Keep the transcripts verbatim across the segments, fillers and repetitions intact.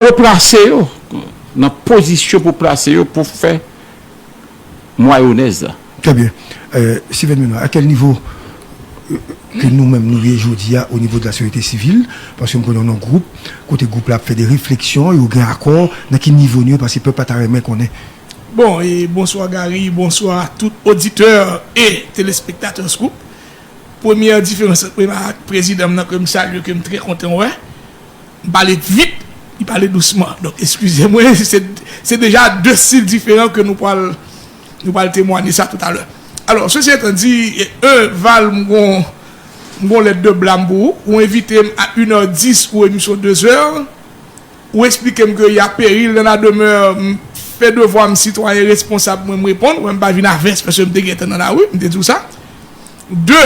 Replase yo nan pozisyon pou plase yo pou fè mwayonèz la. Très bien. Euh, Steven Benoît, à quel niveau euh, que nous-mêmes nous y est aujourd'hui à, au niveau de la société civile, parce que nous prenons un groupe, côté groupe là, fait des réflexions, et au grand accord, dans quel niveau nous, parce que peuple pas renmen qu'on est. Bon, e bonswa Gary, bonswa tout oditè e telespektatè Scoop. Premyè diferans ant mwen ak prezidan m nan ke m salye, ke m trè kontan wè. M pale vit, li pale dousman. Donk, eskize mwen, se, se deja de stil diferan ke nou pral, nou pral temwanye sa toutalè. Alò, sesi etan di, e, e, Val, m gon, m gon lèt de blam pou ou. Ou envite m a inè dis, ou emisyon dezè. Ou eksplike m ke y a péril dans la demeure, m fè devwa m sitwayen responsab mwen, m reponn, wè m pa vin avès paske m te gentan nan lari, m te di w sa. De,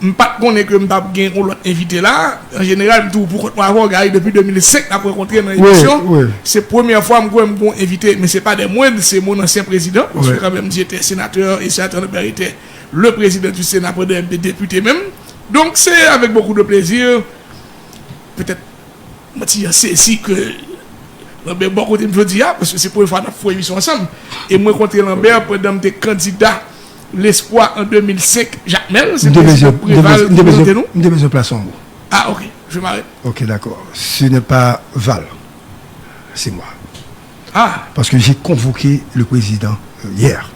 m pa t konnen ke m t ap gen yon lòt envite la. An jeneral, m toujou pou kont mwen avè w, Gary, depi de mil senk n ap rankontre nan emisyon. Se premyè fwa m kwè m gen yon envite, men se pa de mwen, se mon ancien président, paske kanmenm li te senatè, e senatè Lambert était le président du Sénat pandan m te depite menm. Donk, se avec beaucoup de plaisir, petèt, mwen ti jan sezi ke Lambert bò kote m jodi a, paske se premye fwa n ap fè emisyon ansanm. E m rankontre Lambert pandan m te kandida Lespwa an de mil senk, Jakmèl, se prezidan Preval ki prezante nou. M te bezwen plas an ou. Ah, ok, je m'arrête. Ok, d'accord. Ce n'est pas Val. C'est moi. Ah. Parce que j'ai convoqué le président euh, hier.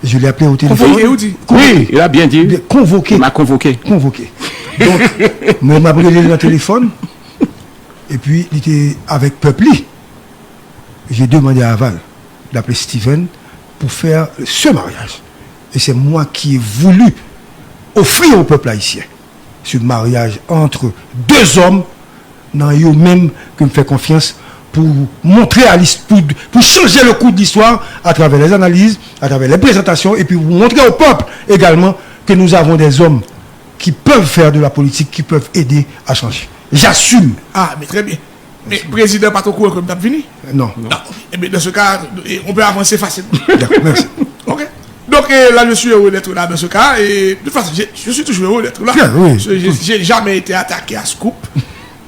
Je l'ai appelé au téléphone. Konvoke, ou di? Oui, il a bien dit. Bien, convoqué. Il m'a convoqué. Convoqué. Donk, mwen m ap rele l nan telefòn, epi li te avèk pèp li. J'ai demandé à Val d'appeler Steven pour faire ce mariage. Et c'est moi qui ai voulu offrir au peuple haïtien ce mariage entre deux hommes nan yo menm ke m fè konfyans pou montre a lis- pou, pou chanje le cours de l'histoire à travers les analyses, à travers les présentations, et puis pour montrer au peuple également que nous avons des hommes qui peuvent faire de la politique, qui peuvent aider à changer. J'assume. Ah, mais très bien. Men prezidan pa t okouran ke m t ap vini? Non. Non. Ebyen, dans ce cas, on peut avancer facilement. D'accord, merci. Ok. Donc, euh, là, je suis heureux d'être là dans ce cas. Et de toute façon, je, je suis toujours heureux d'être là. Bien, oui. Je, je, j'ai jamais été attaqué à Scoop.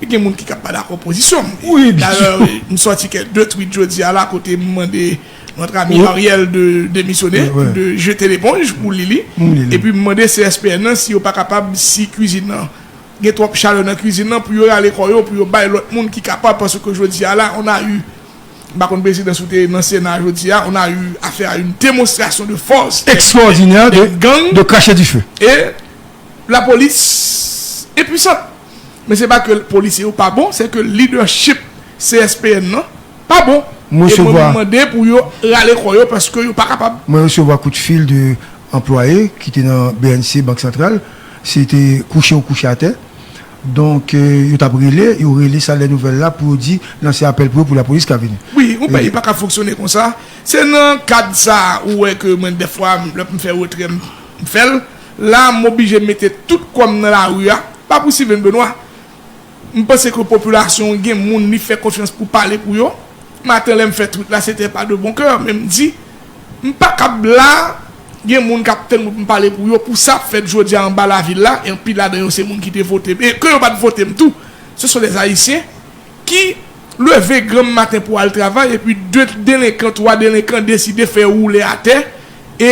Gen moun ki ka pa dakò pozisyon m. Dayè, m sòti kèk de tweet jodi a la kote m mande notre ami Ariel de démissionner, de jeter l'éponge pou li li. Epi m mande C S P N nan si yo pa kapab, si kwizin nan gen twòp chalè nan kwizin nan, pou yo rale kò yo, pou yo bay lòt moun ki kapab, paske jodi a la, on a eu, m pa konn prezidan si w te nan Sena jodi a, on a eu affaire à une démonstration de force, extraordinaire de, de cracher du feu. Et la police est puissante. Men se pa ke polisye yo pa bon, se ke leadership C S P N nan pa bon. E mwen, mwen mande pou yo rale kò yo paske yo pa kapab. Mwen resevwa kout fil de anplwaye ki te nan B N C, Bank Santral, se te kouche ou kouche atè. Donk, euh, yo t ap rele, yo rele sa lè nouvèl la pou yo di lanse apèl pou yo pou lapolis ka vini. Wi, yon peyi pa ka fonksyone konsa. Se nan kad sa ou wè ke mwen dèfwa lè m fè retrè m fè l. La m oblije mete tout kò m nan lari a. Pa pou Steven Benoît. M panse ke popilasyon gen moun li fè konfyans pou pale pou yo. Maten lè m fè tweet la, se te pa de bon kè, men m di, m pa kab la, gen moun k ap tann mwen pou m pale pou yo, pou sa ap fèt jodi a anba lavil la, e anpil ladan yo se moun ki te vote m, e ke yo pa t vote m tou, ce sont des Haïtiens ki leve granm maten pou al travay, epi de delenkan, twa delenkan deside fè woule atè, e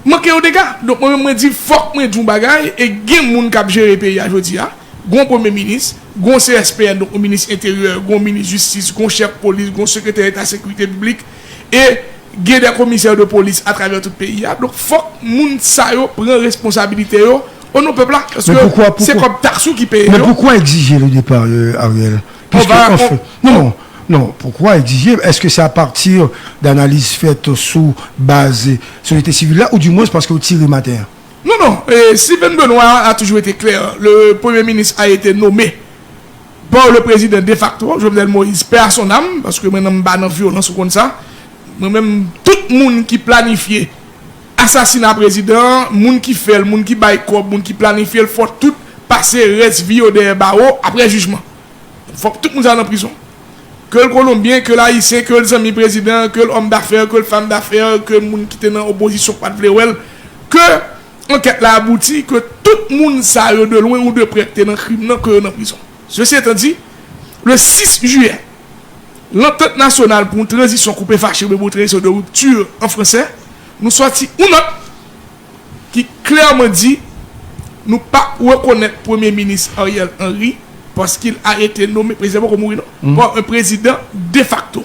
manke yo dega. Donk, mwen menm, mwen di, fòk mwen di yon bagay, e gen moun k ap jere peyi a jodi a. Gon premye minis, gon C S P N, donk, yon minis enteryè, gon minis jistis, gon chèf polis, gon sekretè eta sekirite piblik, e gen de komisè de polis atravè tout peyi a. Donk, fòk moun sa yo pran responsabilite yo o non pèp la. Paske se kòb taks ou ki peye yo. Mais pourquoi exiger le départ, euh, Ariel? Puisque, enfin, non, non, pourquoi exiger? Est-ce que c'est à partir d'analyses faites sous base société civile là, ou du moins parce que vous tirez matin? Non, non, euh, Steven Benoît a toujours été clair. Le Premier ministre a été nommé par le président de facto, Jovenel Moïse, paix à son âme, paske mwen menm m pa nan vyolans ou konn sa. Mwen menm, tout moun ki planifye asasina prezidan, moun ki fè l, moun ki bay kòb, moun ki planifye l, fò tout pase rès vi yo dèyè bawo apre jijman. Fòk tout moun sa nan prizon. Ke l kolonbyen, ke l ayisyen, ke l zanmi prezidan, ke l òm dafè, ke l fanm dafè, ke moun ki te nan opozisyon k pa t vle wè l, ke ankèt la abouti, ke tout moun sa yo de lwen ou de prè ki te nan krim nan, ke yo nan prizon. Sesi etan di, Le six juillet, l'entente nationale pour une transition coupée fâchée, mais pour une transition de rupture en français, nou sòti yon nòt ki klèman di nou pa rekonèt Premye Minis Ariel Henry parce qu'il a été nommé, prezidan poko mouri non, par un président de facto.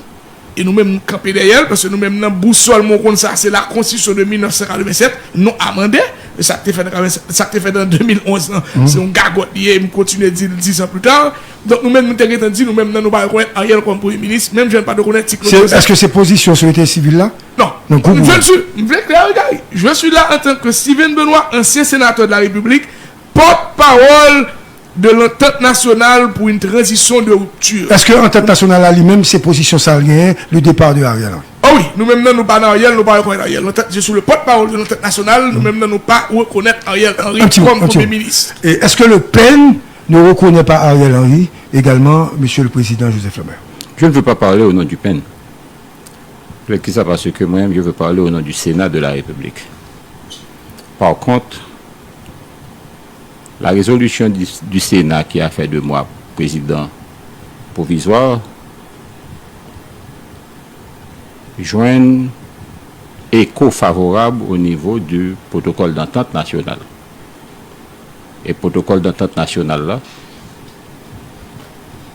E nou menm nou kanpe dèyè l, paske nou menm nan bousòl mwen konn sa, se la konstitisyon de mil nèf san katrevennsèt, non amande, sa k te fèt an katrevennsèt, sa k te fèt an de mil onz lan, se yon gagòt li ye, m kontinye di l dis an pli ta. Donk nou menm nou te gentan di, nou menm nan nou pa rekonèt Ariel kòm premye minis, menm jan n pa t rekonèt ti Claude Joseph. Est-ce que c'est position Société Civile là? Non. Je ne suis, je suis là en tant que Steven Benoît, ancien sénateur de la République, porte-parole de l'entente nationale pour une transition de rupture. Est-ce que entente nationale là lui-même, c'est position ça, le départ de Ariel Henry? Oh wi, nou menm nan nou pa nan Ariel, nou pa rekonèt Ariel. L'entente, je suis le porte-parole de l'entente nationale, nou menm nan nou pa rekonèt Ariel Henry comme premier ministre. Et est-ce que le pen ne reconnaît pas Ariel Henry également, Monsieur le Président Joseph Lambert? Je ne veux pas parler au nom du pen. Poukisa? Parce que moi-même, je veux parler au nom du Sénat de la République. Par contre, la résolution du, du Sénat qui a fait de moi président provisoire jwenn eko favorab o nivo di pwotokòl dantant nasyonal. E pwotokòl dantant nasyonal la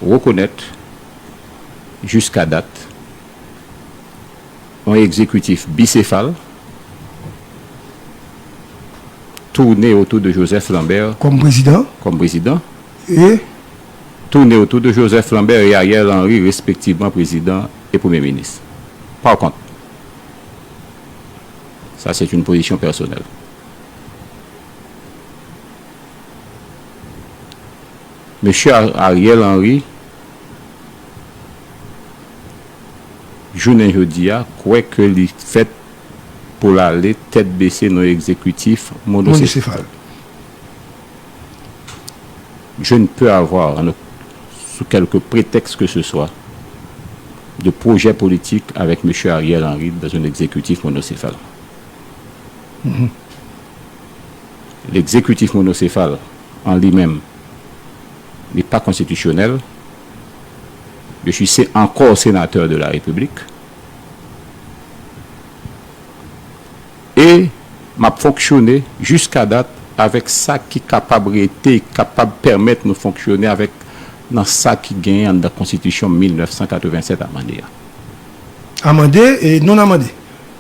rekonèt jiska dat yon egzekitif bisefal tourne otou de Joseph Lambert kòm prezidan, kòm prezidan, e tourne otou de Joseph Lambert e Ariel Henry, respektivman prezidan e premye minis. Par kont, sa se yon pozisyon pèsonèl. Mesye Ariel Henry, jounen jodi a, kwè ke li fèt pou l ale tèt bese nan egzekitif monosefal. Je ne peux avoir, en, sous quelque prétexte que ce soit, de projet politique avec Monsieur Ariel Henry dans un exécutif monocéphale. L'exécutif monocéphale en lui-même n'est pas constitutionnel. Je suis encore sénateur de la République. E m ap fonksyone jiska dat avèk sa ki kapab rete, kapab pèmèt nou fonksyone avèk nan sa ki genyen anndan konstitisyon mil nèf san katrevennsèt amande a. Amande e non amande,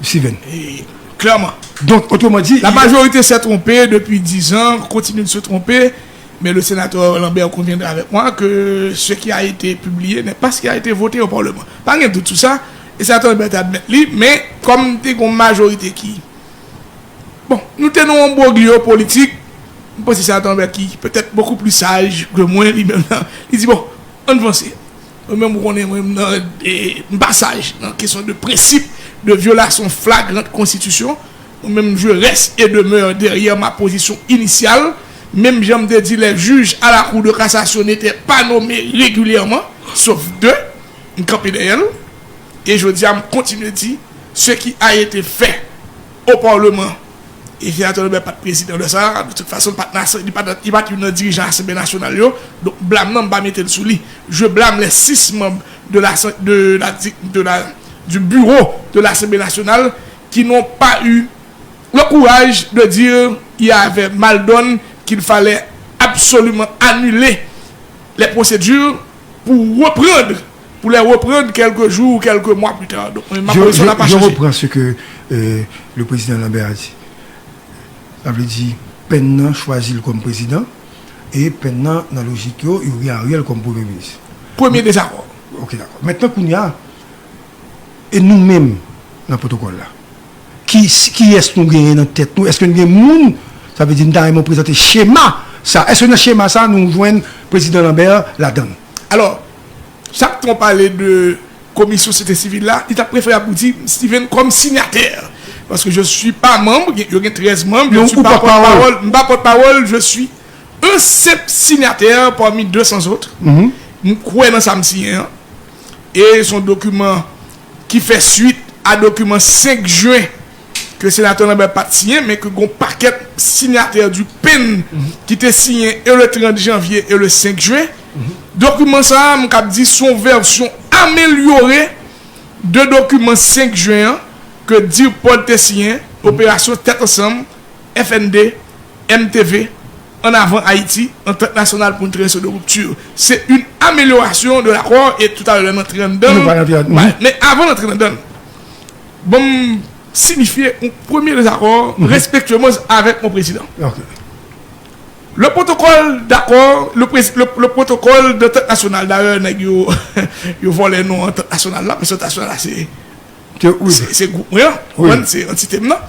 Steven. Klèman. Donk, otreman di, la majorité s'est trompée depuis dix ans, continue de se tromper. Mais le sénateur Lambert conviendra avec moi que ce qui a été publié n'est pas ce qui a été voté au Parlement. Pa gen dout sou sa, e senatè Lambert te admèt li, men kòm te gen yon majorite ki, bon, nou te nan yon broglyo politik, m panse senatè Lambert ki petèt beaucoup plus sage que moi, li menm nan, li di, bon, ann vanse. Mwen menm, ou konnen, mwen menm nan, e, m pa saj nan kesyon de prensip de vyolasyon flagrant konstitisyon. Mwen menm, je reste et demeure derrière ma position initiale. Menm jan m te di, les juges à la Cour de cassation n'étaient pas nommés régulièrement, sauf deux. M kanpe dèyè l. E jodi a, m kontinye di, ce qui a été fait au Parlement, e senatè Lambert pa t prezidan lè sa a, de toute façon, li pa t nan, li pa t, li pa t youn nan dirijan Asanble Nasyonal yo. Donk, blam nan, m pa mete l sou li. Je blâme les six membres de la, de la, de la, du bureau de l'Assemblée nationale qui n'ont pas eu le courage de dire il y avait mal donne, qu'il fallait absolument annuler les procédures pour reprendre, pour les reprendre quelques jours ou quelques mois plus tard. Donc, ma position n'a pas changé. Je reprends ce que, euh, le président Lambert a dit. Sa vle di, pen nan chwazi l kòm prezidan, e pen nan, nan lojik yo, yo gen Ariel kòm premye minis. Premye dezakò. Ok, dakò. Mentnan, kounye a, e nou menm, nan pwotokòl la, ki, kiyès nou genyen nan tèt nou? Èske nou gen moun, sa vle di, nou ta renmen prezante chema sa? Èske nan chema sa, nou jwenn prezidan Lambert ladan l? Alò, sa k t ap pale de komisyon sosyete sivil la, li t ap preferab pou di Steven kòm sinyatè. Paske je suis pas membre, yo gen trèz manm, je ne suis pas porte-parole, m pa pòtpawòl, je suis un simple signataire parmi deux cents autres. M kwè nan sa m siyen an. E se yon dokiman ki fè swit a dokiman senk jen ke senatè Lambert pa t siyen, men ke gon pakèt sinyatè du pen ki te siyen e le trant janvye e le senk jen. Dokiman sa a, m kab di, se yon vèsyon amelyore de dokiman senk jen an ke DIRPOD te siyen, Operasyon Tèt Ansanm, F N D, M T V, Ann Avan Ayiti, Antant Nasyonal pour une Transition de Rupture. C'est une amélioration de l'accord, e toutalè lè n antre anndan l, men avan n antre anndan l, ban m sinifye yon premye dezakò respektyezman avèk mon prezidan. Le protocole d'accord, le, pré- le, le protocole d'entente nationale, dayè nèg yo, yo vòlè non antant nasyonal la, paske antant nasyonal la se se se gwoup mwen an, konprann, se antite m nan.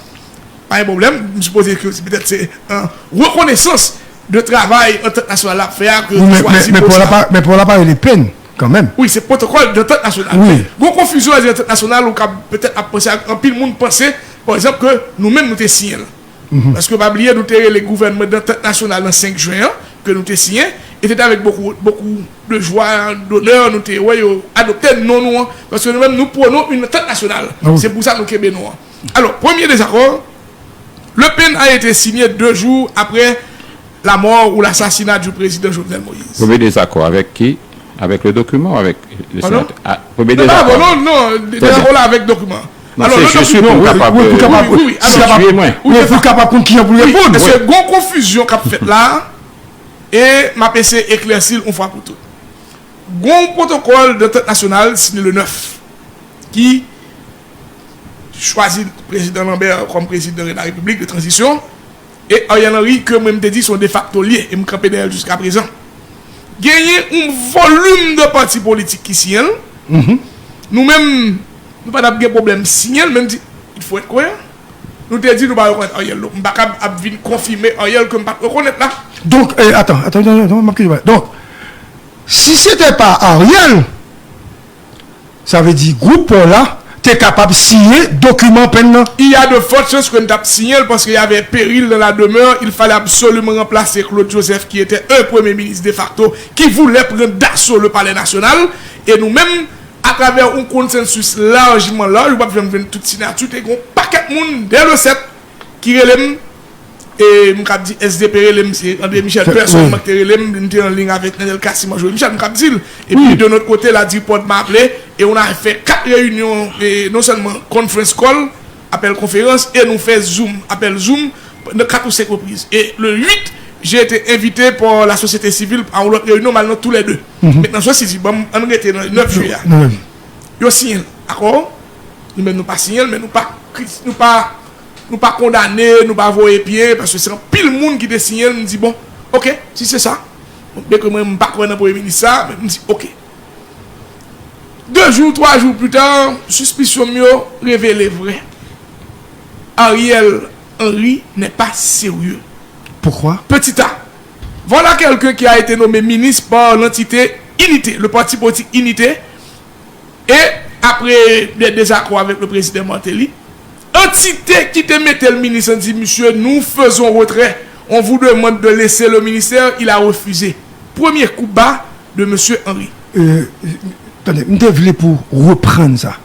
Pa gen pwoblèm, m sipoze ke se petèt se an rekonesans de travay antant nasyonal la ap fè a ke nou chwazi mo sa. Men pawòl la pa rele pen kanmenm. Wi, se protocole d'entente nationale. Men gon konfizyon lè di antant nasyonal, ou ka petèt ap panse ak anpil moun panse, pa egzanp, ke nou menm nou te siyen l. Paske pa bliye, nou te rele gouvènman d'entente nationale nan senk jen an, ke nou te siyen, e se te avèk beaucoup, beaucoup de joie, d'honneur, nou te wè yo adopte non nou an, paske nou menm nou pwone une entente nationale. Se pou sa nou kenbe non an. Alò, premye dezakò, le pen a été signé deux jours après la mort ou l'assassinat du président Jovenel Moïse. Premye dezakò avèk ki? Avec le document ou avec le sénateur? Ah, premye dezakò. Non, non, non, dezakò la avèk dokiman. Non, se jis pou m kapab sitiye mwen. Wi, pou kapab konn kijan pou reponn. Paske gon konfizyon k ap fèt la, e m ap eseye eklèsi l yon fwa pou tout. Gon protokòl d'entente nationale siyen le nèf ki chwazi prezidan Lambert kòm prezidan de la République de transition, e Ariel Henry, ke mwen m te di se yon defakto l ye, e m kanpe dèyè l jiskaprezan. Genyen yon volim de pati politik ki siyen l. Nou menm, nou pa t ap gen pwoblèm siyen l, men m di, il faut être cohérent. Nou te di nou pa rekonèt Ariel, donk m pa kab ap vin konfime Ariel ke m pa t rekonèt la. Donk, eh, atan, atan, atan, atan, m ap kite w pale. Donk, si se te pa Ariel, sa vle di gwoup pa w la te kapab siyen dokiman pen nan. Il y a de fortes chances que n t ap siyen l, paske y avait péril dans la demeure, il fallait absolument remplacer Claude Joseph, qui était un premier ministre de facto, qui voulait prendre d'assaut le palais national, e nou menm, atravè yon konsansis lajman laj, ou p ap janm jwenn tout siyati, te gen yon pakèt moun, dè le sèt, ki rele m, e m kab di S D P rele m, se André Michel pèsonèlman ki te rele m, m te an liy avèk Nenel Cassy, André Michel, m kab di l. Epi de notre côté, la DIRPOD m'a appelé, et on a fait quatre réunions, et non seulement conference call, apèl konferans, e nou fè Zoom, apèl Zoom, nan kat ou senk repriz. E le uit, j'ai été invité par la société civile a yon lòt reyinyon, m al nan toulède. Mentnan, sesi di, ban m, ann rete nan nèf jiyè a. Yo siyen l, dakò? Nou menm nou pa siyen l, men nou pa, nou pa, nou pa kondane, nou pa voye pye, paske se anpil moun ki te siyen l, m di, bon, oke, si se sa, bon, byen ke mwen, m pa kwè nan premye minis sa, men m di, oke. De jou, twa jou pita, sispisyon m yo revele vre. Ariel Henry n'est pas sérieux. Pourquoi? Petit A. Voilà quelqu'un qui a été nommé ministre par l'entité Unité, le parti politique Unité, et après des désaccords avec le président Martelly, antite ki te mete l minis an di, monsieur, nous faisons retrait, on vous demande de laisser le ministère, il a refusé. Premye kou ba de monsieur Henry. Euh, tande, m te vle pou reprann sa.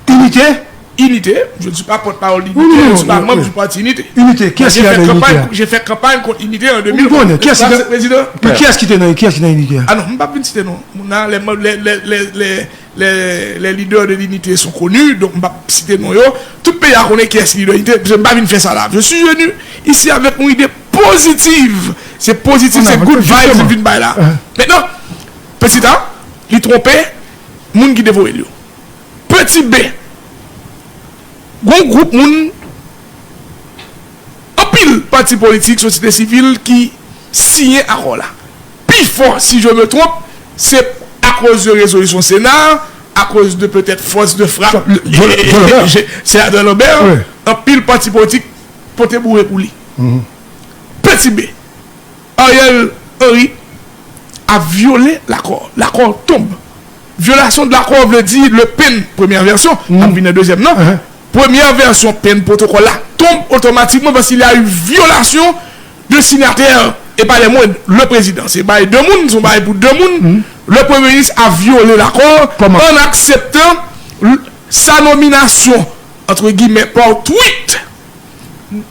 Unité? Unité, je ne suis pas porte-parole d'Unité, je ne suis pas membre du parti Unité. Unité, kiyès ki te nan Unité a? J'ai fait campagne contre Unité en deux mille vingt. Kiyès ki te nan Unité a? Ah non, m p ap vin site non. Moun nan, les, les, les, les, les, les leaders de l'Unité sont connus, donk m p ap site non yo. Tout peyi a konnen kiyès ki lidè Unité, m pa vin fè sa la. Je suis venu ici avec une idée positive. Se pozitif, se good vibes m vin bay la. Mentnan, Petit A, li twonpe moun ki te voye l yo. Petit B, gon gwoup moun, anpil pati politik, sosyete sivil ki siyen akò la. Pifò, si je me trompe, se akoz de rezolisyon Sena, akoz de petèt fòs de frap senatè Lambert, anpil pati politik pote boure pou li. Petit B, Ariel Henry a vyole l'accord. L'accord tombe. Violation de l'accord vle di le pen, premyè vèsyon, n ap vin nan dezyèm nan. Premyè vèsyon pen pwotokòl la tonbe otomatikman paske il y a eu violation de signataire, et pas les moindres, le président. Se bay de moun, se yon bagay pou de moun. Le Premier ministre a violé l'accord en acceptant sa nomination, entre guillemets, par tweet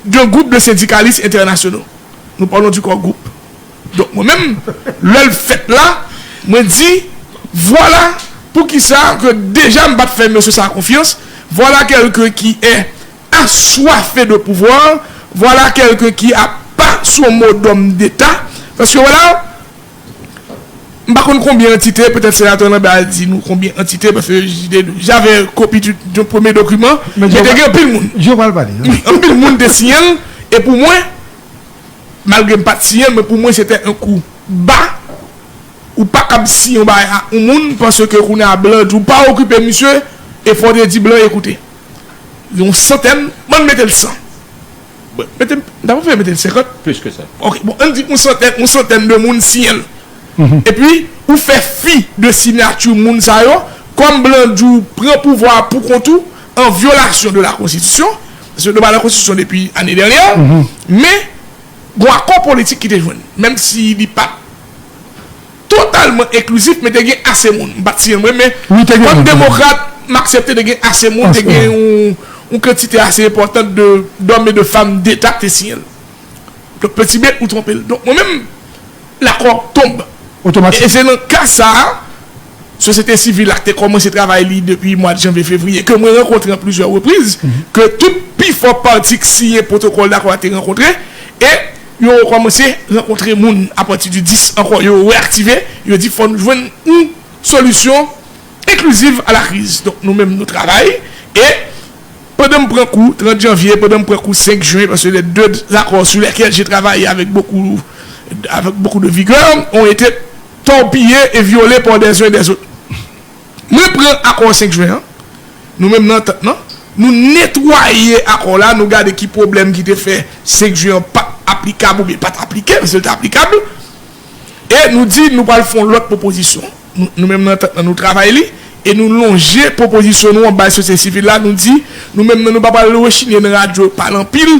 d'un groupe de syndicalistes internationaux. Nou pa nan di kò gwoup. Donk, mwen menm, lè l fèt la, mwen di, vwala poukisa ke deja m pa t fè mesye sa a konfyans, voilà quelqu'un qui est assoiffé de pouvoir, voilà quelqu'un qui a pas son mot d'homme d'État, paske vwala, m pa konn konbyen antite, petèt senatè Lambert a di nou konbyen antite, paske j'avais copie d'un premier document, men te gen anpil moun. Anpil moun te siyen l, e pou mwen, malgre m pa t siyen l, men pou mwen se te yon kou ba. Ou pa kab siyen yon bagay a yon moun, paske kounye a blan di w pa okipe misye, e fò w te di blan, ekoute, yon santèn, bann mete l san. Bon, mete m, n ta fè mete l senkant. Plis ke sa. Ok, bon, ann di yon santèn, yon santèn de moun siyen l. Epi, ou fè fi de siyati moun sa yo, kòm blan di w pran pouvwa pou kont ou, an vyolasyon de la konstitisyon, paske nou pa nan konstitisyon depi ane dènyè, men gon akò politik ki te jwenn, menm si li pa t totalman enklizif, men te gen ase moun. M pa t siyen l mwen, men kòm demokrat, m aksepte te gen ase moun, te gen yon, yon kantite ase enpòtan de, d'hommes et de femmes d'État ki te siyen l. Donk, Peti B, ou twonpe l. Donk, mwen menm, lakò tonbe. E se nan ka sa a, sosyete sivil la ki te kòmanse travay li depi mwa janvye, fevriye, ke mwen rankontre an plizyè repriz, ke tout pi fò pati k siyen pwotokòl dakò a te rankontre, e yo rekòmanse rankontre moun apati di dis ankò, yo reyaktive, yo di fò n jwenn yon solisyon inkliziv a la kriz. Donk, nou menm, nou travay, e pandan m pran kou, trant janvye, pandan m pran kou senk jen, parce que les deux accords sur lesquels j'ai travaillé avec beaucoup, avec beaucoup de vigueur ont été torpillés et violés par des uns et des autres. Mwen pran akò senk jen an, nou menm nan antant lan, nou netwaye akò la, nou gade ki pwoblèm ki te fè senk jen an pa t aplikab oubyen pa t aplike, paske l te aplikab, e nou di nou pral fè yon lòt pwopozisyon. Nou, nou menm nan antant lan, nou travay li, e nou lonje pwopozisyon nou an bay sosyete sivil la, nou di, nou menm nan, nou pa pral rechinye nan radyo pale anpil,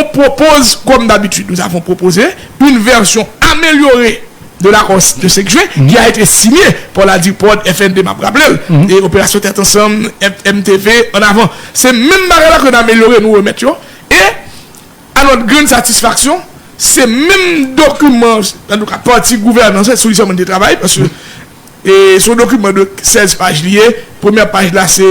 on propose, comme d'habitude, nous avons proposé une version améliorée de l'accord de cinq juin, qui a été signé par la DIRPOD, F N D, m ap raple l, e Opération Tête Ensemble, M T V, en avant. Se menm bagay la ke n amelyore, nou remèt yo. E, à notre grande satisfaction, se menm dokiman, antouka, pati gouvènans, sou li sèlman n te travay, paske, e, se yon dokiman de sèz paj li ye. Premyè paj la, se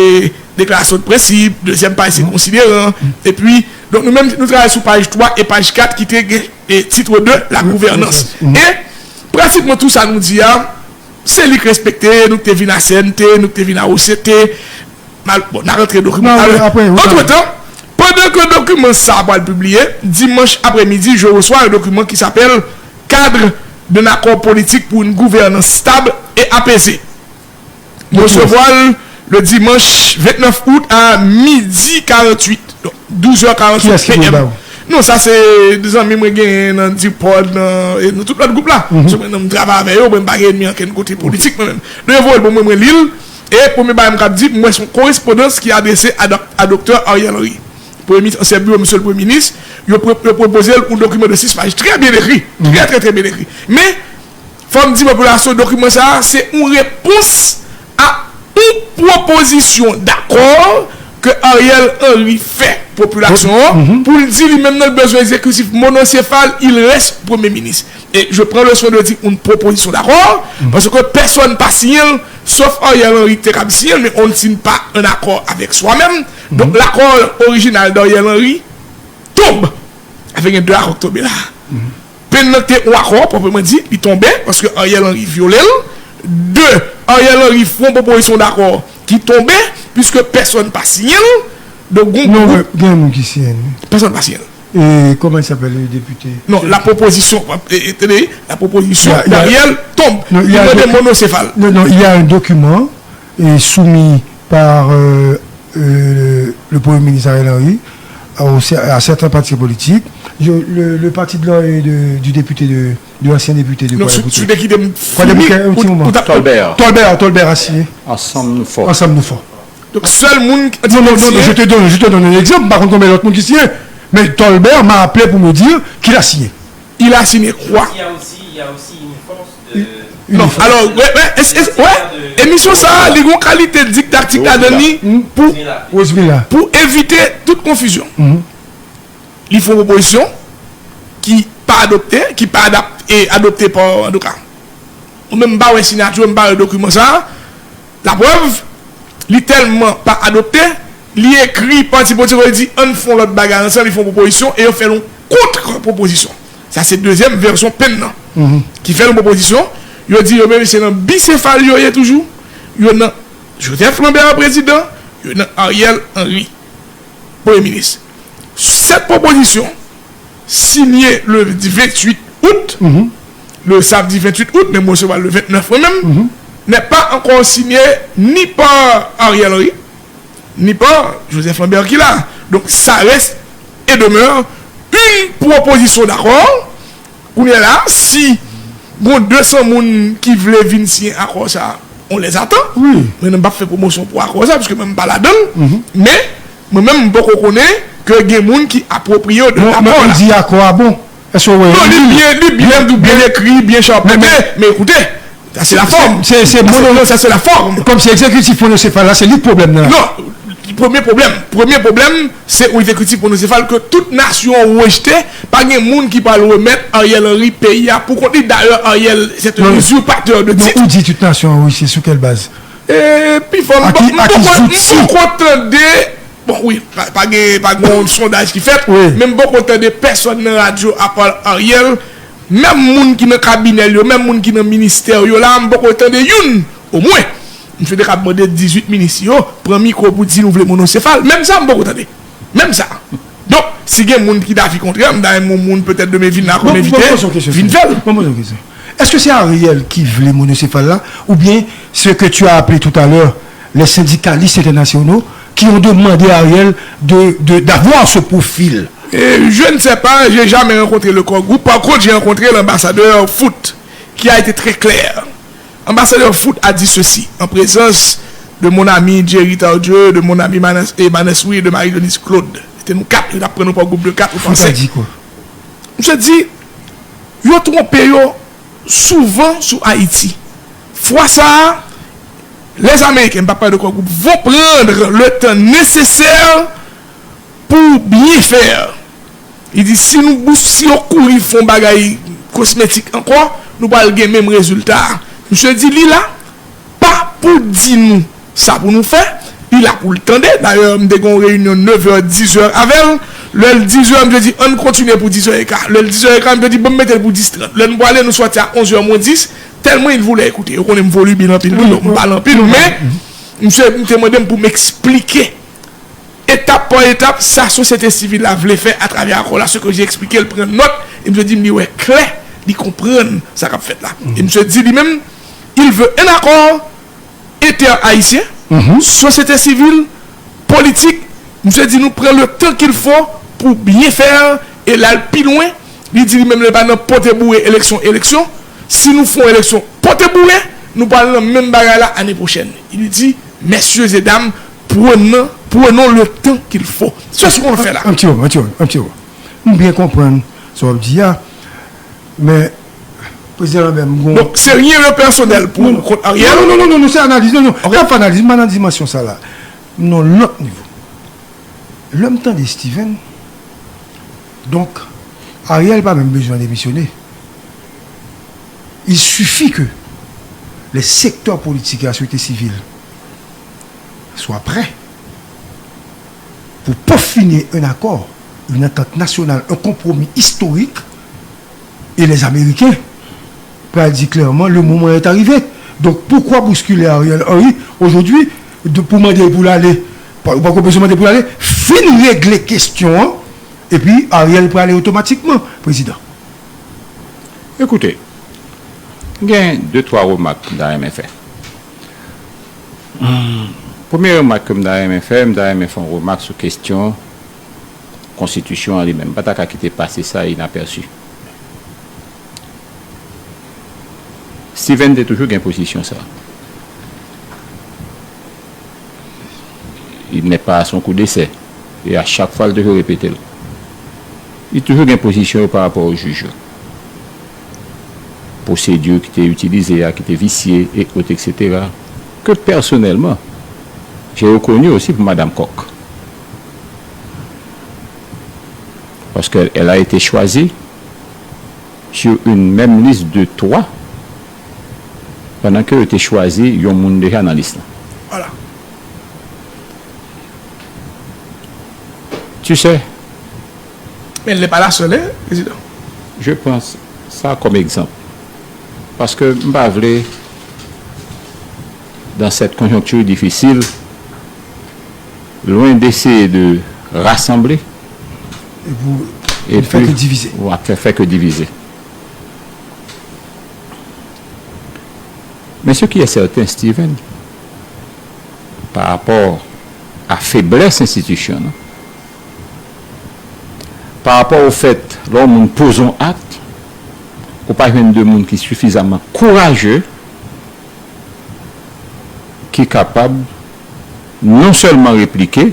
deklarasyon de prensip, dezyèm paj, se konsideran, epi, donk, nou menm, nou travay sou paj twa e paj kat ki te gen, e, titre deux, la gouvernance. E, pratikman tou sa nou di a, se li k respekte, nou k te vin a C N T, nou k te vin a O C T, mal, bon, n a rantre dokiman. Antretan, pandan ke dokiman sa a pral pibliye, dimanch apremidi, je reçois un document qui s'appelle Cadre d'un accord politique pour une gouvernance stable et apaisée. M resevwa l le dimanche vingt-neuf août à midi quarante-huit, donc douze heures quarante-huit P M. Non, sa se zanmi mwen genyen nan DIRPOD, nan, e nan tout lòt gwoup la. Se mwen menm m travay avè yo, mwen m pa gen ènmi ankenn kote politik mwen menm. Donk, yo voye l ban mwen, mwen li l, e premye bagay m kab di, m wè se yon korespondans ki adrese a, dòk- a Doktè Ariel Henry. Premye minis, ansyen biwo, mesye le premye minis, yo, pre- yo pwopoze l yon dokiman de sis paj, trè byen ekri, trè, trè, trè byen ekri. Men, fò m di popilasyon, dokiman sa a, se yon repons a yon pwopozisyon dakò ke Ariel Henry fè popilasyon an, pou l di li menm nan l bezwen egzekitif monosefal, il reste premye minis. E je prends le soin de dire une proposition d'accord, paske pèsonn pa siyen l, sof Ariel Henry ki te kab siyen l, mais on ne signe pas un accord avec soi-même. Donk, lakò orijinal de Ariel Henry tonbe. Sa fè gen de akò k tonbe la. Penn nan te yon akò, pwòpman di, li tonbe, paske Ariel Henry vyole l. De, Ariel Henry fè yon pwopozisyon dakò ki tonbe, piske pèsonn pa siyen l. Donk, gon gwoup. Non, gen moun ki siyen l. Pèsonn pa siyen l. Et comment il s'appelle, le député? Non, la proposition, e, e, tande, la proposition d'Ariel tombe. Il y a un document, non, non, il y a un document, et soumis par, euh, euh, le Premier ministre Ariel Henry, à, au- à certains partis politiques. Je- le, le parti de, de- du député de, de l'ancien député de Kwadèboukè. Kwadèboukè, un petit moment. Tolbert. Tolbert, Tolbert a signé. Ansanm nou fò. Ansanm nou fò. Donk, sèl moun ki... Non, non, non, non, je te donne, je te donne un exemple. M pa konn konbyen lòt moun ki siyen. Men Tolbert m'a appelé pour me dire qu'il a signé. Il a signé quoi? Il y a aussi, il y a aussi une force de... Non, alors, ouais, ouais, es- es- ouais, emisyon sa a, li gon kalite didaktik ladan li pou, Rosemila, pou evite tout konfizyon. Li fè yon pwopozisyon ki pa adopte, ki pa adap-, e adopte pa, antouka, mwen menm m pa wè siyati yo, m pa wè dokiman sa a. Laprèv, li tèlman pa adopte, li ekri Pati Politik yo, li di, ann fè yon lòt bagay ansanm, li fè yon pwopozisyon e yo fè yon kont pwopozisyon. Sa se dezyèm vèsyon penn nan. Ki fè yon pwopozisyon, yo di yo menm se nan bisefal yo ye toujou, yo nan Joseph Lambert prezidan, yo nan Ariel Henry premye minis. Sèt pwopozisyon sinye le venntuit out, le, sa vle di venntuit out, men m resevwa l le ventnèf mwen menm, n'est pas encore signé ni par Ariel Henry, ni par Joseph Lambert ki la. Donk, sa rès e demè yon pwopozisyon dakò. Kounye a la, si gon de san moun ki vle vin siyen akò sa a, on les attend. Mwen menm m p ap fè pwomosyon pou akò sa, paske mwen menm m pa ladan l. Men, mwen menm m poko konnen ke gen moun ki apwopriye yo de akò la. Mwen, mwen, ou di akò a bon. Èske ou wè li byen, li byen, li byen ekri, byen chapante, men, men, men ekoute, sa se la fòm. Se, se, se mono- Non, sa se la fòm. Kòm se egzekitif monosefal la, se li k pwoblèm nan la. Non, premye pwoblèm, premye pwoblèm, se yon egzekitif monosefal ke tout nasyon an rejte. Pa gen moun ki pral remèt Ariel Henry peyi a pou kont li. Dayè, Ariel, c'est un usurpateur de titre. Non, ou di tout nasyon an rejte, sou kèl baz? E, pi fò, m poko tande. Bon, wi, pa, pa gen, pa gen yon sondaj ki fèt, men m poko tande pèsonn nan radyo apa Ariel, menm moun ki nan kabinè l yo, menm moun ki nan ministè yo la, m poko tande youn, omwen, misye te kab mande dizuit minis yo pran mikwo pou di nou vle monosefal. Menm sa, m poko tande. Menm sa. Donk, si gen moun ki davi kontrè, m ta renmen yon moun petèt demen vin la kòm envite, vin fè l. Mwen poze yon kesyon. Èske se Ariel ki vle monosefal la, oubyen ce que tu as appelé tout à l'heure, les syndicalistes internationaux qui ont demandé à Ariel de, de, d'avoir ce profil? Et je ne sais pas, j'ai jamais rencontré le Core Group. Par contre, j'ai rencontré l'ambassadeur Foote, qui a été très clair. Ambassadeur Foote a dit ceci, en présence de mon ami Jerry Tardieu, de mon ami Manas, et Manas, oui, de Marie-Denise Claude. Se te nou kat, li t ap pran nou pa gwoup de kat, ou panse? Foote a di kwa? Misye di, yo twonpe yo souvan sou Ayiti. Fwa sa a, les Américains, m p ap pale de Core Group, vont prendre le temps nécessaire pour bien faire. Li di, si nou bous-, si yo kouri fè yon bagay kosmetik ankò, nou pral gen menm rezilta a. Misye di, li la, pa pou di nou sa pou nou fè, li la pou l tande. Dayè, m te gen yon reyinyon nevè, dizè avè l. Lè l dizè, m te di, ann kontinye pou dizè eka. Lè l dizè eka, m te di, bon, m mete l pou dis trant. Lè nou prale, nou sòti a onzè mwen dis, tèlman il voulait écouter. Yo konnen m volibil anpil tou, donk m pale anpil, men misye te mande m pou m eksplike etap pa etap, sa sosyete sivil la vle fè atravè akò la, ce que j'ai expliqué, l pran nòt, e misye di m li wè klè, li konprann sa k ap fèt la. E misye di li menm, il veut un accord inter-haïtien, sosyete sivil, politik, misye di nou pran le temps qu'il faut pour bien faire, e l al pi lwen, li di li menm li pa nan pote boure eleksyon, eleksyon, si nou fè yon eleksyon pote boure, nou pral nan menm bagay la ane pwochèn. Li di, messieurs et dames, prenons, prenons le temps qu'il faut. C'est ce qu'on fait là. An pti moman, an pti moman, an pti moman. M byen konprann sa w ap di a, men Prezidan Lambert, m gon... Donk, se rien de personnel pou, kont Ariel? Non, non, non, non, non, se analiz, non, non. Ok. M pa fè analiz, m pa nan dimansyon sa la. M nan lòt nivo. Lè m tande Steven, donk, Ariel pa menm bezwen demisyone. Il suffit que les secteurs politiques et la société civile soient prêts pour peaufiner un accord, une entente nationale, un compromis historique, et les Américains pral di klèman, le moment est arrivé. Donk, poukwa bouskile Ariel Henry aujourd'hui de, pou mande l pou l ale? Pa, ou poko bezwen mande pou l ale. Fin regle kestyon an, epi Ariel prale otomatikman, prezidan. Ekoute, gen de, twa remak m ta renmen fè. Premye remak ke m ta renmen fè, m ta renmen fè yon remak sou kestyon konstitisyon an li menm. M pa ta ka kite pase sa inapèsi. Steven te toujou gen pozisyon sa. Il n'est pas à son coup d'essai. E a chak fwa, l toujou repete l. Li toujou gen pozisyon yo pa rapò o jij yo. Pwosedi ki te itilize a, ki te visye, et autres, et cetera, que personnellement, j'ai reconnu aussi pour Madame Coq. Parce qu'elle a été choisie sur une même liste de trois, pandan ke yo te chwazi yon moun deja nan lis lan. Voilà. Tu sais, Men l pa la sèl, hein, président. Je pran sa kòm egzanp. Paske m pa vle, dans cette conjoncture difficile, loin d'essayer de rassembler, E pou fè ke divize. Ou ap fè, fè ke divize. Men ce qui est certain, Steven, pa rapò a feblès enstitisyon an, pa rapò o fèt, lè yon moun poze yon akt, ou pa jwenn de moun ki sifizaman kouraje, ki kapab non sèlman replike,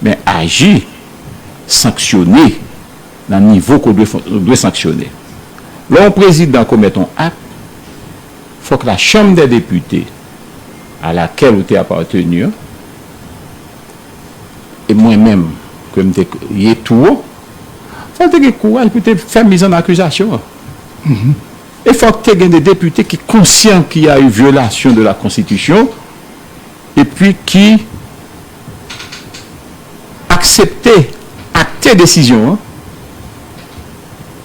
men aji, sanksyone nan nivo ke w dwe, dwe sanksyone. Lè yon prezidan komèt yon akt, fòk la Chanm dè Depite a lakèl ou te apateni an, e mwen menm, ke m te ye tou wo, fòk te gen kouraj pou te fè miz an akizasyon an. E fòk te gen de depite ki konsyan ki a eu vyolasyon de la konstitisyon, epi ki aksepte, akte desizyon an,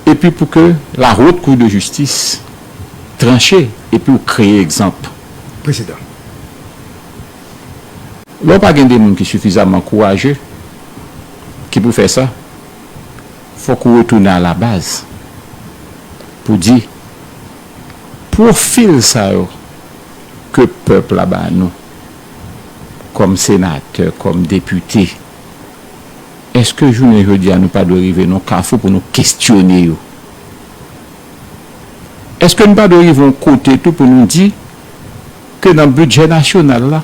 epi pou ke la Haute Cour de Justice tranche, epi ou kreye egzanp. Prezidan. Lè w pa gen de moun ki sifizaman kouraje, ki pou fè sa, fòk ou retounen a la baz pou di, pwofil sa yo ke pèp la ba nou kòm senatè, kòm depite, èske jounen jodi a nou pa dwe rive nan kafou pou nou kestyone yo? Èske nou pa dwe rive yon kote tou pou nou di ke nan bidjè nasyonal la,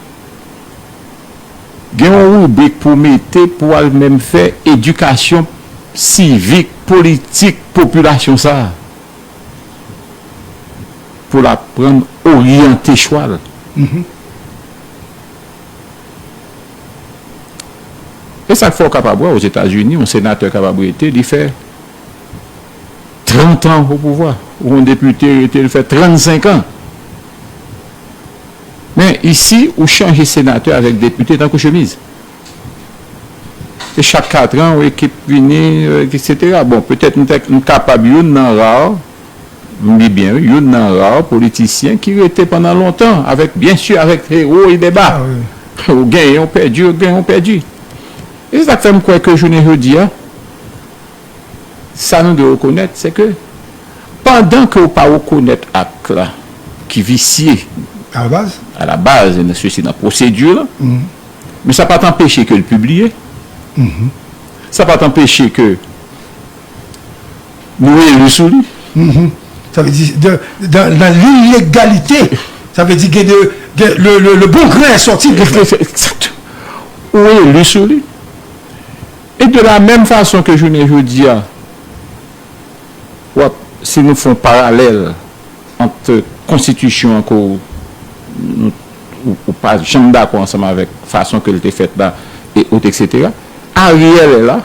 gen yon ribrik pou mete pou al menm fè edikasyon sivik, politik, popilasyon sa a, pou l aprann oryante chwa l? E sa k fè w kapab wè, Ozetazini, yon senatè kapab rete, li fè trant an o pouvwa, ou yon depite rete, li fè trannsenk an. Men isi, ou chanje senatè avèk depite tankou chemiz. E chak katran, yon ekip vini, etsetera. Bon, petèt m te, m kapab youn nan ra, m di byen wi, youn nan ra politisyen ki rete pandan lontan, avèk, byen si, avèk de wo e de ba. Ou genyen, ou pèdi, ou genyen, ou pèdi. E se sa k fè m kwè ke jounen jodi a, sa nou dwe rekonèt, se ke pandan ke w pa rekonèt akt la ki visye A la baz? A la baz, e sesi nan pwosedi la, men sa pa t anpeche ke l pibliye. Sa pa t anpeche ke nou eli sou li. Sa vle di, de, de, nan lilegalite, sa vle di gen de, de, le, le, le bon grain est sorti du grain. Exact. Ou eli sou li. E de la menm fason ke jounen jodi a, w ap, si nou fè yon paralèl ant konstitisyon an ke w, nou, ou, ou pa janm dakò ansanm avèk fason ke l te fèt la, e ot, etsetera. Ariel est là.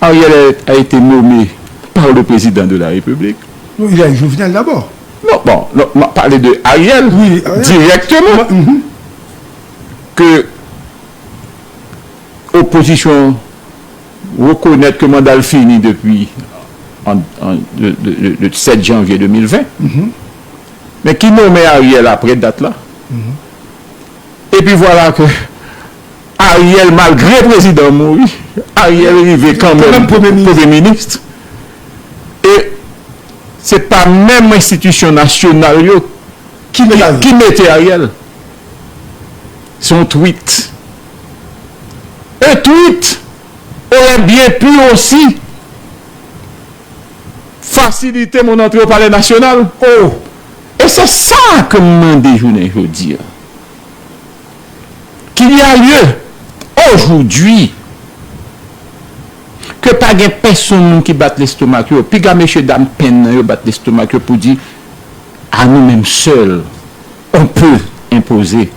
Ariel a été nommé par le président de la République. Non, il a eu Jovenel d'abord. Non, bon, non, m ap pale de Ariel Oui, Ariel. Direkteman. Ke opozisyon rekonèt ke manda l fini depi an, an, le, le, le, le sèt janvye de mil ven, men ki nonmen Ariel apre dat la. Epi vwala ke Ariel, malgre prezidan an mouri, Ariel rive kanmenm Kanmenm premye minis. Premye minis. E se pa menm enstitisyon nasyonal yo Ki mete Ariel? Ki mete Ariel. Se yon tweet. Un tweet aurait bien pu aussi faciliter mon entrée au Palais National. Oh! E se sa ke m mande jounen jodi a. Qu'il y a lieu aujourd'hui ke pa gen pèsonn moun ki bat lestomak yo, piga mesye dam penn nan yo bat lestomak yo pou di, à nous-mêmes seuls, on peut imposer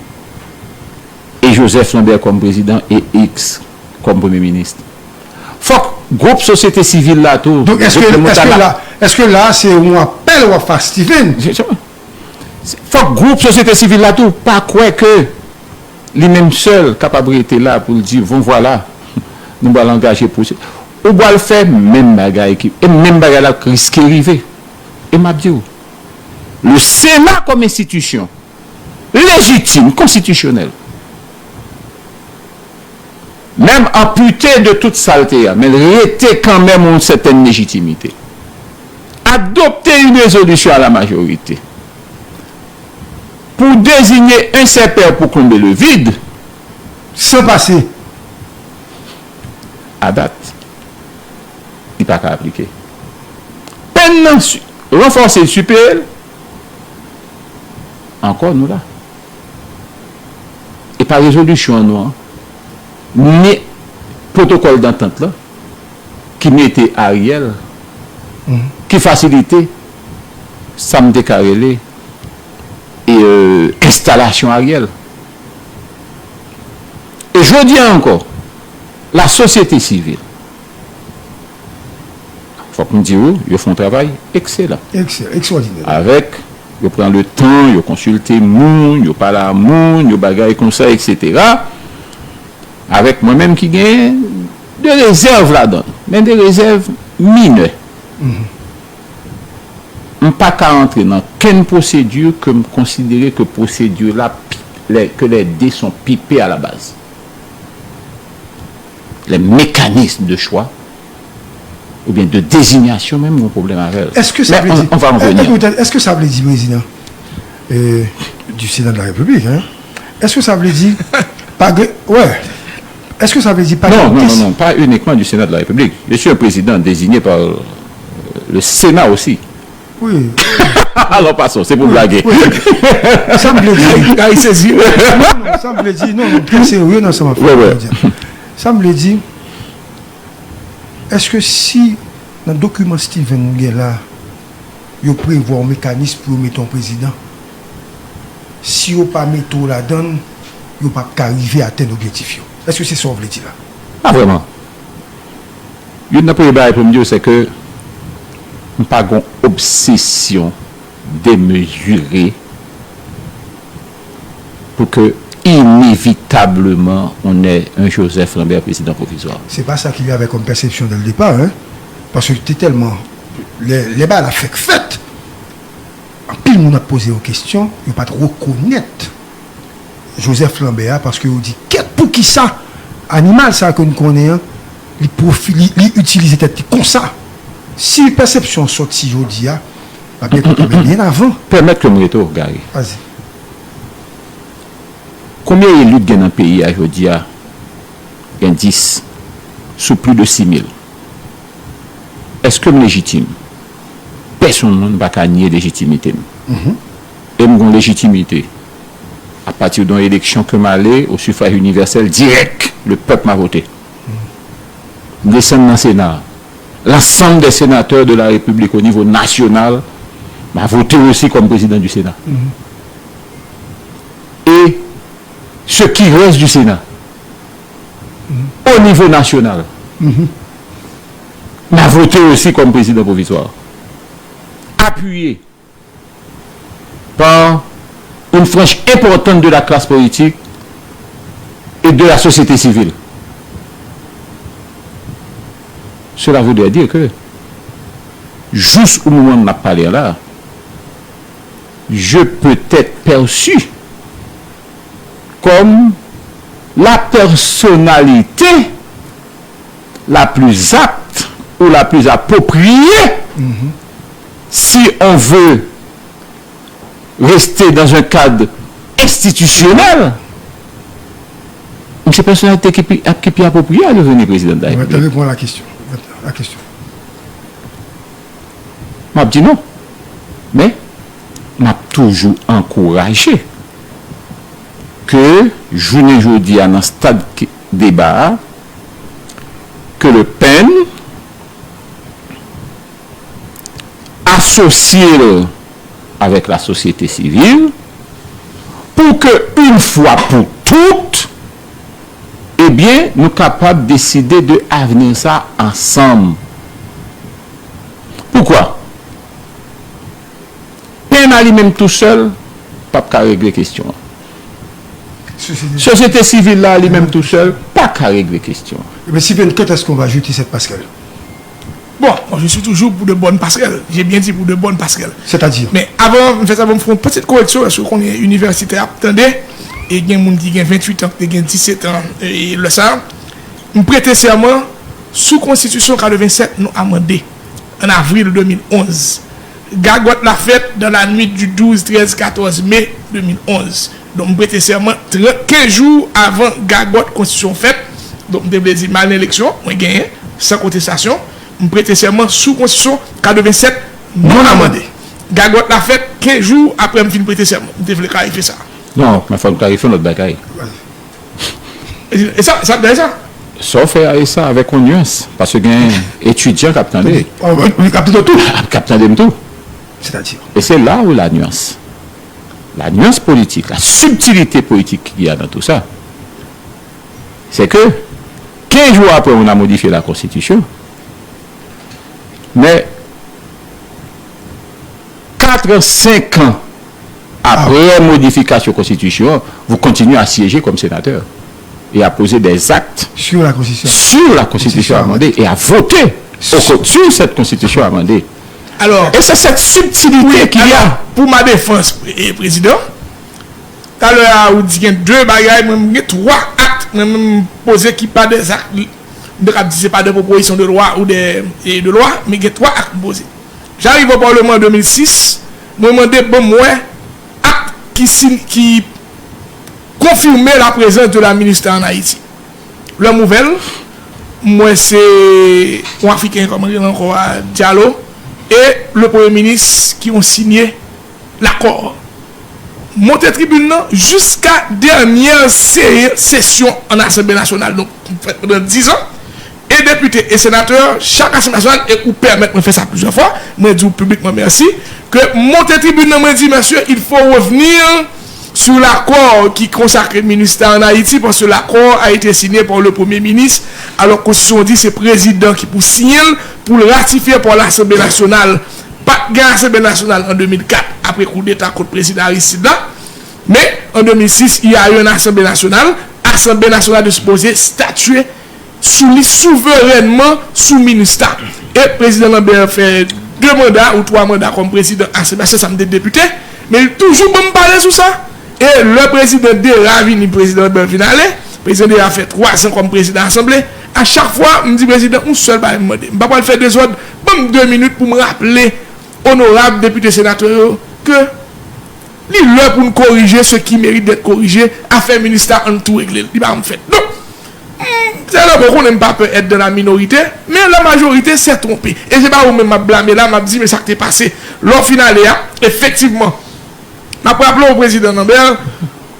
e Joseph Lambert kòm prezidan e X kòm premye minis. Fòk gwoup sosyete sivil la tou. Donk, èske, èske la, èske la, se yon apèl w ap fè a Steven? Fòk gwoup sosyete sivil la tou pa kwè ke li menm sèl kapab rete la pou l di, bon, vwala, nou pral angaje pwosè. Ou pral fè menm bagay ki, e menm bagay la k riske rive. E m ap di w, le Sena kòm enstitisyon lejitim, konstitisyonèl, menm anpite de tout sa l te ye a, men l rete kanmenm yon sètèn lejitimite, adopte une résolution à la majorité pour désigner un seul père pour combler le vide, san pase. A dat, li pa ka aplike. Pèn nan, ranfòse l, sipeye l, ankò nou la. E pa rezolisyon an nou an, ni pwotokòl dantant lan ki mete Ariel, ki fasilite sa m te ka rele e, euh, enstalasyon Ariel. E jodi a ankò, lasosyete sivil, fòk m di w, yo fè yon travay ekselan. Ekse-, ekstraòdinè. Avèk, yo pran le tan, yo konsilte moun, yo pale a moun, yo bagay konsa, etsetera. Avèk mwen menm ki gen de rezèv ladan l, men de rezèv minè. M pa ka antre nan kenn pwosedi ke m konsidere ke pwosedi la, pi- lè, ke les deux sont pipés à la base. Les mécanismes de choix oubyen de désignation menm, yon pwoblèm avè l. Est-ce que ça veut dire, on va en venir. Est-ce que ça veut dire, président, euh, du Sénat de la République, hein? Est-ce que ça veut dire, pa gen, ouais. Est-ce que ça veut dire pa gen... Non, non, non, non, pas uniquement du Sénat de la République. Je suis un président désigné par, euh, le Sénat aussi. Wi. Alò, pason, se pou blage. Wi. Sa m vle di. Ay, sezi. Non, non, sa m vle di, non, non, trè serye nan sa m ap fè. Wi, wi. Sa m vle di, èske si nan dokiman Steven ou gen la, yo prevwa yon mekanis pou yo mete yon prezidan, si yo pa mete w ladan l, yo p ap ka rive atenn objektif yo? Èske se sa w vle di la? Pa vrèman. Youn nan premye bagay pou m di w, se ke m pa gon obsesyon demezire pou ke inevitableman on ait un Joseph Lambert président provisoire. Se pa sa ki rive avèk kòm pèsepsyon dès le départ, hein? Paske te tèlman, lè, lè bagay la fèk fèt, anpil moun ap poze yo kesyon, yo pa t rekonèt Joseph Lambert a, paske yo di, kèt, poukisa animal sa a ke n konnen an, li pwofi-, li, li itilize tèt li konsa? Si pèsepsyon an sòti jodi a, l ap gen konpwomen byen avan. Pèmèt ke m rete w, Gary. Vas-y. Konbyen eli k gen nan peyi a jodi a? Gen dis sou plis de sis mil. Èske m lejitim? Pèsonn moun pa ka nye lejitimite m. E m gon lejitimite apati de yon eleksyon ke m ale au suffrage universel direct, le peuple m'a voté. M desann nan Sena a. L'ensemble des sénateurs de la République au niveau national m'a voté aussi comme président du Sénat. Et ce qui reste du Sénat, au niveau national, m'a voté aussi comme président provisoire, appuyé par une frange importante de la classe politique et de la société civile. Cela voudrait dire que, jous au moment où n ap pale a la, je peux être perçu comme la personnalité la plus apte ou la plus appropriée si on veut rester dans un cadre institutionnel. M se pèsonalite ki pi, ki pi apwopriye a deveni prezidan de la Repiblik. Reponn a la kesyon. La kesyon. M ap di non. Men, m ap toujou ankouraje ke jounen jodi a, nan stad ki, deba a, ke Le Pen asosye l avèk lasosyete sivil pou ke, yon fwa pou tout, e byen, nou kapab deside de avni sa ansanm. Poukwa? P M A li menm tou sèl p ap ka regle kesyon an. Sosyete sivil la li menm tou sèl pa ka regle kesyon an. Mais Steven, quand est-ce qu'on va jeter cette passerelle? Bon, moi je suis toujours pour de bonnes passerelles. J'ai bien dit pour de bonnes passerelles. C'est-à-dire? Men avan m fè sa, bon, m fè yon pitit koreksyon, paske w konnen inivèsitè ap tande, e gen moun ki gen venntuit an, ki te gen diset an, e lè sa, m prete sèman sou konstitisyon katrevennsèt nou amande an avril de mil onz. Gagòt la fèt dans la nuit du douze, treize, quatorze mai de mil onz. Donk, m prete sèman trant, kenz jou avan gagòt konstitisyon fèt. Donk, m te vle di, m al nan eleksyon, mwen genyen, san kontestasyon. M prete sèman sou konstitisyon katrevennsèt non amande. Gagòt la fèt kenz jou apre m fin prete sèman. M te vle klarifye sa. Non, men fò n klarifye yon lòt bagay. E sa, sa, sa, sa. Sa w fè a, e sa avèk yon nyans, paske gen etidyan k ap tande. Wi, k ap tande tou. K ap tande m tou. C'est-à-dire? Et c'est là où la nuance. La nuance politique, la subtilité politique qu'il y a dans tout ça, c'est que quinze jours après, on a modifié la Constitution, mais quatre, cinq ans après modification constitution, vous continuez à siéger comme sénateur et à poser des actes Sur la constitution. sur la constitution amendée et à voter au co- sur cette constitution amendée. Alors, Et c'est cette subtilité qu'il y a. Pour ma défense, eh, Président, talè a ou di gen de bagay, mwen gen twa akt mwen menm poze ki pa de zak. M te kab di se pa de pwopozisyon de lwa ou de, e de lwa, men gen twa akt m poze. J'arrive au Parlement en deux mille six, mwen mande ban m wè akt ki, ki confirme la présence de la MINUSTAH en Haïti. Lè m ouvè l, m wè se yon Afriken, kòman l rele ankò a, Diallo, e le Premye Minis ki yon sinye lakò. Monte tribin nan jiska dènyè se- sesyon an Asanble Nasyonal, donk, fèt pandan diz an, e depite e senatè, chak Asanble Nasyonal, e ou pèmèt mwen fè sa plizyè fwa, mwen di w piblikman mèsi, ke monte tribin nan, mwen di, mesye, il faut revenir sur l'accord qui consacre MINUSTAH en Haïti, parce que l'accord a été signé par le Premier ministre, alors que Constitution dit c'est président qui pou siyen l, pou l ratifye pa Lasanble Nasyonal. Pa t gen Asanble Nasyonal an de mil kat, apre koudeta kont prezidan Aristide la. Men, an de mil sis, il y a eu une Assemblée nationale. Asanble Nasyonal te sipoze statye sou li souverènman sou MINUSTAH. E prezidan Lambert fè de manda ou twa manda kòm prezidan Asanble Nasyonal, sa m te depite, men li toujou ban m pale sou sa. E lè prezidan Dera vini, prezidan Lambert vin ale, prezidan Dera fè twa zan kòm prezidan Asanble. A chak fwa, m di prezidan, yon sèl bagay m mande. M pa pral fè dezòd, ban m de minit pou m raple onorab, depite, senatè yo, ke li lè pou n korije ce qui mérite d'être corrigé, afè MINUSTAH ann tou regle l, li pa janm fèt. Donk, m, sèlman ou konnen m pa pè être dans la minorité, mais la majorité s'est trompée. E se pa ou menm m ap blame la, m ap di men sa k te pase lè w fin ale a, efektivman. M ap raple w, prezidan Lambert,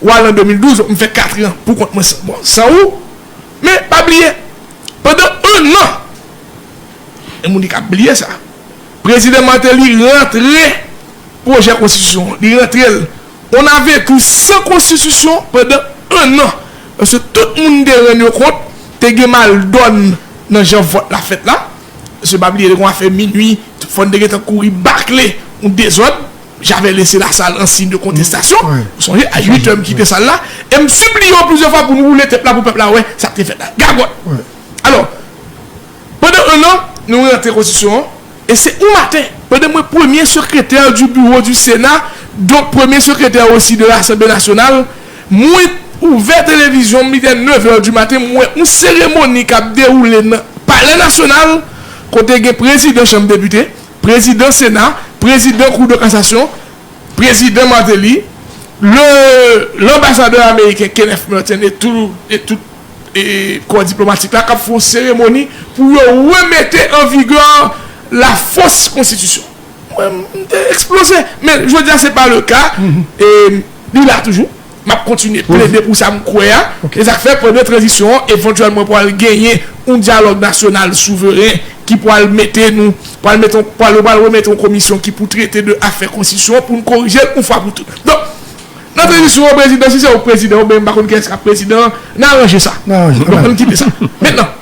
w al an de mil douz, m fè kat an pou kont mwen san, bon, san ou, men pa bliye, pandan enn an, e moun ki ka bliye sa, prezidan Martelly rantre pwojè konstitisyon an, li rantre l. On a vécu sans constitution pendant un an. Paske tout moun te rann yo kont, te gen maldòn nan jan vòt la fèt la. Paske pa bliye, te gen yon afè minui, fò n te gentan kouri bakle yon dezòd. Javè lese lasal an siy de kontestasyon. Ou sonje, a uit è, m kite sal la. E m sipliye yo plizyè fwa pou n woule tep la pou pèp la wè sa k te fèt la. Gagòt. Alò, pandan enn an, nou rantre konstitisyon an, e se yon maten, pandan mwen premye sekretè du bureau du Sénat, donk premye sekretè osi de Lasanble Nasyonal, mwen ouvè televizyon m, li te nèv è di maten, m wè yon seremoni k ap dewoule nan Palè Nasyonal, kote gen prezidan Chanm Depite, prezidan Sena, prezidan Kou de Kasasyon, prezidan Martelly, le, lanbasadè ameriken Kenneth Merten e tout, e tout e kò diplomatik la k ap fè yon seremoni pou yo remete an vigè la fausse constitution. Mwen, m te eksploze. Men, jodi a, se pa le ka. E li la toujou. M ap kontinye plede pou sa m kwè a. E sa k fè, pandan tranzisyon an, evantyèlman, pral genyen yon dyalòg nasyonal souveren ki pral mete nou, pral mete, pral, pral remete yon komisyon ki pou trete de afè konstitisyon an pou n korije l yon fwa pou tout. Donk, Antre jis sou prezidan, si se ou prezidan, oubyen m pa konn kiyès k ap prezidan, n a ranje sa. N a ranje, nou pa konn kite sa. Mentnan,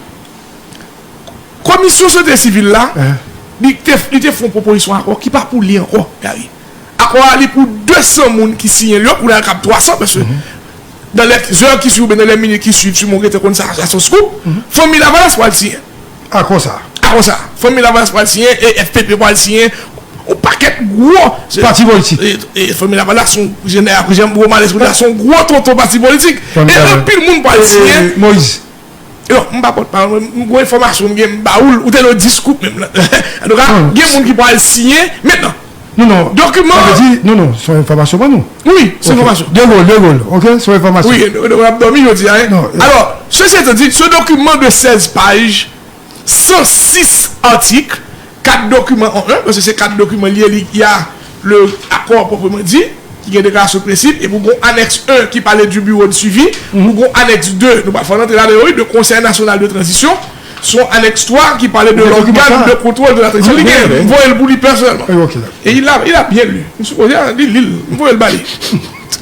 Komisyon Sosyete Sivil la, li te, li te fè yon pwopozisyon akò ki pa pou li ankò, Gary. Akò a, li pou de san moun ki siyen l yo, kounye a l kab twa san, paske nan lè zè ki swiv oubyen nan lè minit ki swiv, si moun rete konn sa, sa se yon scoop, Fanmi Lavalas pral siyen. Akò sa. Akò sa. Fanmi Lavalas pral siyen, e F P P pral siyen, yon pakèt gwo. Pati politik. E, e Fanmi Lavalas se yon jenè, jan gwo malèz pou di a, se yon gwo tonton pati politik. E anpil moun pral siyen. Moyiz. Non, m pa pòtpawòl, mwen, m gon enfòmasyon m gen, m ba ou l, ou te dwe di scoop menm. Antouka, gen moun ki pral siyen mentnan. Non, non. Dokiman. Sa vle di, non, non, se yon enfòmasyon pou nou. Wi, se enfòmasyon. De Gaulle, De Gaulle, ok? Se yon enfòmasyon. Wi, De Gaulle ap dòmi jodi a, hein? Non. Alò, sesi etan dit, ce document de seize pages, cent six articles, kat dokiman an en, paske se kat dokiman li ye, li, il y a le accord proprement dit, ki gen deklarasyon prensip, epi ou gon anèks en ki pale du bureau de suivi, ou gon anèks de, nou pral fè n antre ladan yo, wi, de Conseil National de Transition, se yon anèks twa ki pale de l'organe de contrôle de la transition. Li gen, m voye l pou li pèsonèlman. E il a, il a bien lu. M sipoze li li l. M voye l ba li.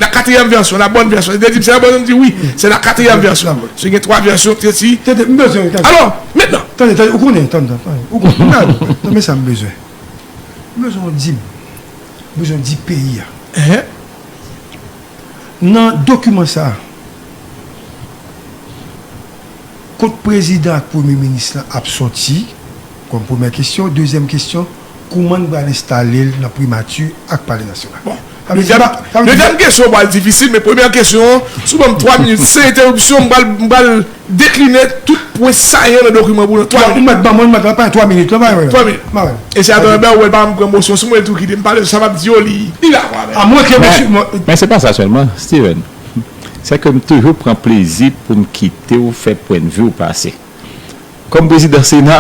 La quatrième version, la bonne version. Li te di m se la bonne, m di wi, se la quatrième version. Se gen twa vèsyon ki te di. Tande, m bezwen. Alò, mentnan. Tande, tande, ou konnen, tande, tande, ou konnen. Tande, tande sa m bezwen. M bezwen w di m. M bezwen w di peyi a. Nan dokiman sa a, kot prezidan ak premye minis lan ap sòti, kòm premyè kesyon. Dezyèm kesyon, kouman n pral enstale l nan primati ak palè nasyonal? Bon, dezyèm, dezyèm kesyon pral difisil, men premyè kesyon an, si w ban m twa minit, san enteripsyon, m pral, m pral dekline tout pwen sayan nan dokiman pou w nan twa minit. Ou mèt ban mwen, ou mèt ban mwen twa minit, la, pa yon. Twa minit. E se atò, ben, ou wè, pa m pran mosyon sou mwen, tou kite m pale, sa m ap di yo, li, li la, kwa, men. A mwen ke mwen, men se pa sa sèlman, Steven. Se ke m toujou pran plezi pou m kite w fè pwennvi w pase. Kòm prezidan Sena,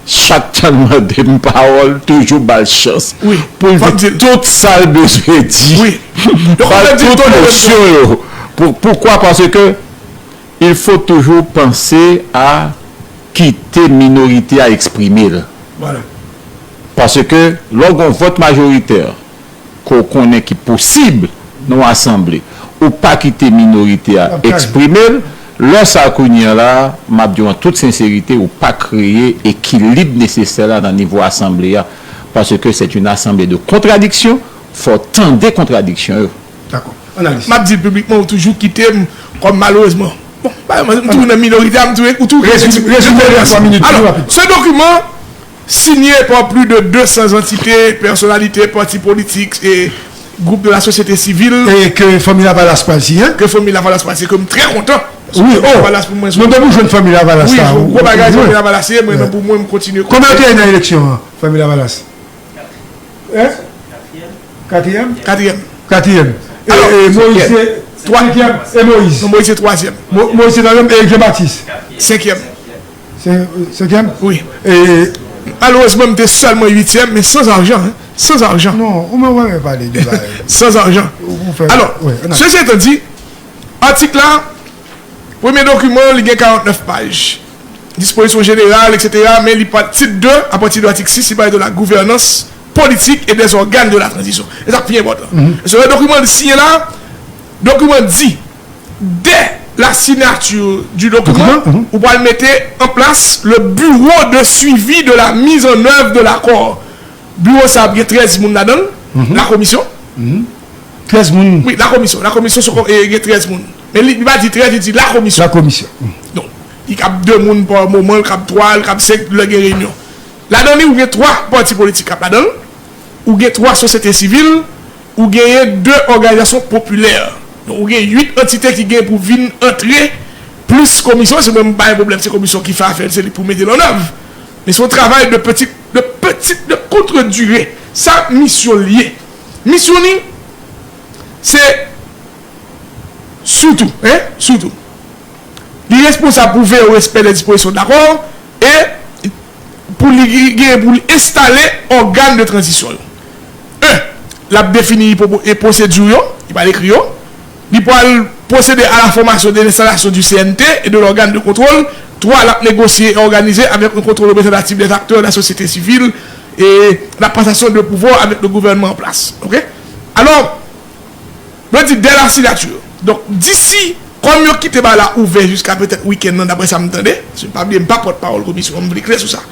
chak tan l mande m pawòl, toujou ba l chans pou l di tout sa l bezwen di. Ba l tout mosyon yo. Pou, poukwa? Paske il faut toujours penser à kite minorite a eksprime l. Paske lè w gen yon vòt majoritè, ke w konnen ki posib nan yon asanble, ou pa kite minorite a eksprime l, lè sa kounye a la, m ap di w an tout senserite, ou pa kreye ekilib nesesè la nan nivo asanble a. Paske c'est une assemblée de contradictions, fò w tande kontradiksyon yo. Dakò. Analiz. M ap di l piblikman, ou toujou kite m kòm malerezman. Bon, pa, m toujou nan minorite a, m toujou, ou toujou. Rezime, rezime nan twa minit, pi rapid. Alò, ce document, signé par plus de deux cents entités, personnalités, partis politiques et groupes de la société civile. E ke Fanmi Lavalas pral siyen. Ke Fanmi Lavalas pral siyen, ke m trè kontan. Wi, oh. Lavalas pou mwen, se yon gwo bagay, Fanmi Lavalas ye, mwen menm pou mwen, m kontinye kontan. Konbyen w te ye nan eleksyon an, Fanmi Lavalas? Hein? Katriyèm? Katriyèm. Katriyèm. E, e Moyiz se senkyèm. E Moyiz? Non, Moyiz se twazyèm. Mo-, Moyiz se twazyèm. E Jean Baptiste? Senkyèm. Se, senkyèm? Wi. E malerezman, m te sèlman uityèm, men san ajan, hein. San ajan. Non, ou mwen wè pale de bagay. San ajan. Alò, sesi etan dit, atik la, premye dokiman, li gen karantnèf paj. Dispozisyon jeneral, et cetera, men li pa, tit de, apati de atik sis, li pale de la gouvènans politik e dè ògàn de la tranzisyon. E sa k pi enpòtan. Paske lè dokiman an siyen la, dokiman di, dès la signature du document, ou pral mete an plas le bureau de suivi de la mise en œuvre de l'accord. Biwo sa ap gen trèz moun ladan l, la commission. Trèz moun. Wi, la commission. La commission se, e, gen trèz moun. Men li, li pa di trèz, li di la commission. La commission. Donk, li kab de moun pa moman, li kab twa, li kab senk, lè gen reyinyon. Ladan li, ou gen twa pati politik k ap ladan l, ou gen twa sosyete sivil, ou genyen de òganizasyon popilè. Donk, ou gen uit antite ki gen pou vin antre, plis komisyon, se mwen m pa gen pwoblèm, se komisyon ki fè afè l, se li pou mete l an èv. Men se yon travay de peti, de peti, de kout dire. Sa misyon li ye. Misyon li, se sitou, hein, sitou. Li responsab pou veye o respè dè dispozisyon dakò e pou li gen pou li enstale ògàn de tranzisyon yo. En, l ap defini pwopo-, e pwosedi yo, li pral ekri yo. Li pral pwosede a la fòmasyon de lenstalasyon du C N T et de l'organe de contrôle. Twa, l ap negosye e òganize avec un contrôle représentatif des acteurs de la société civile et la passation de pouvoir avec le gouvernement en place. Ok? Alò, Mwen di dès la signature. Donk, disi, kòm yo kite bagay la ouvè jiska petèt wikenn nan, daprè sa m tande, paske pa bliye, m pa pòtpawòl komisyon an, m vle klè sou sa.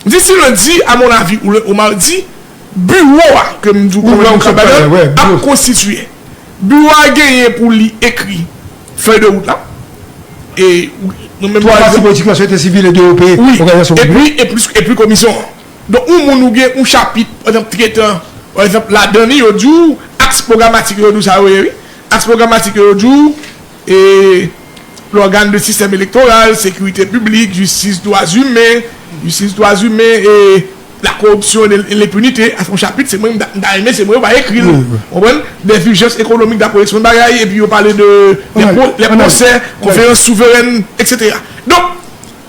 Disi lendi, amonnavi, ou, le, ou madi, biwo a, ke m di w kòman nou ka ba l, ap konstitiye. Biwo a genyen pou li ekri fèy de wout la. E nou menm twa pati politik la, sosyete sivil e de O P, òganizasyon popilè. Epi, epi, epi komisyon an. Donk, yon moun ou gen yon chapit, pa egzanp, tretan, pa egzanp, ladan li, yo di w, aks pwogramatik yo, yo di w sa yo ye, wi. Aks pwogramatik yo, yo di w, e, lògàn de sistèm elektoral, sekirite piblik, jistis, dwa imen, jistis, dwa imen, e, la koripsyon e lenpinite, a se yon chapit, se mwen, m ta, m ta renmen, se mwen yo pa ekri l. Wi, wi. Ou konprann? Des urgences économiques d'après yon bagay, epi yo pale de, de pwosè, konferans souverèn, et cetera. Donk,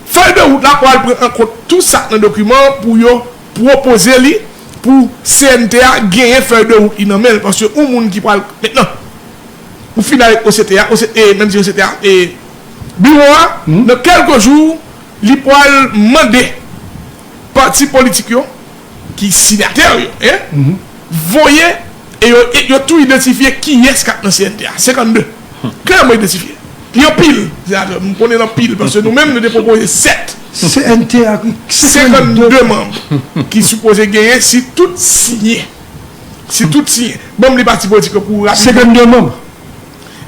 fèy de wout la pral pran an kont tou sa k nan dokiman pou yo pwopoze li pou C N T A genyen fèy de wout li nan men l, paske yon moun ki pral, mentnan, ou fin avèk O C T A, O C, e, menm si O C T A, e, biwo a, nan kèlke jou, li pral mande pati politik yo, ki sinyatè yo, en, voye, e yo, e yo tou idantifye kiyès k ap nan C N T A. Senkannde. Klèman idantifye. Li anpil, senatè. M konnen l anpil, paske nou menm, nou te pwopoze sèt. C N T A, wi, senkannde manm ki sipoze genyen si tout siyen. Si tout siyen. Ban m li pati politik yo pou rapid. Senkannde manm.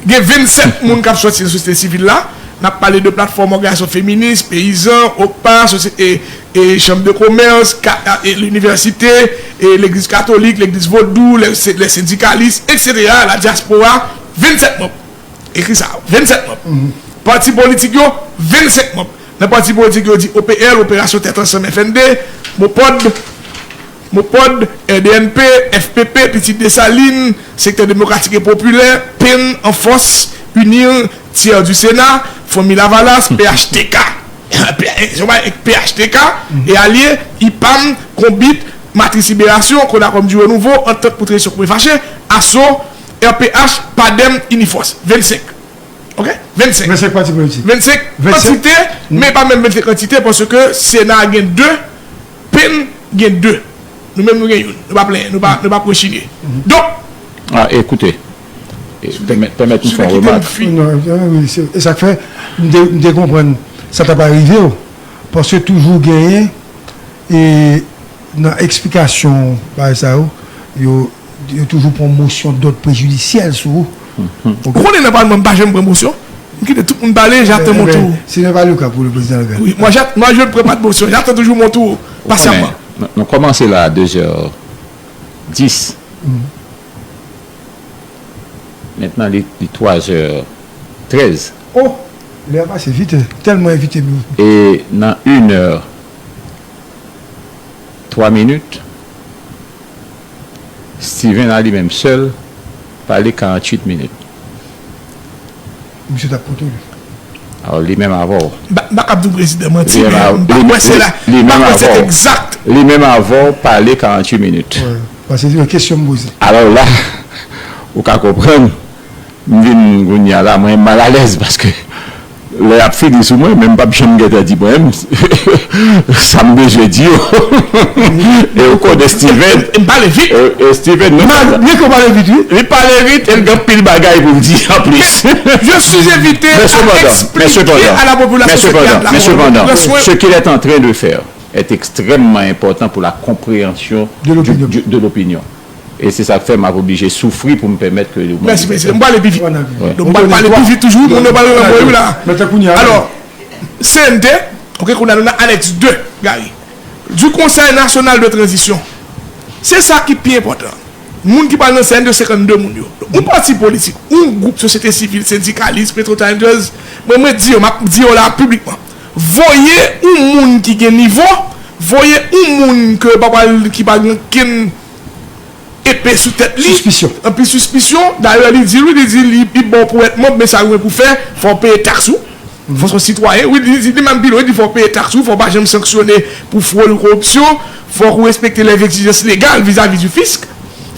Gen vennsèt moun k ap sòti nan sosyete sivil la. N ap pale de platfòm òganizasyon feminis, peyizan, OCPA, sosyete, e, e, chanm de komès, ka, e, linivèsite, e, legliz katolik, legliz vodou, lè, se, lè sendikalis, et cetera, la diaspora, vennsèt manm. Ekri sa, vennsèt manm. Pati politik yo, vennsenk manm. Nan pati politik yo di O P L, Operasyon Tèt Ansanm, F N D, MOPOD, MOPOD, R D N P, F P P, Pitit Desalin, Sektè Demokratik e Popilè, PEN, Anfòs, UNIR, Tiers du Sénat, Fanmi Lavalas, P H T K. P H T K e alye, IPAM, Konbit, Matris Liberasyon, Konakom du Renouveau, Antant pou Tranzisyon Koupe Fache, ASSO, R P H, PADEM, Inifòs. Vennsenk. Ok? Vennsenk. Vennsenk pati politik. Vennsenk antite, men pa menm vennsenk antite, paske Sena gen de, PEN gen de. Nou menm nou gen youn. Nou pa plenyen, nou pa, nou pa rechignen. Donk, a, ekoute, e, pèmèt, pèmèt m fè yon remak. Non, non, wi, se, e sa k fè, m te, m te konprann sa t ap rive w, paske toujou genyen, e, nan eksplikasyon bagay sa yo, yo, yo toujou pran mosyon dòd prejidisyèl sou ou. Ou konnen nan palman, m pa janm pran mosyon. M kite tout moun pale, j'attends mon tour. Ce n'est pas le cas pour le président Albert. Oui, moi, j'att-, moi, je ne prends pas de motion. J'attends toujours mon tour, patiemment. Ou konnen, nou, nou kòmanse la a deux heures dix. Mentnan, li, li trois heures treize. Oh, lè a pase vit, tèlman envite nou. E nan une heure, twa minit, Steven a li menm sèl pale karanntuit minit. Misye t ap konte li. Alò, li menm avè w. M pa, m pa kab di w prezidan manti, men m pa kwè se la, m pa kwè se egzak. Li menm avè w pale karanntuit minit. Wi, paske se yon kesyon m poze. Alò la, ou ka konprann, m vin kounye a la, mwen malalèz paske lè y ap fini sou mwen, men m p ap janm gentan di mwen menm sa m bezwen di yo. E ou konnen Steven. M pale vit. E, e Steven, non. Malgre ke w pale vit, wi. Li pale vit e l gen anpil bagay pou l di anplis. Je suis invité à expliquer à la population ce qu'il y a de la. Mais cependant, mais cependant, mais cependant, ce qu'il est en train de faire est extrêmement important pour la compréhension de l'opinion. E se sa k fè m ap oblije soufri pou m pèmèt ke yo mande. Mèsi, mèsi. M prale pi vit. Donk, m pral pale pi vit toujou, moun yo pral ranvwaye wi la. Alò, C N T, ok, kounye a nou nan anèks de, Gary. Du Conseil National de Transition. Se sa ki pi enpòtan. Moun ki pral nan C N T, senkannde moun yo. Yon pati politik, yon gwoup sosyete sivil, sendikalis, Petro Challengers, mwen, mwen di yo, m ap di yo la piblikman. Voye yon moun ki gen nivo, voye yon moun ke pa pral, ki pa gen okenn epe sou tèt li. Sispisyon. Anpil sispisyon. Dayè, li di, wi, li di, li, li bon pou èt manm, men sa ou gen pou fè, fò w peye taks ou. Fò w se yon sitwayen. Wi, li di, li menm pi lwen, li di, fò w peye taks ou, fò w pa janm sanksyone pou fwod ou koripsyon, fò w respekte lè egzijans legal vizavi di fisk,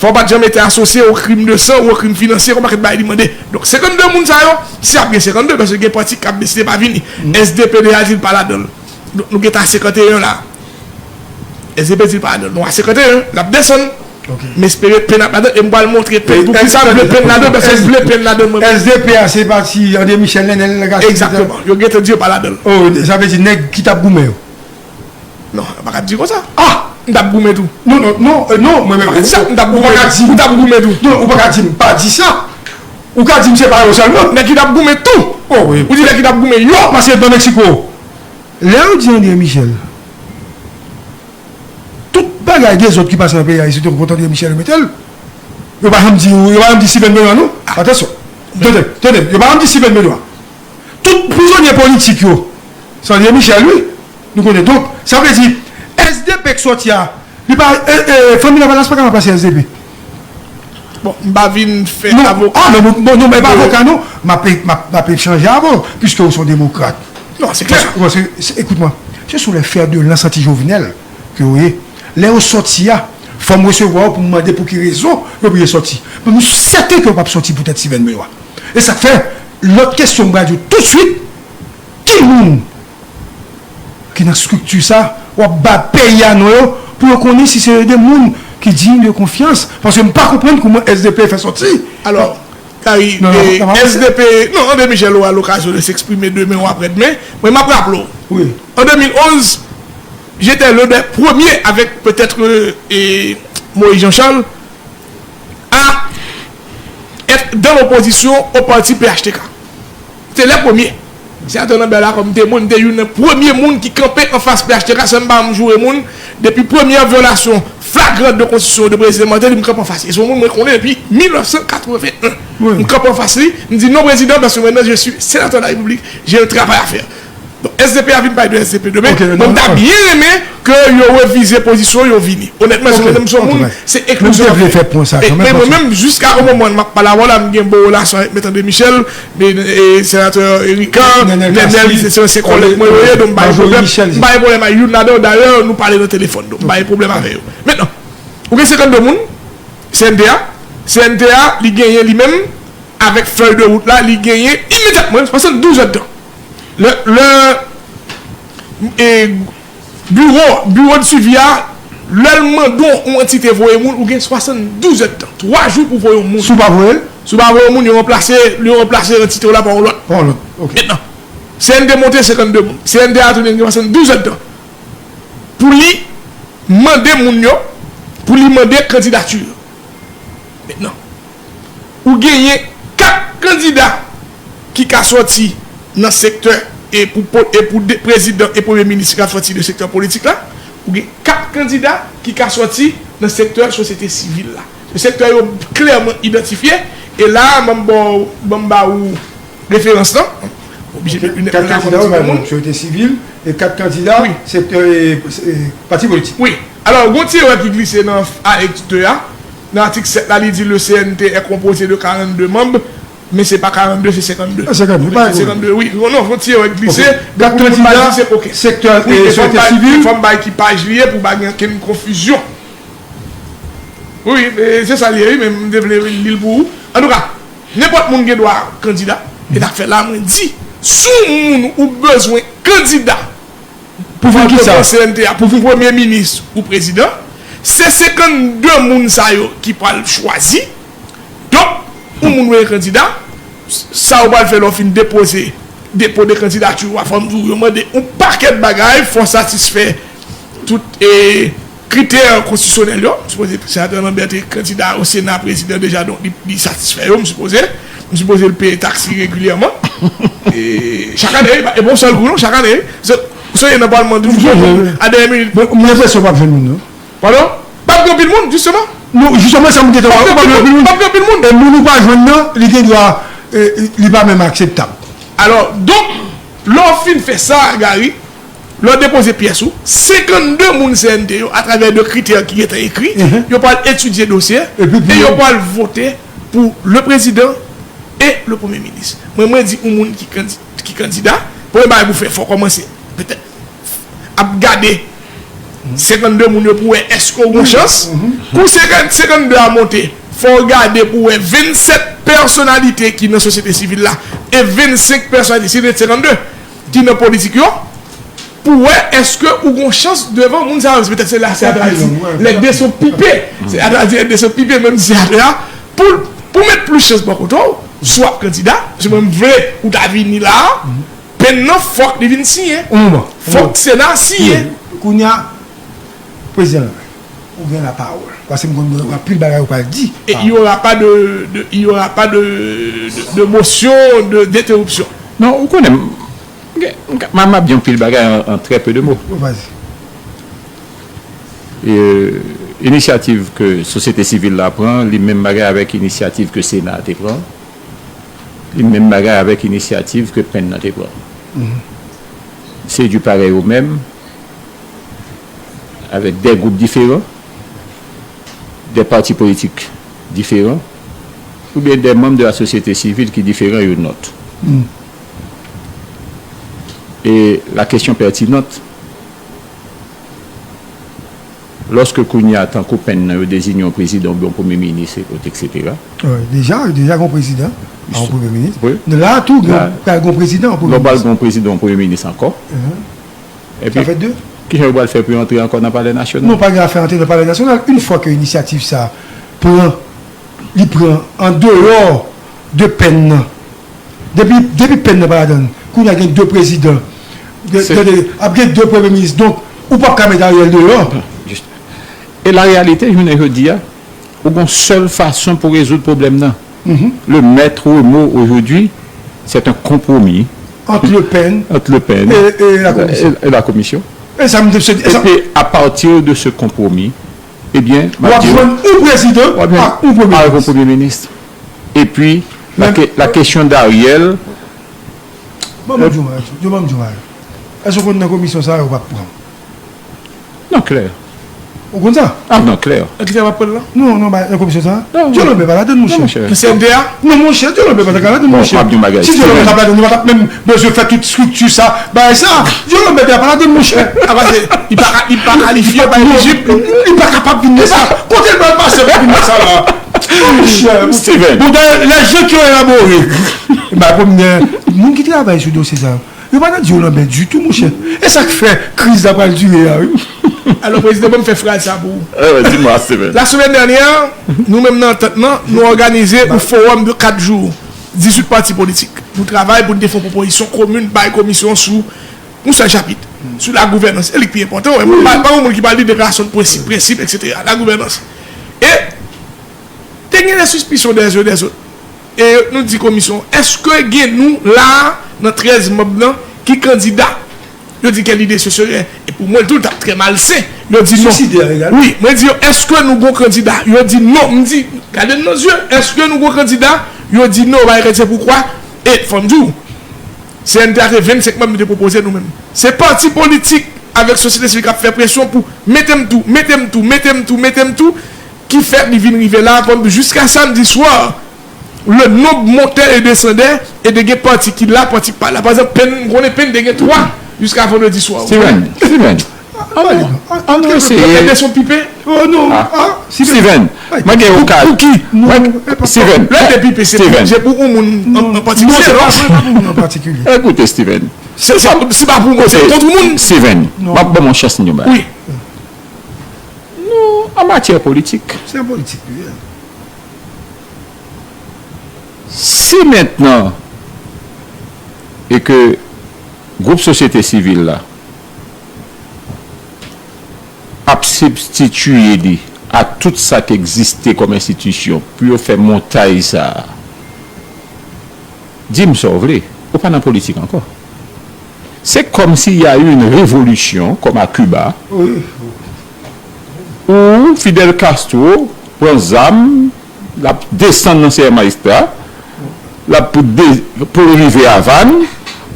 fò w pa janm ete asosye o krim de san ou o krim finansye, yon pakèt bagay li mande. Donk, senkannde moun sa yo, si ap gen senkannde, paske gen pati k ap deside pa vini. S D P deja di l pa ladan l. Donk, nou gentan a senkanteyen la. S D P di l pa ladan l. Nou a senkanteyen, l ap desann. M espere P N ap ladan, e m pral montre P N poukisa m vle P N ladan, paske m vle P N ladan mwen menm. S D P a se pati André Michel, Nenel, Cassy. Egzakteman. Yo gentan di yo pa ladan l. Oh, sa vle di nèg ki t ap goumen yo. Non, yo pa ka di konsa. Ah! M t ap goumen tou. Non, non, non, euh, non, mwen menm. Ou pa ka di sa, m t ap goumen tou. Ou pa ka di, ou t ap goumen tou. Non, ou pa ka di m pa di sa. Ou ka di m se pa yo sèlman. Nèg ki t ap goumen tou. Oh, wi. Ou di nèg ki t ap goumen yo. Paske nan Meksiko, lè yo di André Michel, tout bagay dezòd ki pase nan peyi a isit yo kont André Michel yo mete l. Yo pa janm di, yo pa janm di Steven Benoît non. Atansyon. Tande, tande, yo pa janm di Steven Benoît. Tout prizonye politik yo, se André Michel, wi. Nou konnen. Donk, sa vle di, S D P k sòti a, li pa, e, e, Fanmi Lavalas pa ka ranplase S D P. Bon, m pa vin fè avoka. Ah, non, non, non, non, men pa avoka, non. M ap, m ap, m ap echanje avè w, piske w se yon demokrat. Non, se klè. Paske, paske, se, écoute-moi, ce sont les fers de lance anti-Jovenel ke w ye. Lè yo sòti a, fò m resevwa yo pou m mande pou ki rezon yo pou yo sòti. Men m sèten ke yo p ap sòti poutèt Steven Benoît. E sa k fè, lòt kesyon m pral di w toutswit, ki moun ki nan estrikti sa, w ap ba peyi a non yo, pou yo konnen si se de moun ki diy de konfyans. Paske m pa konprann kòman S D P fè sòti. Alò, Gary, S D P, non, André Michel aura l'occasion de s'exprimer demain ou après-demain. Mwen, m ap raple w. Wi. En deux mille onze, j'étais l'un des premiers, avec peut-être, euh, et Moïse Jean-Charles, à être dans l'opposition au parti P H T K. Se lè premye. Senatè Lambert Lacombe te mwen, m te youn nan premye moun ki kanpe anfas P H T K, san m pa janm joure moun, depi premyè vyolasyon flagrant de konstitisyon de prezidan Martelly, m kanpe anfas li. E se yon moun mwen konnen depi mil nèf san katreven en. M kanpe anfas li, m di non prezidan, paske maintenant je suis sénateur de la République, j'ai un travail à faire. Bon, S D P a vin pale de S D P demen. Mwen, m ta byen renmen ke yo revize pozisyon yo vini. Onètman, se mwen menm, se yon moun, se enklizyon. Men mwen menm, jiska o moman m ap pale avè w la, m gen bon relasyon avèk Mèt André Michel, men, e, Senatè Erika, Nenel, se, se kòlèg mwen yo ye, donk m pa gen pwoblèm, m pa gen pwoblèm ak youn ladan yo. Dayè, nou pale nan telefòn, donk m pa gen pwoblèm avè yo. Mentnan, ou gen senkannde moun, C N T A, C N T A, li genyen li menm, avèk fèy de wout la, li genyen imedyatman swasanndouz èdtan. Lè, lè, e, biwo, biwo de swivi a, lè l mande w yon antite voye moun, ou gen swasanndouz èdtan, twa jou pou voye yon moun. Si w pa voye l? Si w pa voye yon moun, yo ranplase, yo ranplase antite w la pa yon lòt. Pa yon lòt, ok. Mentnan, C N T monte senkannde moun. C N T a tounen gen swasanndouz èdtan pou li mande moun yo, pou li mande kandidati yo. Mentnan, ou genyen kat kandida ki ka sòti nan sektè, e pou, e pou de, prezidan e premye minis ki ka sòti de sektè politik la, ou gen kat kandida ki ka sòti nan sektè sosyete sivil la. Se sektè yo klèman idantifye, e la, ban m ba w, ban m ba ou referans lan. Oblije met linèt mwen la pou m di moun. Sosyete sivil e kat kandida sektè, e, e, pati politik. Wi. Alò, gon ti erè ki glise nan Alex de a. Nan atik sèt la, li di le C N T est composé de quarante-deux membres, men se pa karannde, se senkannde. Ah, senkannde, wi, wi. Non, non, gon ti erè ki glise. Kat kandida sektè, e, sosyete sivil. Fò m bay ki paj li ye pou pa gen okenn konfizyon. Wi, wi, e, se sa l ye, wi, men m te vle li l pou ou. Antouka, nenpòt moun gen dwa kandida. E sa k fè la, mwen di, si yon moun ou bezwen kandida pou vin kisa? C N T a, pou vin premye minis ou prezidan, se senkannde moun sa yo ki pral chwazi. Donk, yon moun wè kandida, sa ou pral fè lè w fin depoze depo de kandidati ou a, fò m di w, yo mande yon pakèt bagay, fò w satisfè tout, e, kritè konstitisyonèl yo. M sipoze Senatè Lambert te kandida o Sena, prezidan deja, donk li, li satisfè yo, m sipoze. M sipoze l peye taks li regilyèman. E, chak ane, e pa, e pa yon sèl kou non, chak ane. Se, ou sonje nan palman, toujou a dènyè minit. Bon, m gen enpresyon w p ap jwenn moun non. Padon? P ap gen anpil moun, jisteman. Non, jisteman, sa m te tande. P ap gen anpil moun. P ap gen anpil moun. E moun ou pa jwenn nan, li gen dwa, e, li pa menm akseptab. Alò, donk, lè w fin fè sa, Gary, lè w depoze pyès ou, senkannde moun C N T yo, atravè de kritè ki gentan ekri, yo pral etidye dosye, e yo pral vote pou le prezidan e le premye minis. Mwen, mwen di yon moun ki kandi-, ki kandida, premye bagay pou fè, fò w kòmanse, petèt, ap gade senkannde moun yo pou wè èske w gon chans. Kou senkannde a monte, fò w gade pou wè vennsèt pèsonalite ki nan sosyete sivil la e vennsenk pèsonalite, si te senkannde, ki nan politik yo. pou wè èske ou gon chans devan moun sa yo. Petèt se la, se atadi lèd de son pipe. Se atadi lèd de son pipe, menm si atè a, pou, pou met plis chans bò kote w, si w ap kandida, paske mwen m vle ou ta vini la, penn nan fòk li vin siyen. Fòk Sena siyen. Kounye a, prezidan, ou gen lapawòl. Paske m konn gen anpil bagay ou pral di. Et il y aura pas de, de, il y aura pas de, de, de motion de, d'interruption. Non, ou konnen, m, m, m ap di anpil bagay an, an trè pe de mo. Vas-y. E, inisyativ ke sosyete sivil la pran, li menm bagay avèk inisyativ ke Sena a te pran, li menm bagay avèk inisyativ ke penn nan te pran. Se du pareil au même, avec des groupes différents, des partis politiques différents, oubyen des membres de la société civile ki diferan youn lòt. E la question pertinente, lòske kounye a, tankou penn nan, yo deziyen yon prezidan oubyen yon premye minis, et cetera. Wi, deja, deja gon prezidan, an premye minis. Wi. La tou, pral gon prezidan, an premye minis. Pral gon prezidan, an premye minis ankò. Epi, sa fè de. Kijan yo pral fè pou yo antre ankò nan Palè Nasyonal? Non, pa gen afè antre nan Palè Nasyonal. Yon fwa ke inisyativ sa pran, li pran an deyò de penn nan. Depi, depi penn nan pa ladan l, kounye a gen de prezidan. De, de, de, ap gen de premye minis. Donk, ou p ap ka met Ariel deyò. E la réalité, jounen jodi a, ou gon sèl fason pou rezoud pwoblèm nan. Le maître mot aujourd'hui, c'est un compromis entre le pen et, et la commission. E sa m te soti, e sa. Et puis, à partir de ce compromis, ebyen, w ap jwenn yon prezidan ak yon premye minis. Epi, la, la kesyon d'Ariel. Ban m di w, ban m di w, èske w konn nan komisyon sa yo p ap pran? Non, klè. Ou konn sa? Ah non, klè. Nan ki sa w ap pran l lan? Non, non, nan komisyon sa. Dyòl Lanbè pa ladan l, monchè. Nan C N T A? Non, monchè, Dyòl Lanbè pa ta ka ladan l, monchè. Si Dyòl Lanbè t ap ladan l, nou pa t ap menm bezwen fè tout estrikti sa, bagay sa. Dyòl Lanbè pa ladan l, monchè. Apa se, li pa, li pa kalifye, li pa elijib. Li pa kapab vin nan sa. Kote l pral pase pou vin nan sa la? Monchè, Steven. Bon, dayè, les gens qui ont élaboré. Ba, premye, moun ki travay sou dosye sa yo, yo pa nan Dyòl Lanbè ditou, monchè. E sa k fè kriz la pral dire a, wi. Alò, prezidan, ban m fè fraz sa pou ou. Lasemèn dènyè, nou menm nan antant lan, nou òganize yon fowòm de kat jou, dizuit pati politik, pou travay, pou n te fè yon pwopozisyon komin bay komisyon sou yon sèl chapit, sou lagouvènans. E li k pi enpòtan, wè. Pa, pa yon moun ki pral li deklarasyon de prensip, prensip, et cetera. Lagouvènans. E te gen de sispisyon dèzyon dèzòt. E nou di komisyon, èske gen nou la a, nan trèz manm nan, ki kandida? Yo di ke lide se sere. E pou mwen, tou, l t ap trè malsen. Yo di non. Wi, mwen di yo, èske nou gon kandida? Yo di non. M di, gade m nan zye, èske nou gon kandida? Yo di non, yo pa gen kandida. Poukwa? E, fò m di w, C N T A te vennsenk manm, nou te pwopoze nou menm. Se pati politik avèk sosyete sivil k ap fè presyon pou mete m tou, mete m tou, mete m tou, mete m tou, ki fè li vin rive la, kòm jiska samdi swa, le nombre montait et descendait, e te gen pati ki la, pati ki pa la. Pa egzanp, pen, m konnen pen te gen twa jiska vandredi swa. Steven, Steven, ann, ann eseye. Lè de son pipe. Oh non, ah, Steven, mwen gen yon ka. Pou ki? Steven, lè de pipe, se pou, se pou yon moun an, an patikilye, non? Se pa pou moun an patikilye. Ekoute, Steven. Se, se, se pa pou moun, se kont moun. Steven, m ap ban m yon chans yon bagay. Wi. Nou, an matyè politik. Se an politik li ye. Si mentnan, e ke gwoup sosyete sivil la ap sibstitiye li a tout sa k egziste kòm enstitisyon pou yo fè montay sa a, di m sa w vle, ou pa nan politik ankò. Se kòmsi y a eu une révolution, comme à Cuba, où Fidel Castro pran zam, l ap desann nan Sierra Maestra, l ap pou de, pou l rive Avàn,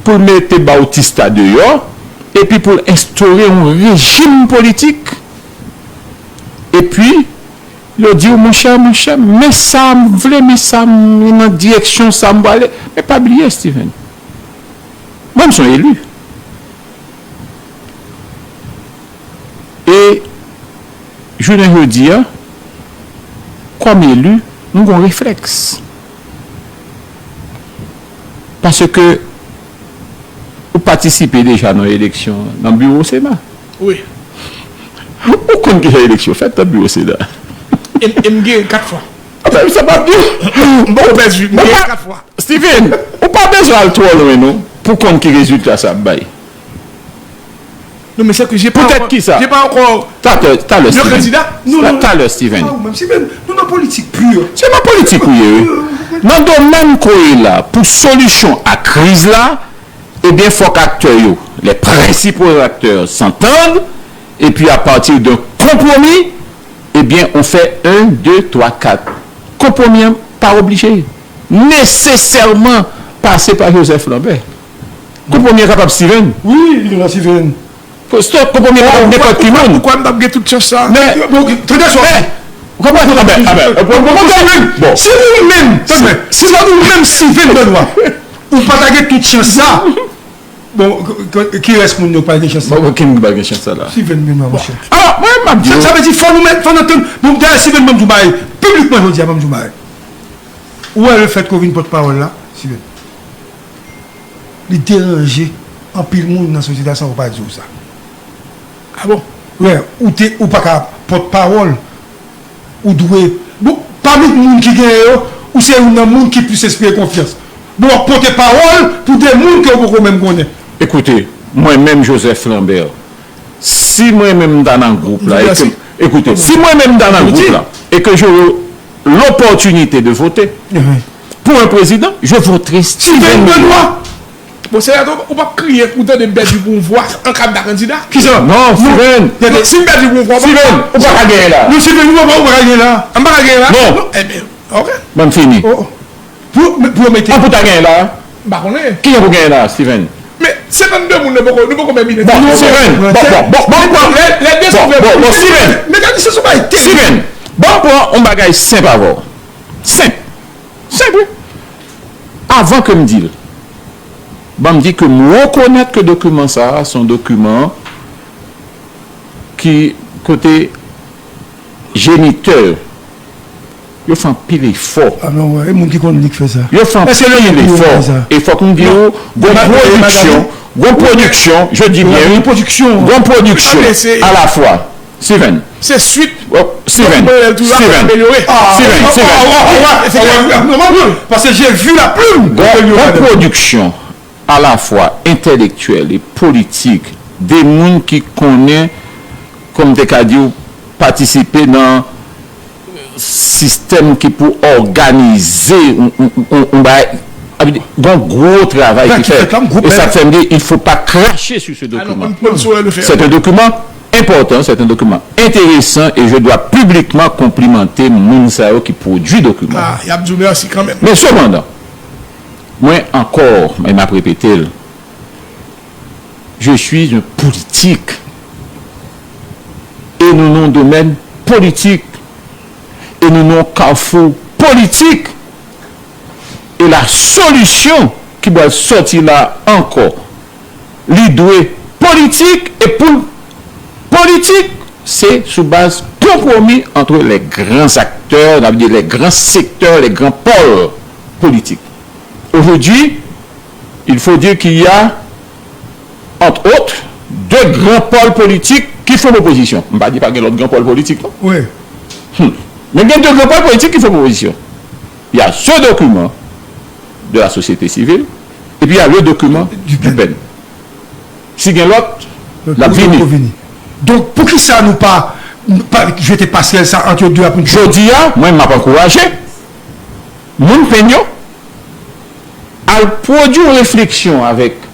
pou l mete Bautista deyò, epi pou l enstore yon rejim politik. Epi, yo di w, monchè, monchè, men sa m vle, men sa m, nan direksyon sa m prale. Men pa bliye, Steven, mwen, m se yon eli. E jounen jodi a, kòm eli, m gon reflèks. Paske ou patisipe deja nan eleksyon nan biwo Sena. Wi. Ou konn kijan eleksyon fèt nan biwo Sena? E m gen kat fwa. Sa pa di. M poko pèdi, m gen kat fwa. Steven, ou pa bezwen al twò lwen non pou konn ki rezilta sa ap bay. Non, mais c'est que j'ai pas encore, j'ai pas encore talè, talè, Steven. Talè, Steven. Ah, ou menm Steven, nou nan politik pur. Se nan politik ou ye, wi. Nan domèn ko ye la, pou solisyon a kriz la, ebyen, fòk aktè yo, les principaux acteurs s'entendent, epi à partir d'un compromis, ebyen, on fait un, deux, trois, quatre. Konpwomi an pa oblije nesesèman pase pa Joseph Lambert. Konpwomi an kapab Steven. Wi, li la Steven. Konpwomi an kapab nenpòt ki moun. Ou kwè m t ap gen tout chans sa? Men, tande sa. Ou konprann? Bon. Si nou menm, tande, si nou menm Steven Benoît, ou pa ta gen tout chans sa, bon, k- k- ki rès moun yo pa gen chans sa? Bon, ki moun ki pa gen chans sa la? Steven Benoît, monchè. Alò, mwen, m ap di Sa, sa vle di, fò nou met, fò nou tann. Bon, dayè, Steven, ban m di w bagay. Piblikman, jodi a, ban m di w bagay. Ou wè, lefèt ke w vin pòtpawòl la, Steven, li deranje anpil moun nan sosyete a san yo pa di w sa. Ah bon? Wè, ou te, ou pa ka pòtpawòl. Ou dwe, bon, pami moun ki genyen yo, ou se youn nan moun ki plis enspire konfyans. Bon, w ap pote pawòl pou de moun ke w poko menm konnen. Écoutez, mwen menm Joseph Lambert, si mwen menm m ta nan gwoup la, e ke, écoutez, si mwen menm m ta nan gwoup la, et que j'aurais l'opportunité de voter pour un président, je voterai Steven Benoît. Bon, senatè, ou p ap kriye pou tande m pèdi pou yon vwa an kandida kandida? Kisa? Non, Steven. Non, si m pèdi pou yon vwa, Steven, ou pa ka genyen la. Non, Steven, ou pa, ou pa ka genyen la. M pa ka genyen la? Non. Non, ebyen, ok. Ban m fini. Oh, oh. Pou, pou yo mete. An pou ta genyen la? M pa konnen. Kijan pou genyen la, Steven? Men, senkann de moun, nou poko, nou poko menm idantifye. Bon, Steven, bon, bon, bon, bon, bon, lè, lè de bon, bon, bon, Steven. Mekanisyen sou bay tèk. Steven, ban m pran yon bagay senp avè w. Senp. Senp, wi. Avan ke m di l, ban m di ke m rekonèt ke dokiman sa a se yon dokiman ki kote jenitè yo fè anpil efò. Ah non, wè, e moun ki konn li k fè sa. Yo fè anpil efò. E fòk m di w, gon pwodiksyon, gon pwodiksyon, je dis bien, wi, gon pwodiksyon alafwa. Steven. Se swit. Steven. Steven. Steven. Steven. Paske j'ai vu la plume. Gon pwodiksyon alafwa entèlektyèl e politik de moun ki konnen, kòm m te ka di w, patisipe nan sistèm ki pou òganize yon, yon, yon, yon bagay. Gon gwo travay ki fèt. E sa k fè m di, il faut pas cracher sur ce document. C'est un document important, c'est un document intéressant et je dois publiquement complimenter moun sa yo ki pwodui dokiman. Ah, y ap di w mèsi kanmenm. Men sepandan, mwen ankò, e m ap repete l, je suis un politique. E nou nan yon domèn politik. E nou nan yon kafou politik. E la solisyon ki pral sòti la ankò, li dwe politik, e pou l politik, se sou baz konpwomi entre les grands acteurs, sa vle di les grands secteurs, les grands pôles politiques. Aujourd'hui, il faut dire qu'il y a, entre autres, deux grands pôles politiques qui font l'opposition. M pa di pa gen lòt gran pòl politik, non. Wi. Hmm. Men gen de gran pòl politik ki fè pwopozisyon. Il y a ce document de la société civile, et puis il y a le document du pen. Si gen lòt, l ap vini. Donk, poukisa nou pa, pa jete pasyèl sa ant de a pou n... Jodi a, mwen, m ap ankouraje moun pen yo al pwodui yon refleksyon avèk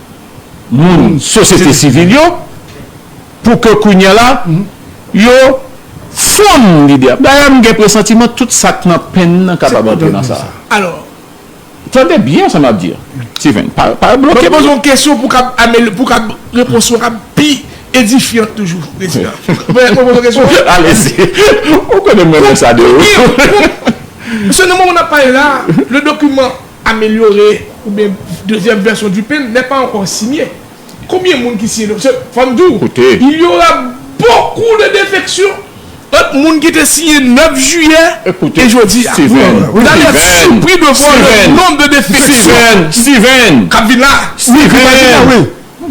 moun sosyete sivil yo, pou ke kounye a la, yo fonn lide a. Dayè, m gen presantiman tout sa k nan pen nan kapab antre nan sa. Alò, tande byen sa m ap di a. Steven, pa, pa bloke m. Mwen poze yon kesyon pou kab amelyore, pou kab repons ou kab pi edifyan toujou, prezidan. Mwen poze yon kesyon. Alezi. Ou konnen m renmen sa de ou. Paske nan moman n ap pale la, le document amélioré oubyen dezyèm vèsyon du pen n'est pas encore signé. Konbyen moun ki siyen? Fò m di w, il y aura beaucoup de défections ant moun ki te siyen nèf jiyè e jodi a. Vous allez être surpris de voir le nombre de défections k ap vin la. Steven, Steven, Steven, wi.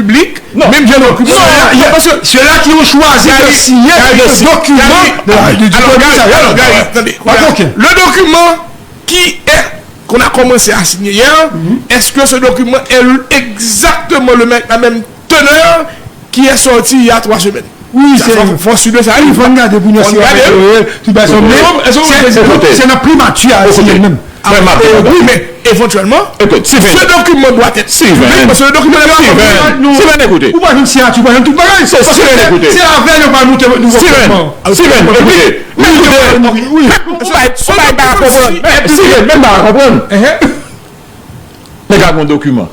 piblik. Non, Menm jan non, dokiman non, sa il y a- paske ceux-là qui ont choisi de signer le document de- du Alors, commissariat. Gary, Gary, tande. Pas Voilà. coquin. Le document qui est qu'on a commencé à signer hier, est-ce que ce document est exactement le même, la même teneur qui est sortie il y a trois semaines? Wi, Ça, faut, faut suivre ça. Wi, fò n gade pou nou si Fò n gade. Tout bagay sanble. Non, mais ça, Se c'est- se nan primati a. Écoutez. Li menm. Ah, eh, oui, mais éventuellement, Écoute, Steven. Ce document doit être. Steven. Parce que le document Steven, Steven, écoutez. Ou pa jwenn siyati, ou pa jwenn tout bagay. Se Steven, écoutez. Se avè yo pa moute nou. Steven, Steven, écoutez. Wi, wi. Ou pa, ou pa, ou pa konprann. Steven, menm pa konprann. Nèg la gon dokiman.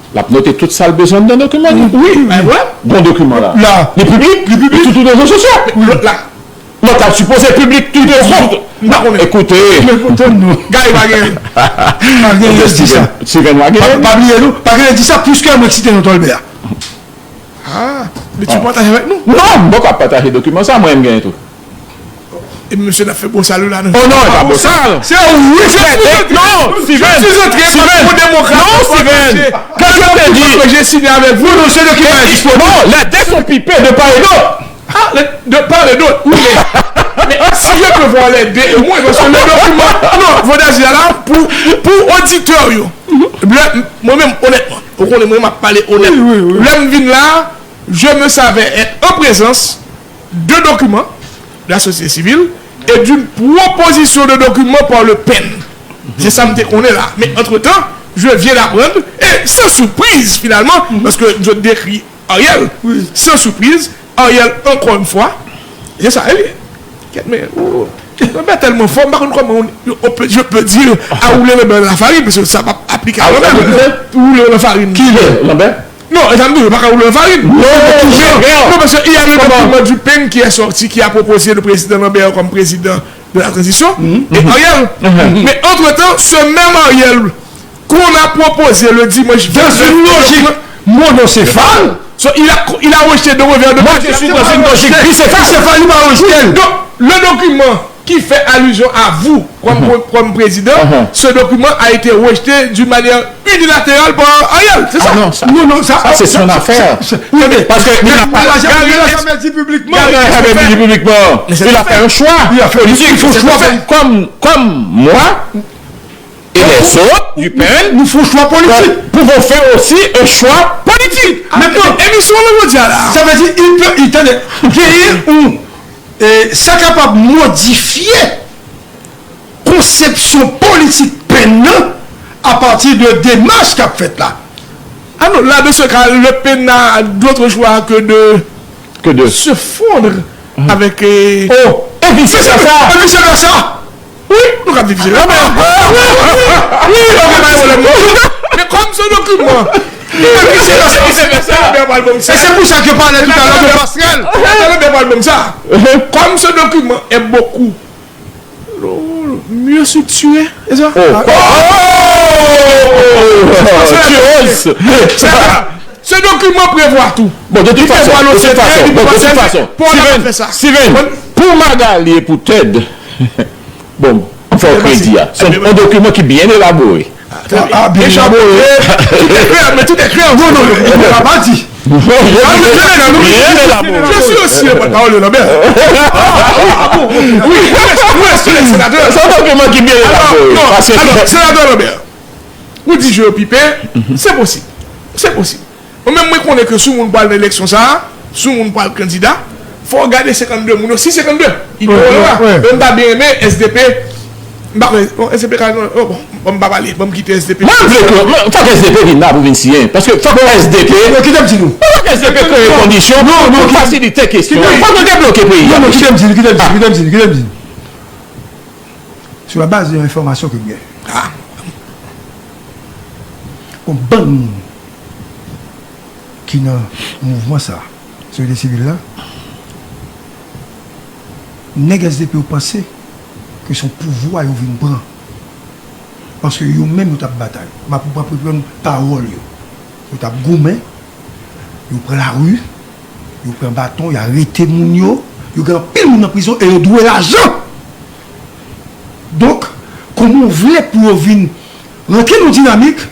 L ap note tout sa l bezwen nan dokiman li. Oui, ben voilà. Gon dokiman la. La. Li piblik. Li piblik. Tout rezo sosyo. Lòt la. Lòt la sipoze piblik tout rezo. M pa konnen. Ekoute. Men kontan nou. Gay pa gen. Pa gen lè di sa. Steven, Steven, w a Pa gen. Pa bliye nou. Pa gen lè di sa plis ke mwen ki site non Tolbè a. Ah, mais tu partages avec nous. Non, m poko ap pataje dokiman sa, mwen m genyen tou. E mesye n ap fè bon salu la. Oh non, e pa bon sa. Se ou wi. Non, Steven. Je suis entré Steven. pour démocrate. Non, Steven. Quand je te dis. J'ai signé avec vous. Non, se dokiman a disponib. Non, les deux sont pipés de part et d'autre. Ah, le- de part et d'autre. Oui, mais, mais si je peux voir les deux, au moins, parce que le document. Non, Vodazi la, pour, pour auditeur, yo. Lè- Mwen menm, onètman, ou konnen mwen, m ap pale onèt. Oui, oui, oui. Lè m vin la, je me savais être en présence de documents de la société civile et d'une proposition de document par le pen. Se sa m te konnen la. Men antretan, je viens d'apprendre, et sans surprise, finalement, parce que je décris Ariel, sans surprise, Ariel, encore une fois, c'est ça, elle est. Kèt, men, oh, Lambert tèlman fò, m pa konn kòman on, on peut, je peux dire, a woule Lambert nan lafarin, paske sa p ap aplike a Lambert. Woule nan lafarin. Kilè? Lambert? Non, e sa m di, yo pa ka woule nan farin. Non, Non, parce que il y a le document du pen qui est sorti, qui a proposé le président Lambert comme président de la transition, et Ariel. Mais entre-temps, ce même Ariel qu'on a proposé le dimanche Dans une logique monocéphale, so, il a, il a rejeté de revers de Moi, je suis dans une logique bicéphale. Bicéphale, il m'a rejeté. Donc, le document qui fait allusion à vous comme, comme président, ce document a été rejeté d'une manière unilatérale par Ariel. C'est ça? Ah non, ça, Non, non, ça, ça, c'est son affaire. Parce que il n'a pas. Il n'a jamais dit publiquement. Il n'a jamais dit publiquement. Il a fait un choix politique. Il faut choix comme, comme moi et les autres du pen. Nou fè yon chwa politik. Pouvons faire aussi un choix politique. Maintenant, Emisyon an jodi a la. Sa vle di, il peut, il tande, genyen ou, e, sa kapab modifye konsepsyon politik pen nan apati de demach k ap fèt la. Ah non, là, dans ce cas, le pen n'a d'autre choix que de Que de. Se fondre avec. euh, Oh, et vice versa. E vice versa. Oui, nou ka viv se la. Oui, nou ka bay pwoblèm. Men kòm se dokiman. E vice versa. Lambert pral ban m E sa. se pou sa ke pale tout à l'heure de pasrèl. Lambert pral ban m sa. Comme ce document est beaucoup mieux structuré, c'est ça? Oh. C'est ça. Ce document prévoit tout. Bon, de toute façon, de toute façon, bon, de toute façon, Steven, Steven, pou Magali e pou Ted, bon, m fè w kredi a. Se yon dokiman ki byen elabore. Ah, bien elabore. Tout est clair, mais tout est clair. Non, non, non, non, non, non, non. Bien elabore. Je suis aussi le porte-parole de Lambert. Oui, oui, oui, sénateur. Se yon dokiman ki byen elabore. Non, Paske alors, sénateur Lambert, ou di je okipe, c'est possible. C'est possible. Mwen menm, mwen konnen ke si yon moun pral nan eleksyon sa a, si yon moun pral kandida, fò w gade senkannde moun yo. Si senkannde, i gen yon erè. Men m ta byen renmen S D P, m pa kwè, bon, S D P ka, non, oh, bon, bon, m pa pale, bon, m kite S D P. Mwen vle ke, mwen, fòk S D P vin la pou vin siyen. Paske fòk S D P, Yo, kite m di nou. Fòk S D P kreye kondisyon pou fasilite kesyon. Fòk nou debloke peyi Non, a. non, kite m di nou, kite m di nou, kite m di nou, kite m di nou. Sou la baz de enfòmasyon ke m gen. Gon bann moun ki nan mouvman sa, sosyete sivil la, nèg S D P yo panse ke se yon pouvwa yo vin pran. Paske yo menm yo t ap batay. M ap reprann pawòl yo. Yo t ap goumen, yo pran lari, yo pran baton, yo arete moun yo, yo gen anpil moun nan prizon e yo dwe lajan. Donk, kòman w vle pou yo vin rantre nan yon dinamik,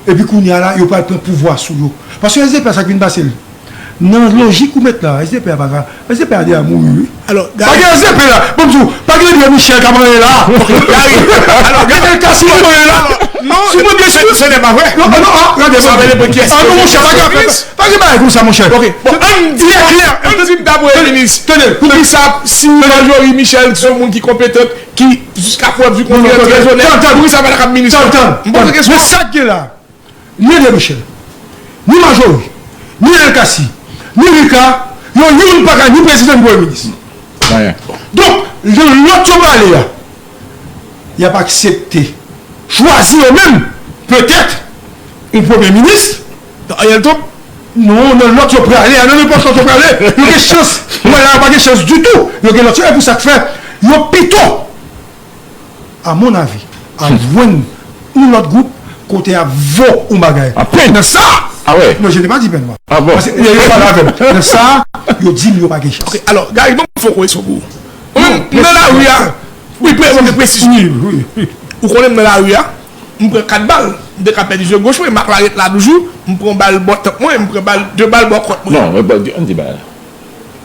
epi kounye a la, yo pral pran pouvwa sou yo? Paske S D P a sa k vin pase l. Nan lojik ou met la, S D P a pa ka. S D P a deja mouri, wi. Alò, pa gen S D P la. Bon, m di w, pa gen André Michel k ap anyen la. Gary, alò, Gary, Kasi k ap anyen la. Non, si mwen byen si se pa vre. Non, non, ah, gade, sa vle di kiyès? Ah non, monchè, pa gen, pa gen bagay konsa, monchè. Ok, bon, ann di klè, ann di m ta premye minis. Tande, poukisa si Marjorie Michel se yon moun ki konpetan, ki jiska prèv di kontrè trè zonèt, poukisa pa ta ka minis? M poze kesyon. Men sa k gen la. Ni André Michel, ni Marjorie, ni Nènèl Cassy, ni Rika, yo youn pa ka ni prezidan ni premye minis. Donk, jan lòt yo prale a, y ap aksepte chwazi yo menm, petèt, yon premye minis. Ariel Top? Non, nan lòt yo prale a, nan nenpòt lòt yo prale, yo gen chans. Wè la, yo pa gen chans ditou. Yo gen lòt yo, e pou sa k fè, yo pito a mon avi, al jwenn yon lòt gwoup kote y ap vo yon bagay. Nan sa, non, je n'ai pas dit Benoît. Paske yo pale avè m. Nan sa, yo di m yo pa gen chans. Ok, alò, Gary, ban m fon koreksyon pou ou. Mwen menm, m nan lari a. Wi, pre- mwen gen presizyon. Ou konnen m nan lari a, m pran kat bal. M te ka pèdi je goch mwen, m ap la ret la toujou. M pran bal bò tanp mwen, m pran bal, de bal bò kont mwen. Non, men bon, ann di bagay la.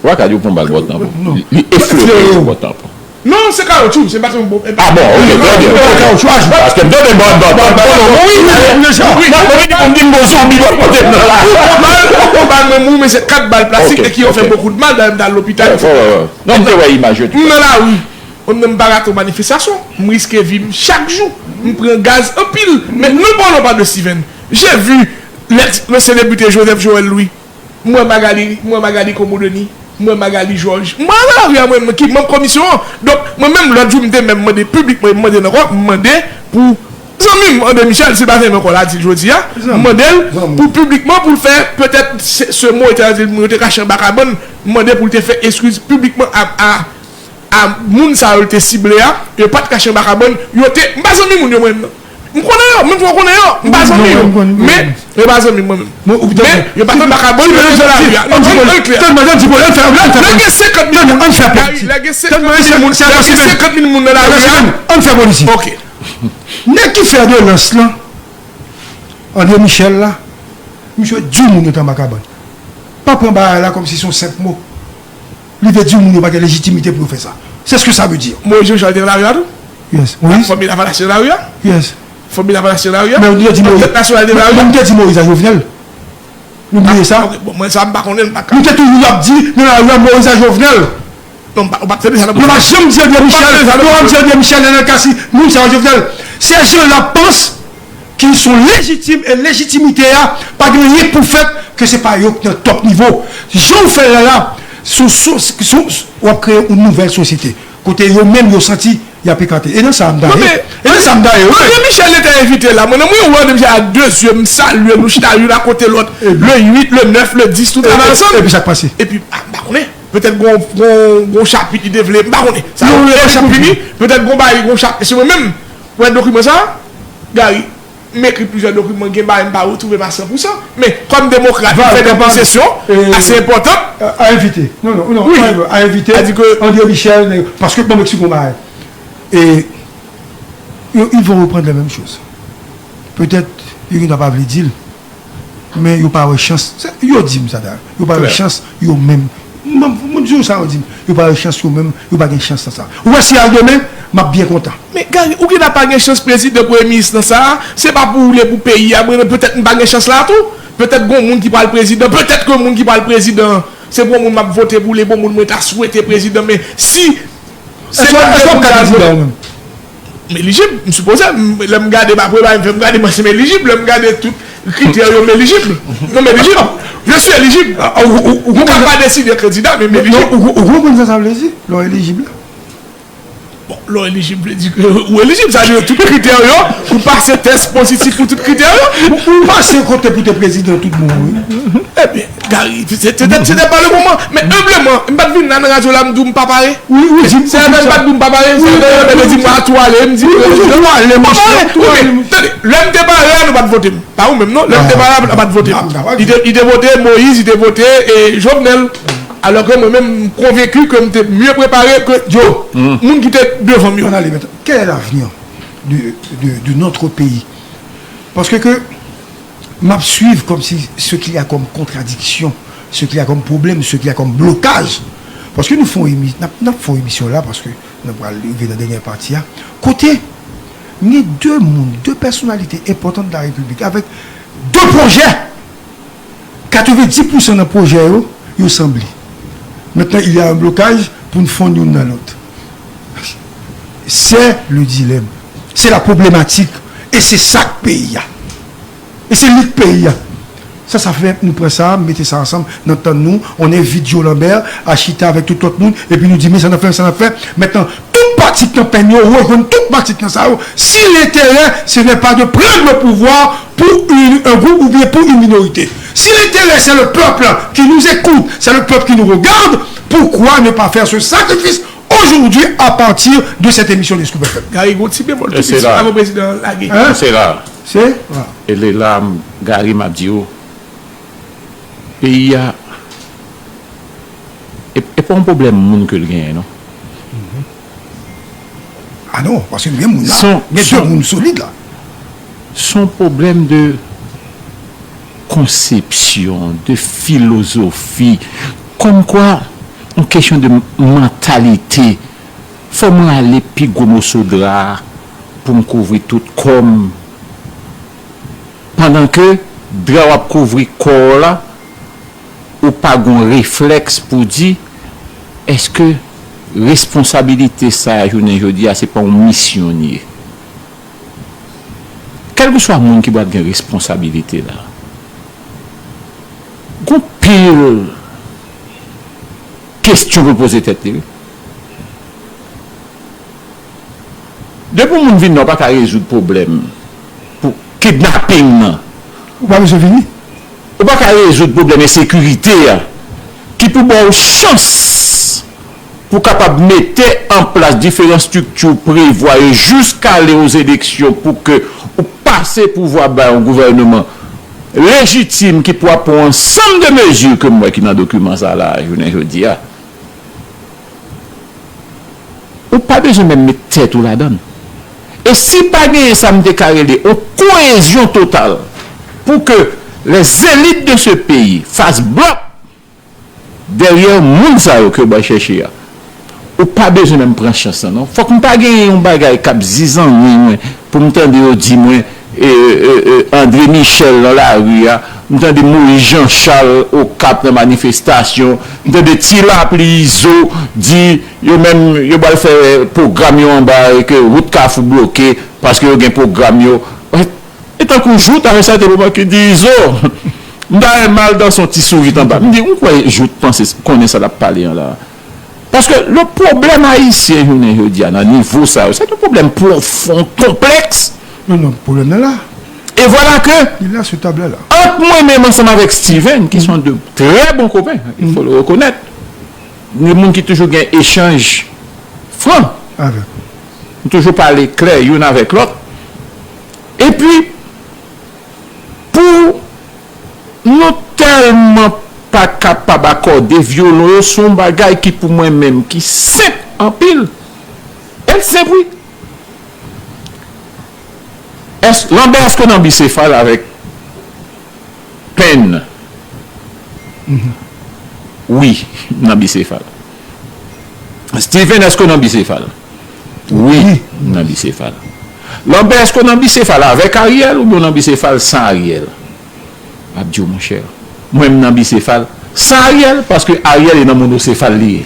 Ou pa ka di w pran bal bò tanp ou. Li eflere bò tanp ou. Non, se kawotchou, se pa yon bon. Ah bon, ok, trè byen. Paske m tande bò tanp ou mouri. Wi, wi. Mwen di pou m di m gon zonbi bò kote m nan la. Ou pran bal, ou pran bal mwen mouri, men se kat bal plastik e ki yo fè bokou de mal, dayè m t al lopital. Non, m te wè imaj yo tou. M nan lari. Mwen menm m pa rate yon manifestasyon. M riske vi m chak jou. M pran gaz anpil. Men nou pale pa de Steven. J'ai vu le, le célébrité Joseph Joël Louis. M wè Magali, m wè Magali Komodeni, m wè Magali Jòj. M wè nan lari a mwen menm ki manm komisyon an. Donk, mwen menm lòt jou m te menm mande piblikman, m mande l ankò, m mande pou zanmi m André Michel, si l pa zanmi m ankò l a di l jodi a, m mande l pou piblikman pou l fè petèt se, se mo etènèl moun yo te kache anba kabann, m mande pou l te fè eskiz piblikman a, a, a moun sa yo l te sible a, yo pa t kache anba kabann, yo te, m pa zanmi moun yo mwen menm nan. M konnen yo, menm jan w konnen yo, m pa zanmi yo. Men, yo pa zanmi mwen menm. Men, yo pa t anba kabann, yo te nan lari a. Non, ann klè. Lè gen senkant mil moun, lè gen senkant mil moun, lè gen senkant mil moun nan lari a. Ann fè politik. Ok. Nèg ki fè vyolans lan, André Michel la, misye di moun yo t anba kabann. Pa pran bagay la kòmsi se yon senp mo. Li vle di moun yo pa gen lejitimite pou yo fè sa. C'est ce que ça veut dire. Moïse Jean Charles te nan lari a tou? Yes. Moïse? Fanmi Lavalas te nan lari a? Yes. Fanmi Lavalas te nan lari a? Men nou te di Moïse. Pantèt Nasyonal te nan lari a? Men nou te di Moïse a Jovenel. Nou bliye sa? Ah, ok, bon, mwen sa m pa konnen, m pa ka. Nou te toujou ap di nan lari a Moïse a Jovenel. Non, m pa, ou pa tande sa nan. Nou pa janm di André Michel, nou pa janm di André Michel, Nènèl Cassy, moun sa yo Jovenel. Se jan y ap panse ki sou lejitim e lejitimite a pa gen anyen k pou fèt ke se pa yo k nan top nivo. Jan w fè l la la, sou, sou, sou, w ap kreye yon nouvèl sosyete kote yo menm yo santi y ap ekate. E nan sa a m ta ye. E nan sa a m ta ye, wi. André Michel te envite la. Mwen, nan mwen, wè André Michel ak de zye, m salye, nou chita youn akote lòt, le uit, le nèf, le dis, tout travay ansanm. Epi sa k pase? Epi, ah, m pa konnen. Petèt gon, gon, gon chapit li te vle, m pa konnen. Sa yo vle chapit li, petèt gon bagay, gon chapit. Se mwen menm, wè dokiman sa, Gary, m ekri plizyè dokiman, gen bagay m pa retwouve m a san pou san. Men, kòm demokrat, m fè de konsesyon ase enpòtan. A envite. Non, non, non, a envite. André Michel, paske, bon, m eksplike yon bagay. E, yo, ils vont reprendre la même chose. Petèt, yo gentan pa vle di l. Men yo pa wè chans. Se, yo di m sa dayè. Yo pa wè chans yo menm. Mwen, mwen di w sa yo di m. Yo pa wè chans yo menm. Yo pa gen chans nan sa. Ou wè si y al demen, m ap byen kontan. Men Gary, ou gentan pa gen chans prezidan, premye minis nan sa a. Se pa pou ou li ye pou peyi a. Mwen, petèt m pa gen chans la tou. Petèt gon moun ki pral prezidan. Petèt ke moun ki pral prezidan, se bon moun m ap vote pou li, bon moun mwen ta swete prezidan. Men si Se pa, se pa kandida ou menm. M elijib, m sipoze, m, lè m gade m apre bagay, m fè m gade mwen se m elijib, lè m gade tout kritè yo m elijib. Non, m elijib. Je suis éligible. Ou ka pa deside kandida, men m elijib. Ou konprann sa sa vle di? Lè w elijib la. Bon, lè w elijib vle di ke ou elijib, sa vle di tout kritè yo, ou pase tès pozitif pou tout kritè yo. Ou pase kote pou te prezidan tout bon, wi. Ebyen, Gary, se te, se te pa le moman. Men enbleman, m pa t vin la nan radyo la, m di w m pa pare. Wi, wi, di m. Se avè l pa t di w m pa pare, se avè l te di m a tou ale, m di prezidan. Wi, wi, tou ale, monchè, tou ale. Tande, lè m te pare a, nou pa t vote m. Pa ou menm, non. Lè m te pare a, nou pa t vote m. Li te, li te vote Moïse, li te vote, e, Jovenel. Alò ke mwen menm, m konvenki ke m te mye prepare ke moun ki te devan m yo. Ann ale mentnan. Quel est l'avenir de, de, de notre pays? Paske ke M ap swiv kòmsi ce qu'il y a comme contradiction Ce qu'il y a comme problème, ce qu'il y a comme blocage. Paske nou fè yon emi- n ap, n ap fè yon emisyon la, paske nou pral rive nan dènyè pati a. Kote, gen de moun, de pèsonalite enpòtan de la Repiblik, avèk de pwojè. Katrevendis pousan nan pwojè yo, yo sanble. Maintenant, il y a un blocage pou n fonn youn nan lòt. C'est le dilemme. C'est la problématique. E se sa k peyi a. E se lit peyi a. Sa, sa fè nou pran sa, mete sa ansanm, n antann nou, on envit Joe Lambert a chita avèk tout lòt moun, epi nou di, men sa n ap fè, sa n ap fè. Mentnan, tout pati k nan penn yo, rejwenn tout pati k nan sa yo, si l'intérêt, ce n'est pas de prendre le pouvoir pour une, un groupe ou bien pour une minorité. Si l'intérêt, c'est le peuple qui nous écoute, c'est le peuple qui nous regarde, pourquoi ne pas faire ce sacrifice aujourd'hui à partir de cette émission de Scoop F M? Gary, gon ti bemòl tou piti avan prezidan an lage. Hein? Se la. Se? E le la, Gary, m ap di w, peyi a, e, e pa yon pwoblèm moun ke l genyen, non. Ah non, paske nou gen moun la, gen de moun solid la. Se yon pwoblèm de konsepsyon, de filozofi, kòmkwa yon kesyon de mantalite. Fò m rale pi gwo moso dra a pou m kouvri tout kò m. Pandan ke dra w ap kouvri kò w la, ou pa gon reflèks pou di, èske responsabilite sa a, jounen jodi a, se pa yon misyon l ye? Kèlkeswa moun ki pral gen responsabilite la, gon pil kesyon pou l poze tèt li, wi. Depi yon moun vin la, ou pa ka rezoud pwoblèm pou kidnaping nan. Ou pa bezwen vini. Ou pa ka rezoud pwoblèm ensekirite a, ki pou ba w chans pou kapab mete an plas diferan estrikti w prevwa yo jiska ale o eleksyon pou ke ou pase pouvwa ba yon gouvèneman lejitim ki pou ap pran ansanm de mezi ke m wè ki nan dokiman sa la, jounen jodi a. Ou pa bezwen menm met tèt ou ladan l. E si pa genyen sa m te ka rele yon kohezyon total pou ke les élites de ce pays fassent bloc dèryè moun sa yo ke w bay chèche a, ou pa bezwen menm pran chans lan, non. Fòk m pa genyen yon bagay k ap zizanmi mwen pou m tande yo di mwen, e, e, e, André Michel nan lari a, m tande Moïse Jean Charles Okap nan manifestasyon, m tande Ti Lapli Izo di yo menm yo pral fè pwogram yo anba e ke wout Kafou bloke paske yo gen pwogram yo. E tankou Jout avè sèten moman ki di, Izo, m ta renmen al danse yon ti sourit anba. M di, ou kwè Jout panse konnen sa l ap pale an la? Paske le pwoblèm ayisyen jounen jodi a nan nivo sa yo, se yon pwoblèm pwofon, konplèks. Non, non, pwoblèm nan la. E vwala ke, il est là sur table là. Ant mwen menm ansanm avèk Steven, ki sont de très bons copains, il faut le reconnaître, de moun ki toujou gen echanj fran. Avèk. Nou toujou pale klè youn avèk lòt. Epi, pou nou tèlman pa kapab akòde vyolon yo, se yon bagay ki pou mwen menm ki senp anpil. E l senp, wi. Èske, Lanbè, èske w nan bisefal avèk Penn? Wi, m nan bisefal. Steven, èske w nan bisefal? Wi, m nan bisefal. Lanbè, èske w nan bisefal avèk Ariel oubyen w nan bisefal san Ariel? M ap di w, monchè, mwen, m nan bisefal san Ariel, paske Ariel e nan monosefal li ye.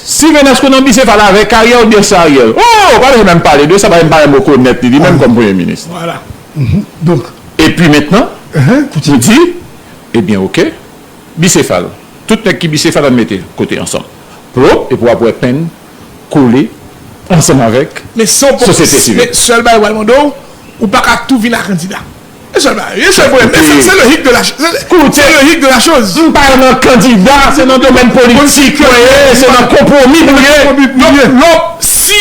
Steven, èske w nan bisefal avèk Ariel oubyen san Ariel? Oh, pa bezwen menm pale de sa, pa menm, pa menm rekonèt li, li menm kòm premye minis. Vwala. Donk, epi mentnan, nou di, ebyen, oke, bisefal. Tout nèg ki bisefal, ann mete kote ansanm. Plop, epi w ap wè Penn kole ansanm avèk sosyete sivil. Men sèl bagay w al mande w, ou pa ka tou vin a kandida. E sèl bagay, e sèl pwoblèm. E se, se le hic de la ch-, se, se le hic de la chose. M pa nan kandida, se nan domèn politik mwen ye, se nan konpwomi pou ye. Donk, lòt, si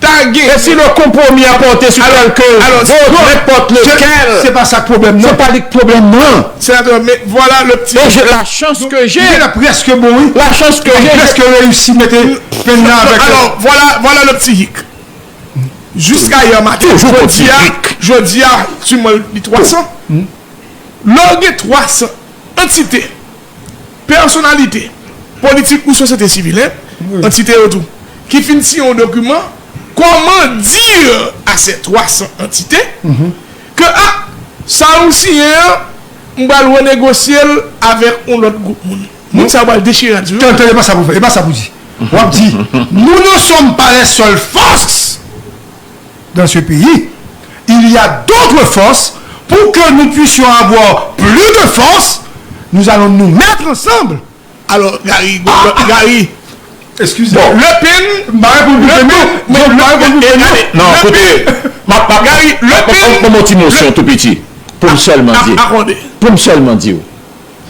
ta gen. Et si le compromis a porté sur quelques votes, n'importe lequel, se pa sa k pwoblèm nan. Se pa li k pwoblèm nan. Senatè, men vwala le ti. Et j'ai la chance que j'ai. Li la prèske bon, wi. La chance que j'ai. Prèske reyisi mete Penn nan avèk. Alò, vwala, vwala le ti hic. Jiska yè maten, jodi a, jodi a, si mwen li twa san. Lè w gen twa san, antite, pèsonalite politik ou sosyete sivil, en, antite yo tou, ki fin siyen yon dokiman, comment dire à ces twa san antite ke, a, sa ou siyen an, m pral renegosye l avèk yon lòt gwoup moun. Moun sa yo pral dechire radyo. Tande, tande, e pa sa pou fè, e pa sa pou di. W ap di, nous ne sommes pas les seules forces dans ce pays. Il y a d'autres forces. Pour que nous puissions avoir plus de force, nous allons nous mettre ensemble. Alò, Gary, Gary, Eskize. Bon, le pen, m pa reponn pou Peno. Non, m pa reponn pou Peno. Non, koute, m ap, m ap, Gary, le pen, m ap pran yon ti mosyon tou piti. Pou m sèlman di. Pou m sèlman di w.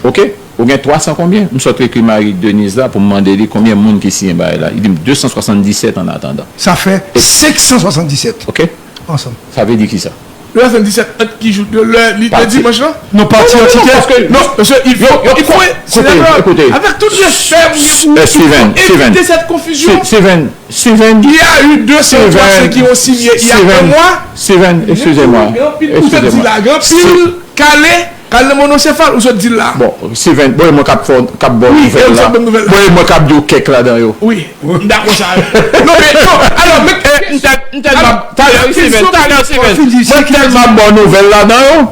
Oke? Ou gen twa san konbyen? M sot ekri Marie Denise la pou m mande li konbyen moun ki siyen bagay la. Li di m de san swasanndisèt an atandan. Sa fè senk san swasanndisèt. Oke? Ansanm. Sa vle di kisa? De san swasanndisèt ant ki jou? De lè li te dimanch lan? Non, pati antite. Non, mesye, il faut, il faut, c'est d'accord. Avec tout respect, il faut éviter cette confusion. Steven, Steven, Steven, il y a eu deux cent trois cent qui ont signé il y a un mois. Steven, excusez-moi. Ou sot di la, gen anpil kale, kale nan mononsefal, ou sot di la. Bon, Steven, bon, e mwen k ap fè, k ap ba w nouvèl la. Bon, e mwen k ap di w kèk ladan yo. Wi, m dakò sa. Non, men, non, alò, men, m tèlman, talè, Steven, talè, Steven. Mwen tèlman ba w nouvèl ladan yo.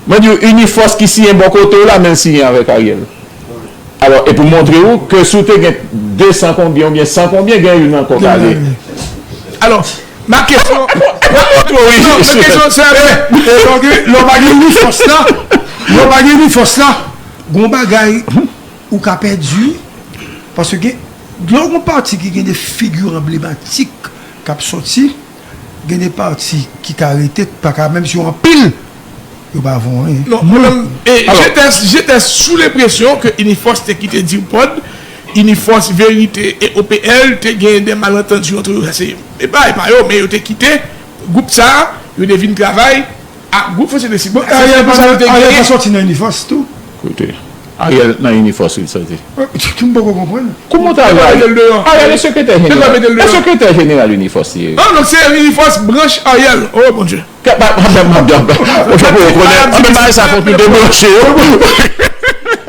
Mwen di w, Unifòs ki siyen bò kote w la, men l siyen avèk Ariel. Alò, e pou montre w ke si w te gen de san konbyen oubyen san konbyen, gen youn ankò k ale. Alò, ma kesyon. Lè w pa gen Unifòs la, lè w pa gen Unifòs la, gen yon bagay ou ka pèdi, paske lè w gen pati ki gen de figi anblematik k ap sòti, gen de pati ki ka rete, pa ka, menm si yo anpil, yo pa vo anyen. Non, mwen menm, j'étais, j'étais sous l'impression que Unifòs te kite DIRPOD, Unifòs, Verite e O P L te gen de malantandi ant yo. Sa se, e pa, e pa yo, men yo te kite gwoup sa, yo te vin travay ak gwoup Franse Desi. Bon, Ariel pa sòti nan Unifòs tou? Kote? Ariel nan Unifòs wi l sòti. M poko konprann. Kouman w ta wè Ariel? Ariel e sekretè jeneral. E sekretè jeneral Unifòs li ye. Ah, donk se Unifòs branch Ariel. Oh, Bondye. Ke pa pa menm map di anpè. Ou fè pou yo konnen anpè bagay sa fòk nou debranche yo.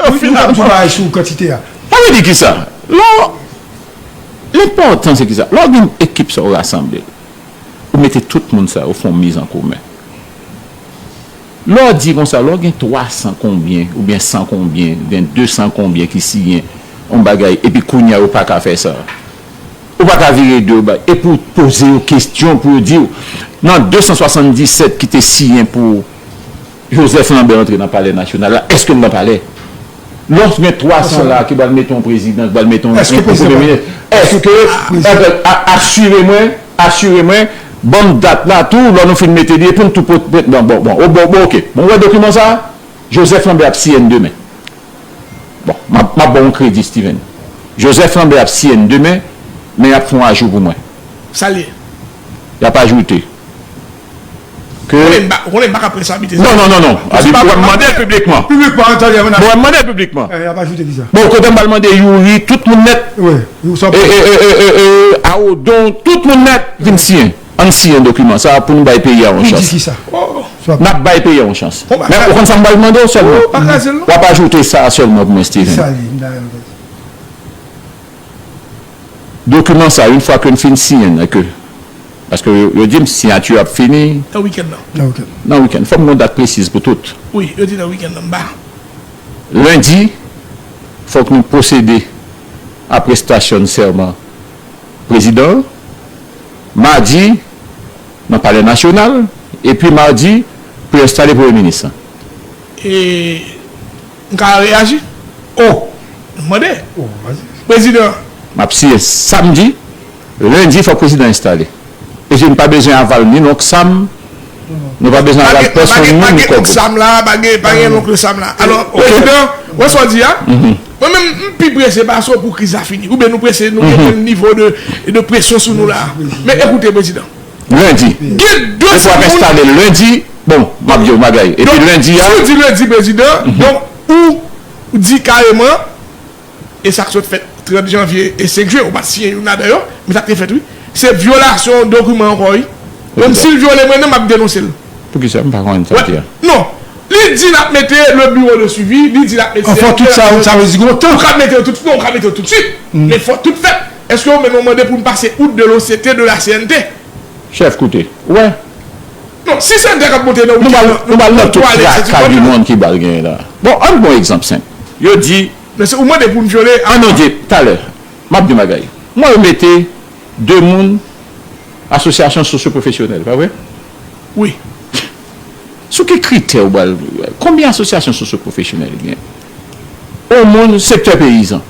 Ou fin ap di bagay sou kantite a. Sa vle di kisa? Lè w, lenpòtan se kisa? Lè w gen ekip sa w rasanble l, ou mete tout moun sa yo fè yon miz an komen. Lè w di konsa, lè w gen twa san konbyen, oubyen san konbyen, oubyen de san konbyen ki siyen yon bagay, epi kounye a yo pa ka fè sa. Ou pa ka vire do yo bay. E pou w poze yo kesyon, pou yo di w, nan de san swasanndisèt ki te siyen pou Joseph Lambert antre nan Palè Nasyonal la, èske l nan palè? Lòske gen twa san la ki pral mete yon prezidan, ki pral mete yon, yon premye minis, èske, asire mwen, asire mwen, ban m dat la tou, lè nou fin mete li, e pou n tou pot, pot, bon, bon, bon, bon, bon, oke. Bon, ou wè dokiman sa a? Joseph Lambert ap siyen demen. Bon, m ap, m ap ba w yon kredi, Steven. Joseph Lambert ap siyen demen, men y ap fè yon ajou pou mwen. Sa l ye? Y ap ajoute ke. Ou konnen m pa ka pran sa bitiz. Non, non, non, non. Abi, mwen mande l piblikman. Piblikman, tande, mwen mande l piblikman. Bon, kote m pral mande Youri, tout moun nèt. E, e, e, e, e, Aodon, tout moun nèt, vin siyen. Ann siyen dokiman sa a pou nou bay peyi a yon chans. N ap bay peyi a yon chans. Men ou konn sa m pral mande w sèlman? W ap ajoute sa a sèlman pou mwen, Steven. Dokiman sa a, yon fwa ke n fin siyen l, ke, paske yo, yo di m siyati yo ap fini. Nan wikenn nan. Nan wikenn. Fò m gen yon dat presiz pou tout. Wi, yo di nan wikenn nan, m pa. Lendi, fòk nou pwosede a prestasyon sèman prezidan an. Madi, nan Palè Nasyonal, epi madi, pou yo enstale premye minis lan. E, m ka reyaji? O! M mande. Prezidan. M ap siyen samdi, lendi, fòk prezidan enstale. E je n pa bezwen aval ni Lonk Sam, nou pa bezwen aval pèsonn moun ni kòb. Pa gen Lonk Sam la, pa gen, pa gen Lonk Sam la. Alò, prezidan, ou wè sa w di a? Mwen menm, m pi prese pase w pou kriz la fini. Oubyen nou prese, nou gen menm nivo de, de presyon sou nou la. Men ekoute, prezidan. Lendi. Gen de moun. Epi w ap enstale lendi. Bon, m ap di w bagay. Epi lendi a. Si w di lendi, prezidan, donk, ou di kareman, e sa k sot fèt trant janvye e senk jen, ou pa t siyen youn ladan yo, men sa k te fèt, wi. Se vyolasyon dokiman ankò, wi. Menm si l vyole mwen, non, m ap denonse l. Poukisa? M pa konprann sa w di a. Non. Li di n ap mete le bureau de suivi, li di n ap mete An fò tout sa, sa vle di gon tan. Ou ka mete yo tout, non, ou ka mete yo tout swit. Men fò tout fèt. Èske ou menm ou mande pou n pase out de l'O C T, de la C N T? Chèf, koute. Ou wè? Non, si se n te k ap monte nan Nou pral, nou pral nan tout traka di monn ki pral genyen la. Bon, ann pran yon egzanp senp. Yo di Men se ou mande pou n vyole An nou di, talè, m ap di yon bagay. Mwen, yo mete de moun asosyasyon sosyopwofesyonèl, pa vre? Wi. Sou ki kritè ou pral, konbyen asosyasyon sosyopwofesyonèl gen? Yon moun sektè peyizan.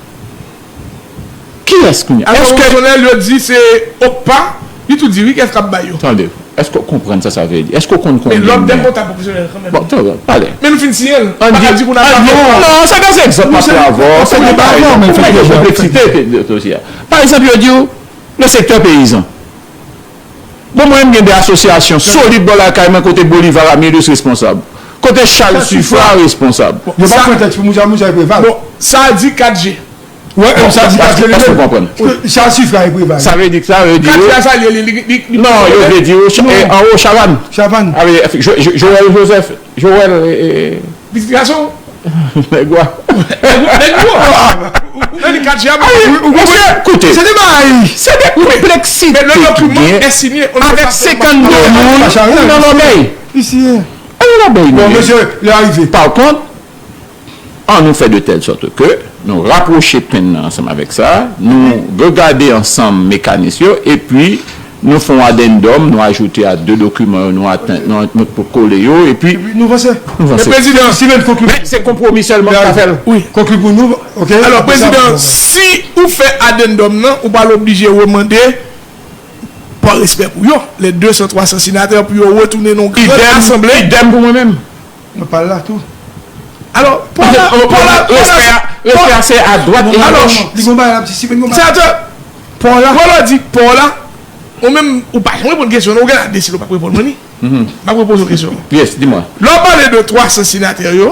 Kiyès kounye a? Èske Pwofesyonèl, yo di se OCPA, li tou di wi, kiyès k ap bay yo? Tande, èske w konprann sa sa vle di? Èske w konn Men konbyen lòd dè men? Kontab pwofesyonèl kanmenm. Bon, tande, pale. Men nou fin siyen l. Ann di, ann di, non, se de egzanp m ap pran avè w, se de bagay, men fè konpleksite dosye a. Pa egzanp, yo di w, le sektè peyizan. Bon, mwen menm gen de asosyasyon solid bò lakay mwen kote Bolivar Amilus responsab. Kote Charles Sufra responsab. Yo pa pran tèks pou Moussa, Moussa e Preval. Bon, sa a di kat G. Wè, sa di kat G li menm. Charles Sufra e Preval. Sa vle di, sa vle di Kat G a sa li ye, li, li, li, li Non, yo vle di anwo Chavannes. Chavannes. Joël Joseph, Joël, eh, Pitit gason. Nèg wa. Nèg wa. Nan li kat G a, Mesye, koute. Se de bagay. Se de konpleksite ki gen avèk senkannde moun nan lòbèy. Isi. An lòbèy nou ye. Bon, mesye, lè a rive. Pa kont, ann nou fè de tèl sòt ke nou rapwoche penn nan ansanm avèk sa, nou regade ansanm mekanis yo, epi nou fè yon adendòm, nou ajoute a de dokiman yo, nou atann, nou, nou kole yo, epi Epi nou vanse. Nou vanse. Men prezidan, Steven, konkli. Men se konpwomi sèlman k ka fè l. Wi. Konkli pou nou, ok? Alò, prezidan, si ou fè adendòm nan, ou pral oblije remande pa respè pou yo, les deux cents, trois cents senatè, pou yo retounen nan yon gran asanble. Idèm, idèm pou mwen menm. Mwen pral la tou. Alò, pa la, pa la, pa la. Respè a, respè a se a dwat e a goch. Alò, li gon bagay la, ti Steven gon bagay. Senatè, pa la. Paul la di, pa la. Ou menm, ou pa janm reponn kesyon, non, ou gen la desil ou p ap reponn mwen ni. M ap repoze w kesyon. Yes, di mwen. Lè w pale de twa san senatè yo,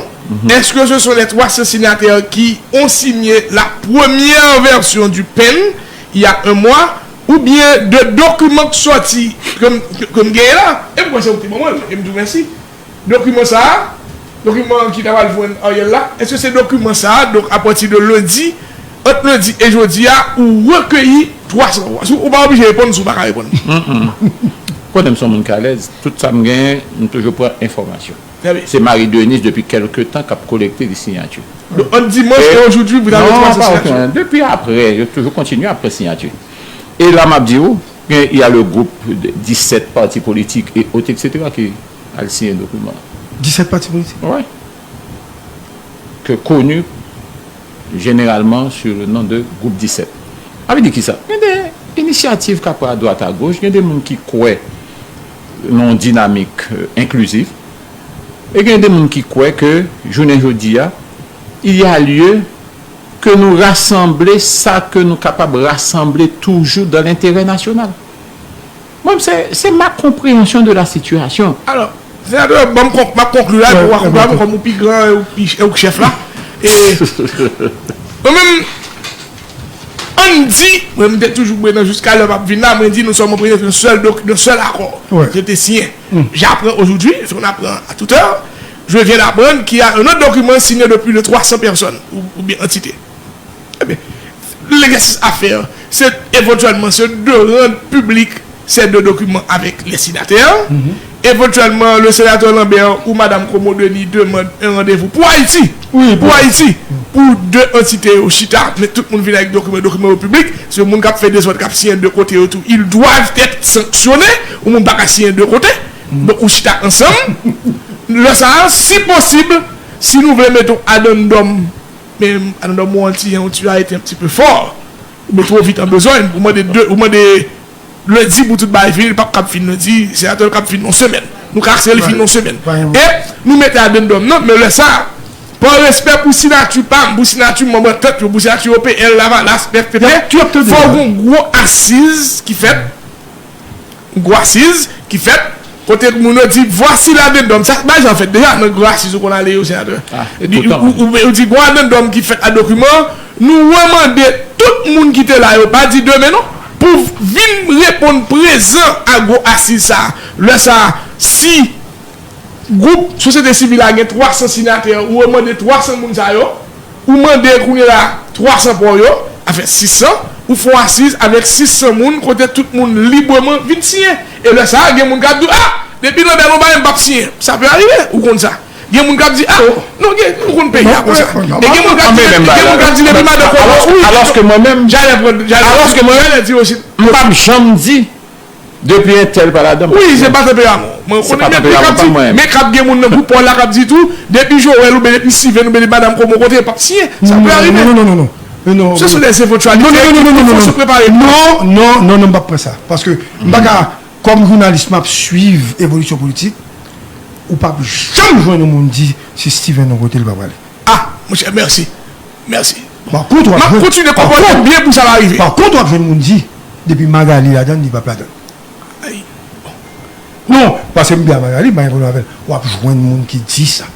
èske se son les trois cents sénateurs qui ont signé la première version du pen il y a un mois, oubyen de dokiman k sòti ke m, ke m genyen la, e m kwè se ou ki te ban mwen l, e m di w mèsi. Dokiman sa a, dokiman ki ta pral jwenn Ariel la, èske se dokiman sa a, donk apati de lendi, ant lendi e jodi a, ou rekeyi twa san vwa? Si w, ou pa oblije reponn si w pa ka reponn. Konnen m se yon moun k alèz, tout sa m genyen, m toujou pran enfòmasyon. Trè byen. Se Marie Denise depi kèlke tan k ap kolekte de siyati. Donk, ant dimanch e aujourd'hui, vous avez trois cents signatures. Non, pa okenn. Depi apre, yo toujou kontinye ap pran siyati. E la, m ap di w, gen, il y a le groupe de dix-sept partis politiques et autres, et cetera, ki al siyen dokiman. Dix-sept partis politiques? Wi. Ke koni jeneralman sou le non de Gwoup disèt. Sa vle di kisa? Gen de inisyativ k ap pran adwat agoch, gen de moun ki kwè nan yon dinamik, euh, enklizif, e gen de moun ki kwè ke jounen jodi a, il y a lieu ke nou rasanble sa ke nou kapab rasanble toujou dans l'intérêt national. Mwen, se, se ma compréhension de la situation. Alò, senatè, ban m kon-, m ap konkli la, epi w ap konkli avè m kòm ou pi gran, e ou pi, e ou k chèf la. E, mwen menm, ann di, mwen, m te toujou, mwen, nan jiska lè m ap vin la, mwen di, nous sommes en présence d'un seul doc-, d'un seul accord qui a été signé. J'apprends aujourd'hui, on apprend à toute heure, je viens d'apprendre qu'il y a un autre document signé de plus de trois cents personnes ou, ou bien entités. Ebyen, l'exercice à faire, c'est éventuellement c'est de rendre public ces deux documents avec les sénateurs. Éventuellement, le sénateur Lambert ou Madame Commodony demande un rendez-vous pour Haïti. Wi, pou Ayiti, pou de antite yo chita, men tout moun vin avèk dokiman, dokiman yo piblik, se moun k ap fè dezòd, k ap siyen de kote yo tou, ils doivent être sanctionnés, ou moun pa ka siyen de kote. Donk, ou chita ansanm. Lè sa a, si posib, si nou vle mete yon adendòm, men adendòm ou an ti, ou ti a été un petit peu fort. Ou mete twò vit an bezwen, ou mande de, ou mande lendi pou tout bagay fini, li p ap kab fin lendi, senatè l kab fin nan semèn. Nou ka aksepte li fin nan semèn. E nou mete adendòm nan, men lè sa, pa respè pou sinati pa m, pou sinati manm antant yo, pou sinati O P L, Lavalas, P F P P, fò gon gwo asiz ki fèt. Gwo asiz ki fèt, kote moun yo di, voici l'adendum. Sa, bagay sa fèt deja nan gwo asiz ou konn ale yo, senatè. Ou, ou, ou di, gwo adendum ki fèt a dokiman, nou remande tout moun ki te la, yo pa di demen non, pou vin reponn prezan a gwo asiz sa. Lè sa, si Gwoup sosyete sivil la gen twa san senatè, ou mande twa san moun sa yo, ou mande kounye la twa san pa w yo, afè sis san, ou fè yon asiz avèk sis san moun kote tout moun libreman vin siyen. E lè sa a, gen moun k ap di w, a, depi nan bèl yon bagay, m p ap siyen. Sa pe arive, ou konn sa. Gen moun k ap di, a, non, gen, nou konn peyi a konsa. E gen moun k ap di, gen moun k ap di, depi madan kòman, wi. Alòske mwen menm, Jalè pran, Jalè, alòske mwen menm, Jalè di osi. M p ap janm di, depi entèl pa ladan, m p ap siyen. Wi, se pa tanperyaman. Mwen konnen, men k ap di, men k ap gen moun nan gwoup pa w la k ap di tou, depi Joel oubyen depi Steven oubyen depi madan kòman kote, m p ap siyen. Sa pe arive. Non, non, non, non, non. Ce sont des éventualités. Non, non, non, non, non, non, non, non, non, non, non, non, non, m p ap pran sa. Paske m pa ka, kòm jounalis, m ap swiv evolisyon politik, ou p ap janm jwenn yon moun di si Steven yon kote, l pa prale. Ah, monchè, mèsi. Mèsi. Pa kont, w ap jwenn, m ap kontinye konpòte m byen pou sa pa rive. Pa kont, w ap jwenn moun di, depi Magali ladan, li p ap ladan. Ay, bon. Non, paske m byen a Magali, m pa gen pwoblèm avè l. W ap jwenn moun ki di sa.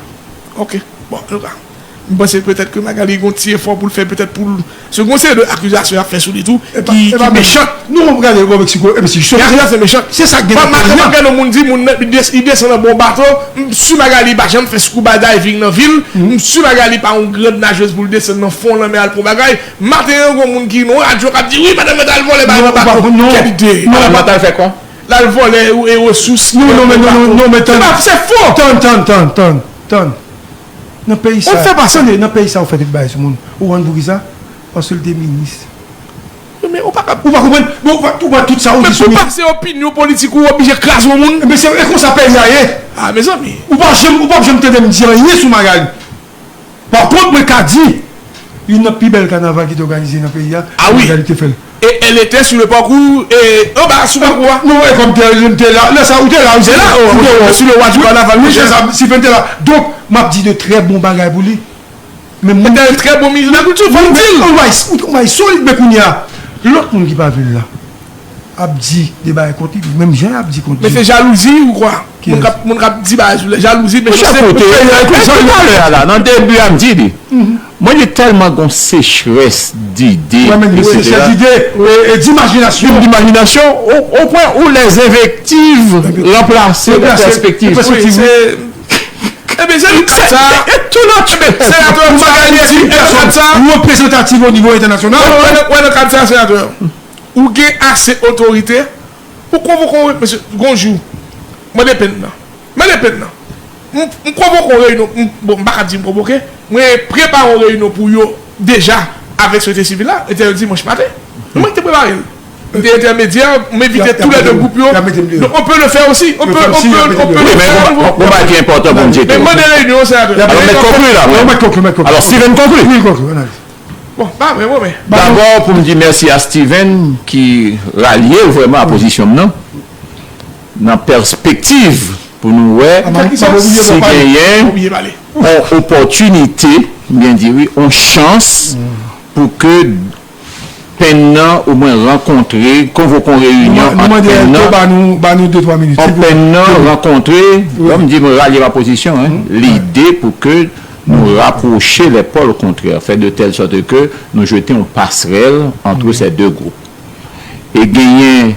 Ok. Bon, antouka, m panse petèt ke Magali gon ti efò pou l fè, petèt pou l, se gon seri de akizasyon y ap fè sou li tou, ki, ki mechan. Non, gade, bon, Meksiko, e Meksiko, se sa k gen nan peyi a. M ap gade yon moun di, moun nan, li des-, li desann anba yon bato, m si Magali pa janm fè scuba diving nan vil, m si Magali pa yon grand najeuse pou l desann nan fon lanmè al pran bagay. Maten an, gon moun ki nan radyo k ap di, wi, madanm nan t al vòlè bagay nan bato. Kèl ide? Madanm nan t al fè kwa? L al vòlè e resous. Non, non, men, non, non, non, men tann. Se pa, se fo. Tann, tann, tann, tann, tann. Nan peyi sa, tande, nan peyi sa, ou fè tout bagay sou moun. Ou konn poukisa? Paske l te minis. Wi, men ou pa ka, ou pa konprann? Bon, ou pa, ou pa tout sa ou di sou moun. Men pou pase opinyon politik ou, ou oblije kraze yon moun. Men se, e konsa peyi a ye. Ah, mezanmi. Ou pa janm, ou pa janm tande m di anyen sou Magali. Pa kont, mwen ka di, youn nan pi bèl kanaval ki te òganize nan peyi a, Magali te fè l. Ah wi. Et elle était sur le parcours, e, anba, sou pakou a. Non, e kòm te, te la, lè sa, ou te la, ou te la, ou te la. Sur le roi du carnaval, monchè. Steven te la. Donk, m ap di de trè bon bagay pou li. Men moun, c'était un très bon ministre de la culture, fò m di l. Yon bagay, yon bagay solid, men kounye a, lòt moun ki pa vle l la ap di de bagay kont li, menm jan y ap di kont Jim. Men se jalouzi ou kwa? Moun k ap, moun k ap di bagay sou lè jalouzi, men se pou peye. Epi talè a la, nan debi a, m di li, mwen, li tèlman gon sechrès dide, etsetera. Sechrès dide, e, e dimajinasyon. Dimajinasyon, o, o pwen ou les invectives remplacent les perspectives. Wi, se Ebyen, se nan kad sa a, e, e, e, tout lòt, ebyen, senatè, ou pa ka di, e, nan kad sa a, ou reprezantatif o nivo entènasyonal. Wè, wè, wè, nan kad sa a, senatè, ou gen ase otorite pou konvoke yon, mesye, gon jou, mande Penn nan. Mande Penn nan. M, m konvoke yon reyinyon, m, bon, m pa ka di m konvoke, mwen prepare yon reyinyon pou yo deja avèk sosyete sivil la, e te dimanch maten. Mwen ki te prepare l. M te entèmedyè, m envite tou lè de gwoup yo. Donc, on peut le faire aussi. On peut, on peut, on peut le faire. Wi, men yon, yon bagay ki enpòtan pou m di tou. Men mande reyinyon, senatè. Alò, mèt konkli la, mwen. Mèt konkli, mèt konkli. Alò, Steven konkli. Wi, konkli, analiz. Bon, pa vre, bon, men. Dabò, pou m di mèsi a Steven ki ralye l vrèman a pozisyon m nan, nan pèspektiv pou nou wè si genyen yon opòtinite, m byen di wi, yon chans pou ke Penn nan omwen rankontre, konvoke yon reyinyon ant Penn nan, ant Penn nan rankontre, bon, m di mwen ralye ma pozisyon, en, lide pou ke nou rapwoche les pôles contraires, faire de telle sorte que nous jeter une passerelle entre ces deux groupes. E genyen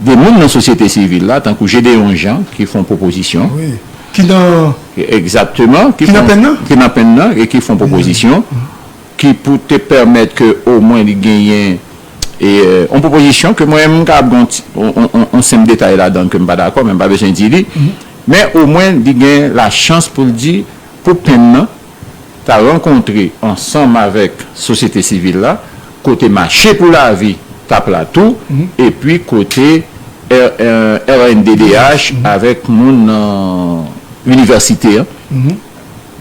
de moun nan sosyete sivil la, tankou Gédéon Jean, ki fè yon pwopozisyon. Wi. Ki nan, egzakteman, ki nan Penn nan? Ki nan Penn nan e ki fè yon pwopozisyon ki pou te pèmèt ke omwen li genyen, e, e, yon pwopozisyon ke mwen menm m kapab gen yon ti, yon, yon, yon, yon senp detay ladan l ke m pa dakò, men m pa bezwen di li. Men omwen li gen lachans pou l di, pou Penn nan, ta rankontre ansanm avèk sosyete sivil la, kote Mache pou Lavi t ap la tou, epi kote R-, R-, R N D D H avèk moun nan inivèsite an.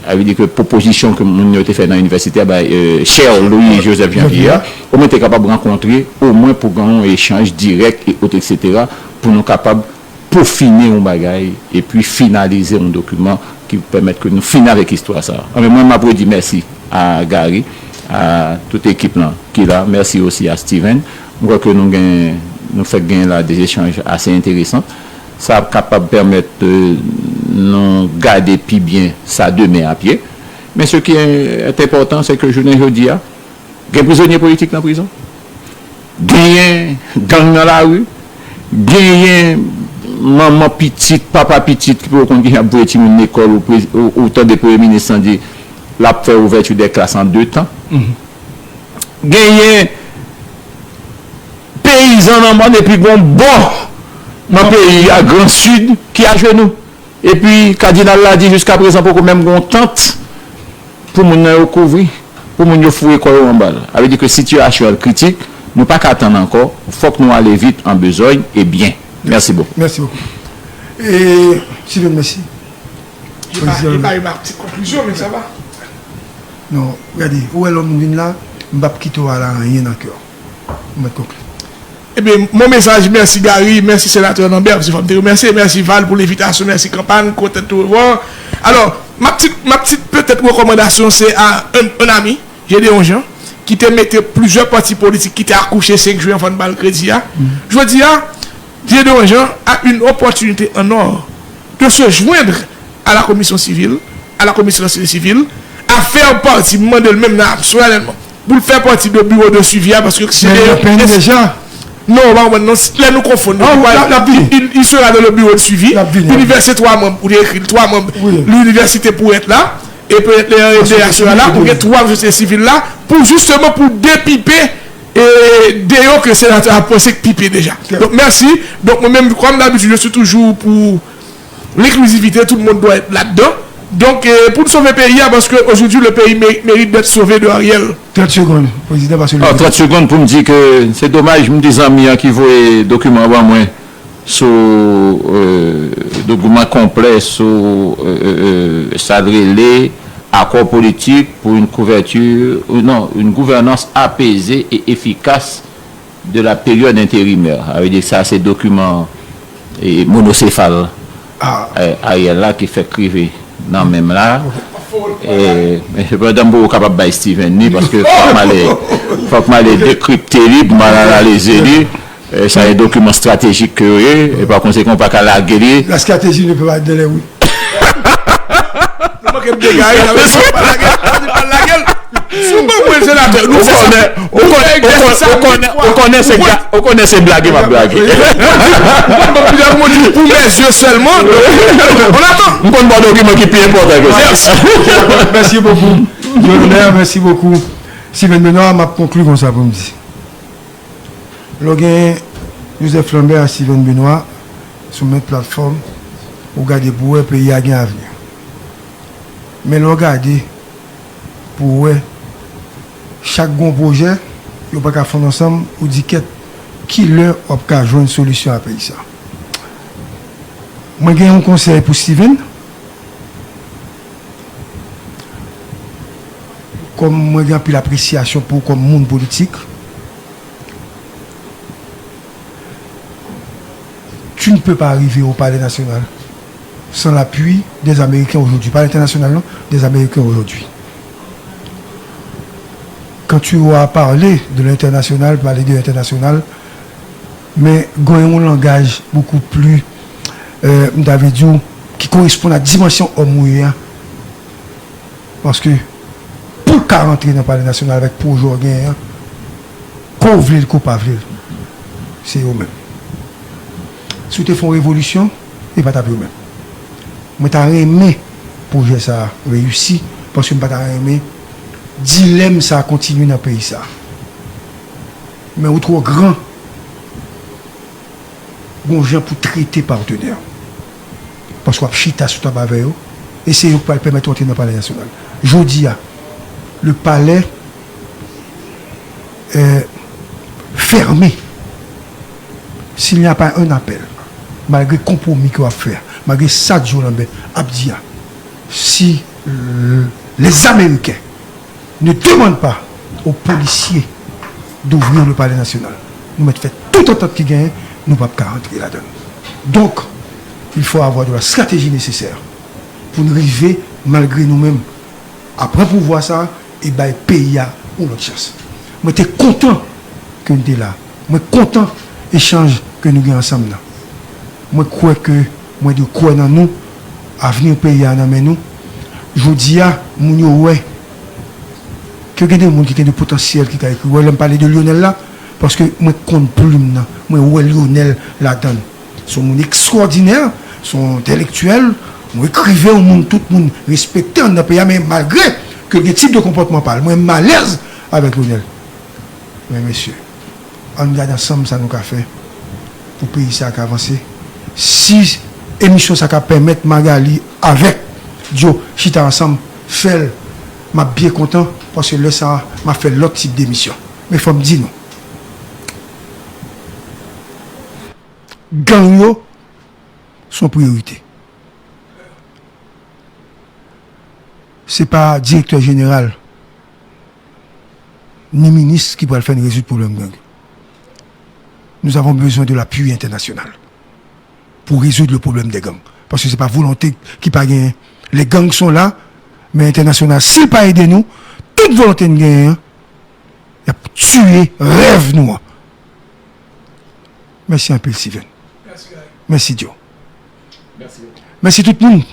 Sa vle di ke pwopozisyon ke moun yo te fè nan inivèsite a bay, euh, Cher Louis Joseph Jean Pierre a, omwen te kapab rankontre, omwen pou gen yon echanj dirèk e ot, etsetera, pou nou kapab pofine yon bagay epi finalize yon dokiman ki pèmèt ke nou fini avèk istwa sa a. Anben, mwen, m ap redi mèsi a Gary, a tout ekip lan ki la. Mèsi osi a Steven. M kwè ke nou gen, nou fèk gen la de echanj ase enteresan. Sa ap kapab pèmèt, euh, nou gade pi byen sa demen ap ye. Men ce qui est important, c'est que jounen jodi a, gen prizonye politik nan prizon. Genyen gang nan lari. Genyen manman pitit, papa pitit ki poko konn kijan ap voye timoun lekòl, ou, ou, ou tande premye minis lan di l ap fè ouvèti dè klas an de tan. Genyen peyizan nan mòn epi gon bò nan peyi a, Gran Sid, ki ajenou. Epi kadinal la di jiskaprezan poko menm gon tant pou moun nan yo kouvri, pou moun yo foure kò yo anba l. Sa vle di ke sitiyasyon an kritik, nou pa ka tann ankò, fòk nou ale vit an bezòy e byen. Mèsi bokou. Mèsi bokou. E, Steven, mèsi. Li pa, li pa, li pa ti konklizyon, men sa va. Non, gade, ou wè lè moun vin la, m p ap kite w al a anyen nan kè w. Ou mèt konkli. Ebyen, mon mesaj, mèsi Gary, mèsi senatè Lambert, paske fò m te remèsye, mèsi Val pou lenvitasyon, mèsi Kanpan, kontan te revwa. Alò, m ap ti, m ap ti petèt rekòmandasyon, se a un, un ami, Gédéon Jean, ki te mete plizyè pati politik ki te akouche senk jwen, fò n ba l kredi a. Jodi a, Gédéon Jean a une opportunité en or de se joindre à la commission civile, à la commission de la société civile, à faire partie, m mande l menm nan, solennèlement, pou l fè pati de bureau de suivi a, paske se de... Men l nan P N deja. Non, ou pa konprann, non, lè nou konfonn, non, l ap vini. Il, il sera dans le bureau de suivi. L ap vini. L'université, twa manm, ou te ekri l, twa manm, wi, l'université pour être là, et peut-être le R N D A sera là, ou gen twa sosyete sivil la, pou jisteman, pou depipe e deyò ke senatè a panse k pipe deja. Donk, mèsi. Donk, mwen menm, kòm dabitid, je suis toujours pour l'inclusivité, tout le monde doit être là-dedans. Donk, e, pou n sove peyi a, paske aujourd'hui, le pays mé-, mérite d'être sauvé de Ariel. Trant segonn, prezidan, paske... Ah, trant segonn pou m di ke se domaj, m di zanmi an ki voye dokiman an ban mwen sou, e, dokiman konplè sou, e, e, e, sa l rele accord politique pour une couverture, euh, non, une gouvernance apaisée et efficace de la période intérimaire. Sa vle di sa se dokiman, e, monosefal, e, Ariel la ki fèk rive nan men m la. E, men sepandan m poko kapab bay Steven li, paske fòk m ale, fòk m ale dekripte li, pou m al analize li. E, sa e dokiman estratejik ke yo ye, e pa konsekan, ou pa ka lage li. La stratégie ne peut pas être dans les rues. Nou manke m dega wi, sa vle di pa lage l, sa vle di pa lage l. Si w ban mwen senatè, nou fè sa. Ou konnen, ou konnen, ou konnen, ou konnen se bla-, ou konnen se blage m ap blage. Mwen plis pou mezye sèlman, donk, on attend. M konn ba w dokiman ki pi enpòtan ke sa. Mèsi bokou. Jolner, mèsi bokou. Steven Benoît, m ap konkli konsa pou m di. Lè w gen Joseph Lambert ak Steven Benoît sou menm platfòm, ou gade pou w wè peyi a gen avni. Men lè w gade pou w wè, chak gon pwojè, yo pa ka fonn ansanm, ou di kèt, kilè w ap ka jwenn solisyon a peyi sa? Mwen gen yon konsèy pou Steven. Kòm mwen gen anpil apresyasyon pou ou kòm moun politik, tu ne peux pas arriver au Palais National sans l'appui des Américains aujourd'hui. Pas international, non, des Américains aujourd'hui. Quand tu vas parler de l'international, parler de l'international, men gen yon langaj beaucoup plus, euh, m ta vle di w, ki koresponn a dimansyon òm ou ye a. Paske pou l ka rantre nan Palè Nasyonal avèk pwojè w genyen an, ke w vle l, ke w pa vle l, se yo menm. Si w te fè yon revolisyon, e pa t ap yo menm. Mwen ta renmen pwojè sa a reyisi, paske m pa ta renmen dilèm sa a kontinye nan peyi sa a. Men ou twò gran. Gon jan pou trete patnè w. Paske w ap chita sou tab avè yo, e se yo k pral pèmèt ou antre nan Palè Nasyonal. Jodi a, le palais est fermé. S'il n'y a pas un appel, malgré konpwomi ke w ap fè a, malgré sa Joe Lambert ap di a, si l-, les Américains ne demandent pas aux policiers d'ouvrir le Palais National. Nou mèt fè tout antant ki genyen, nou p ap ka rantre ladan l. Donk, il faut avoir de la stratégie nécessaire pou n rive, malgre nou menm, ap pran pouvwa sa a e bay peyi a yon lòt chans. Mwen te kontan ke n te la. Mwen kontan echanj ke nou gen ansanm nan. Mwen kwè ke, mwen dwe kwè nan nou, avni peyi a nan men nou. Jodi a, moun yo wè ke gen de moun ki gen de potansyèl ki ka ekri. Wè, lè m pale de Lionel la, paske mwen konn plim nan, mwen wè Lionel ladan l. Se yon moun ekstwòdinè, se yon entèlektyèl, yon ekriven, yon moun tout moun respekte anndan peyi a, men malgre ke l gen tip de konpòtman pa l, mwen m alèz avèk Lionel. Men mesye, ann gade ansanm sa nou ka fè pou peyi sa ka vanse. Si emisyon sa ka pèmèt Magalie avèk Joe chita ansanm, fè l, m ap byen kontan, paske lè sa a, m ap fè lòt tip demisyon. Men fò m di nou, gang yo se yon priyorite. Se pa direktè jeneral ni minis ki pral fè n rezoud pwoblèm gang. Nous avons besoin de l'appui international pour résoudre le problème des gangs. Paske se pa volonte ki pa genyen. Les gangs sont là, men entènasyonal, si l pa ede nou, tout volonte n genyen an, y ap tiye rèv nou an. Mèsi anpil, Steven. Mèsi, Joe. Mèsi tout moun.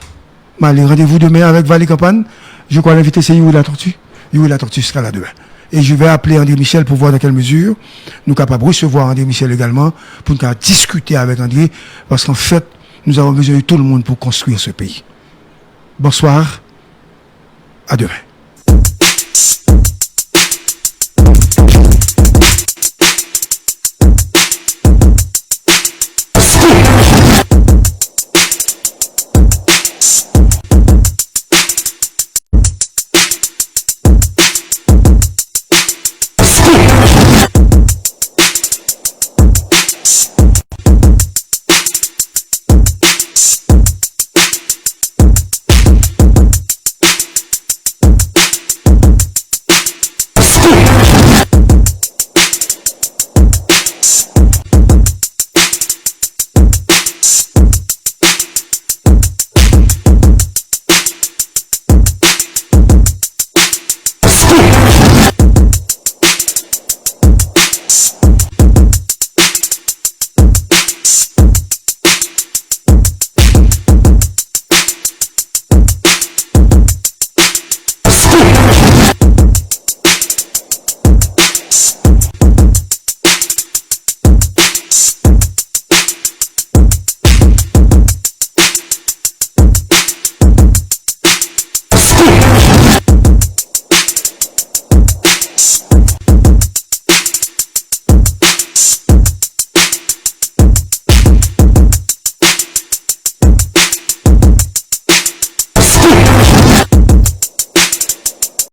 M ale, rendez-vous demain avec Valley Campagne. Je crois l'invité c'est Youri Latortue. Youri Latortue sera là demain. Et je vais appeler André Michel pour voir dans quelle mesure nous capables recevoir André Michel également, pour nous diskite avèk André, paske an fèt, nous avons besoin de tout le monde pour construire ce pays. Bonsoir, à demain.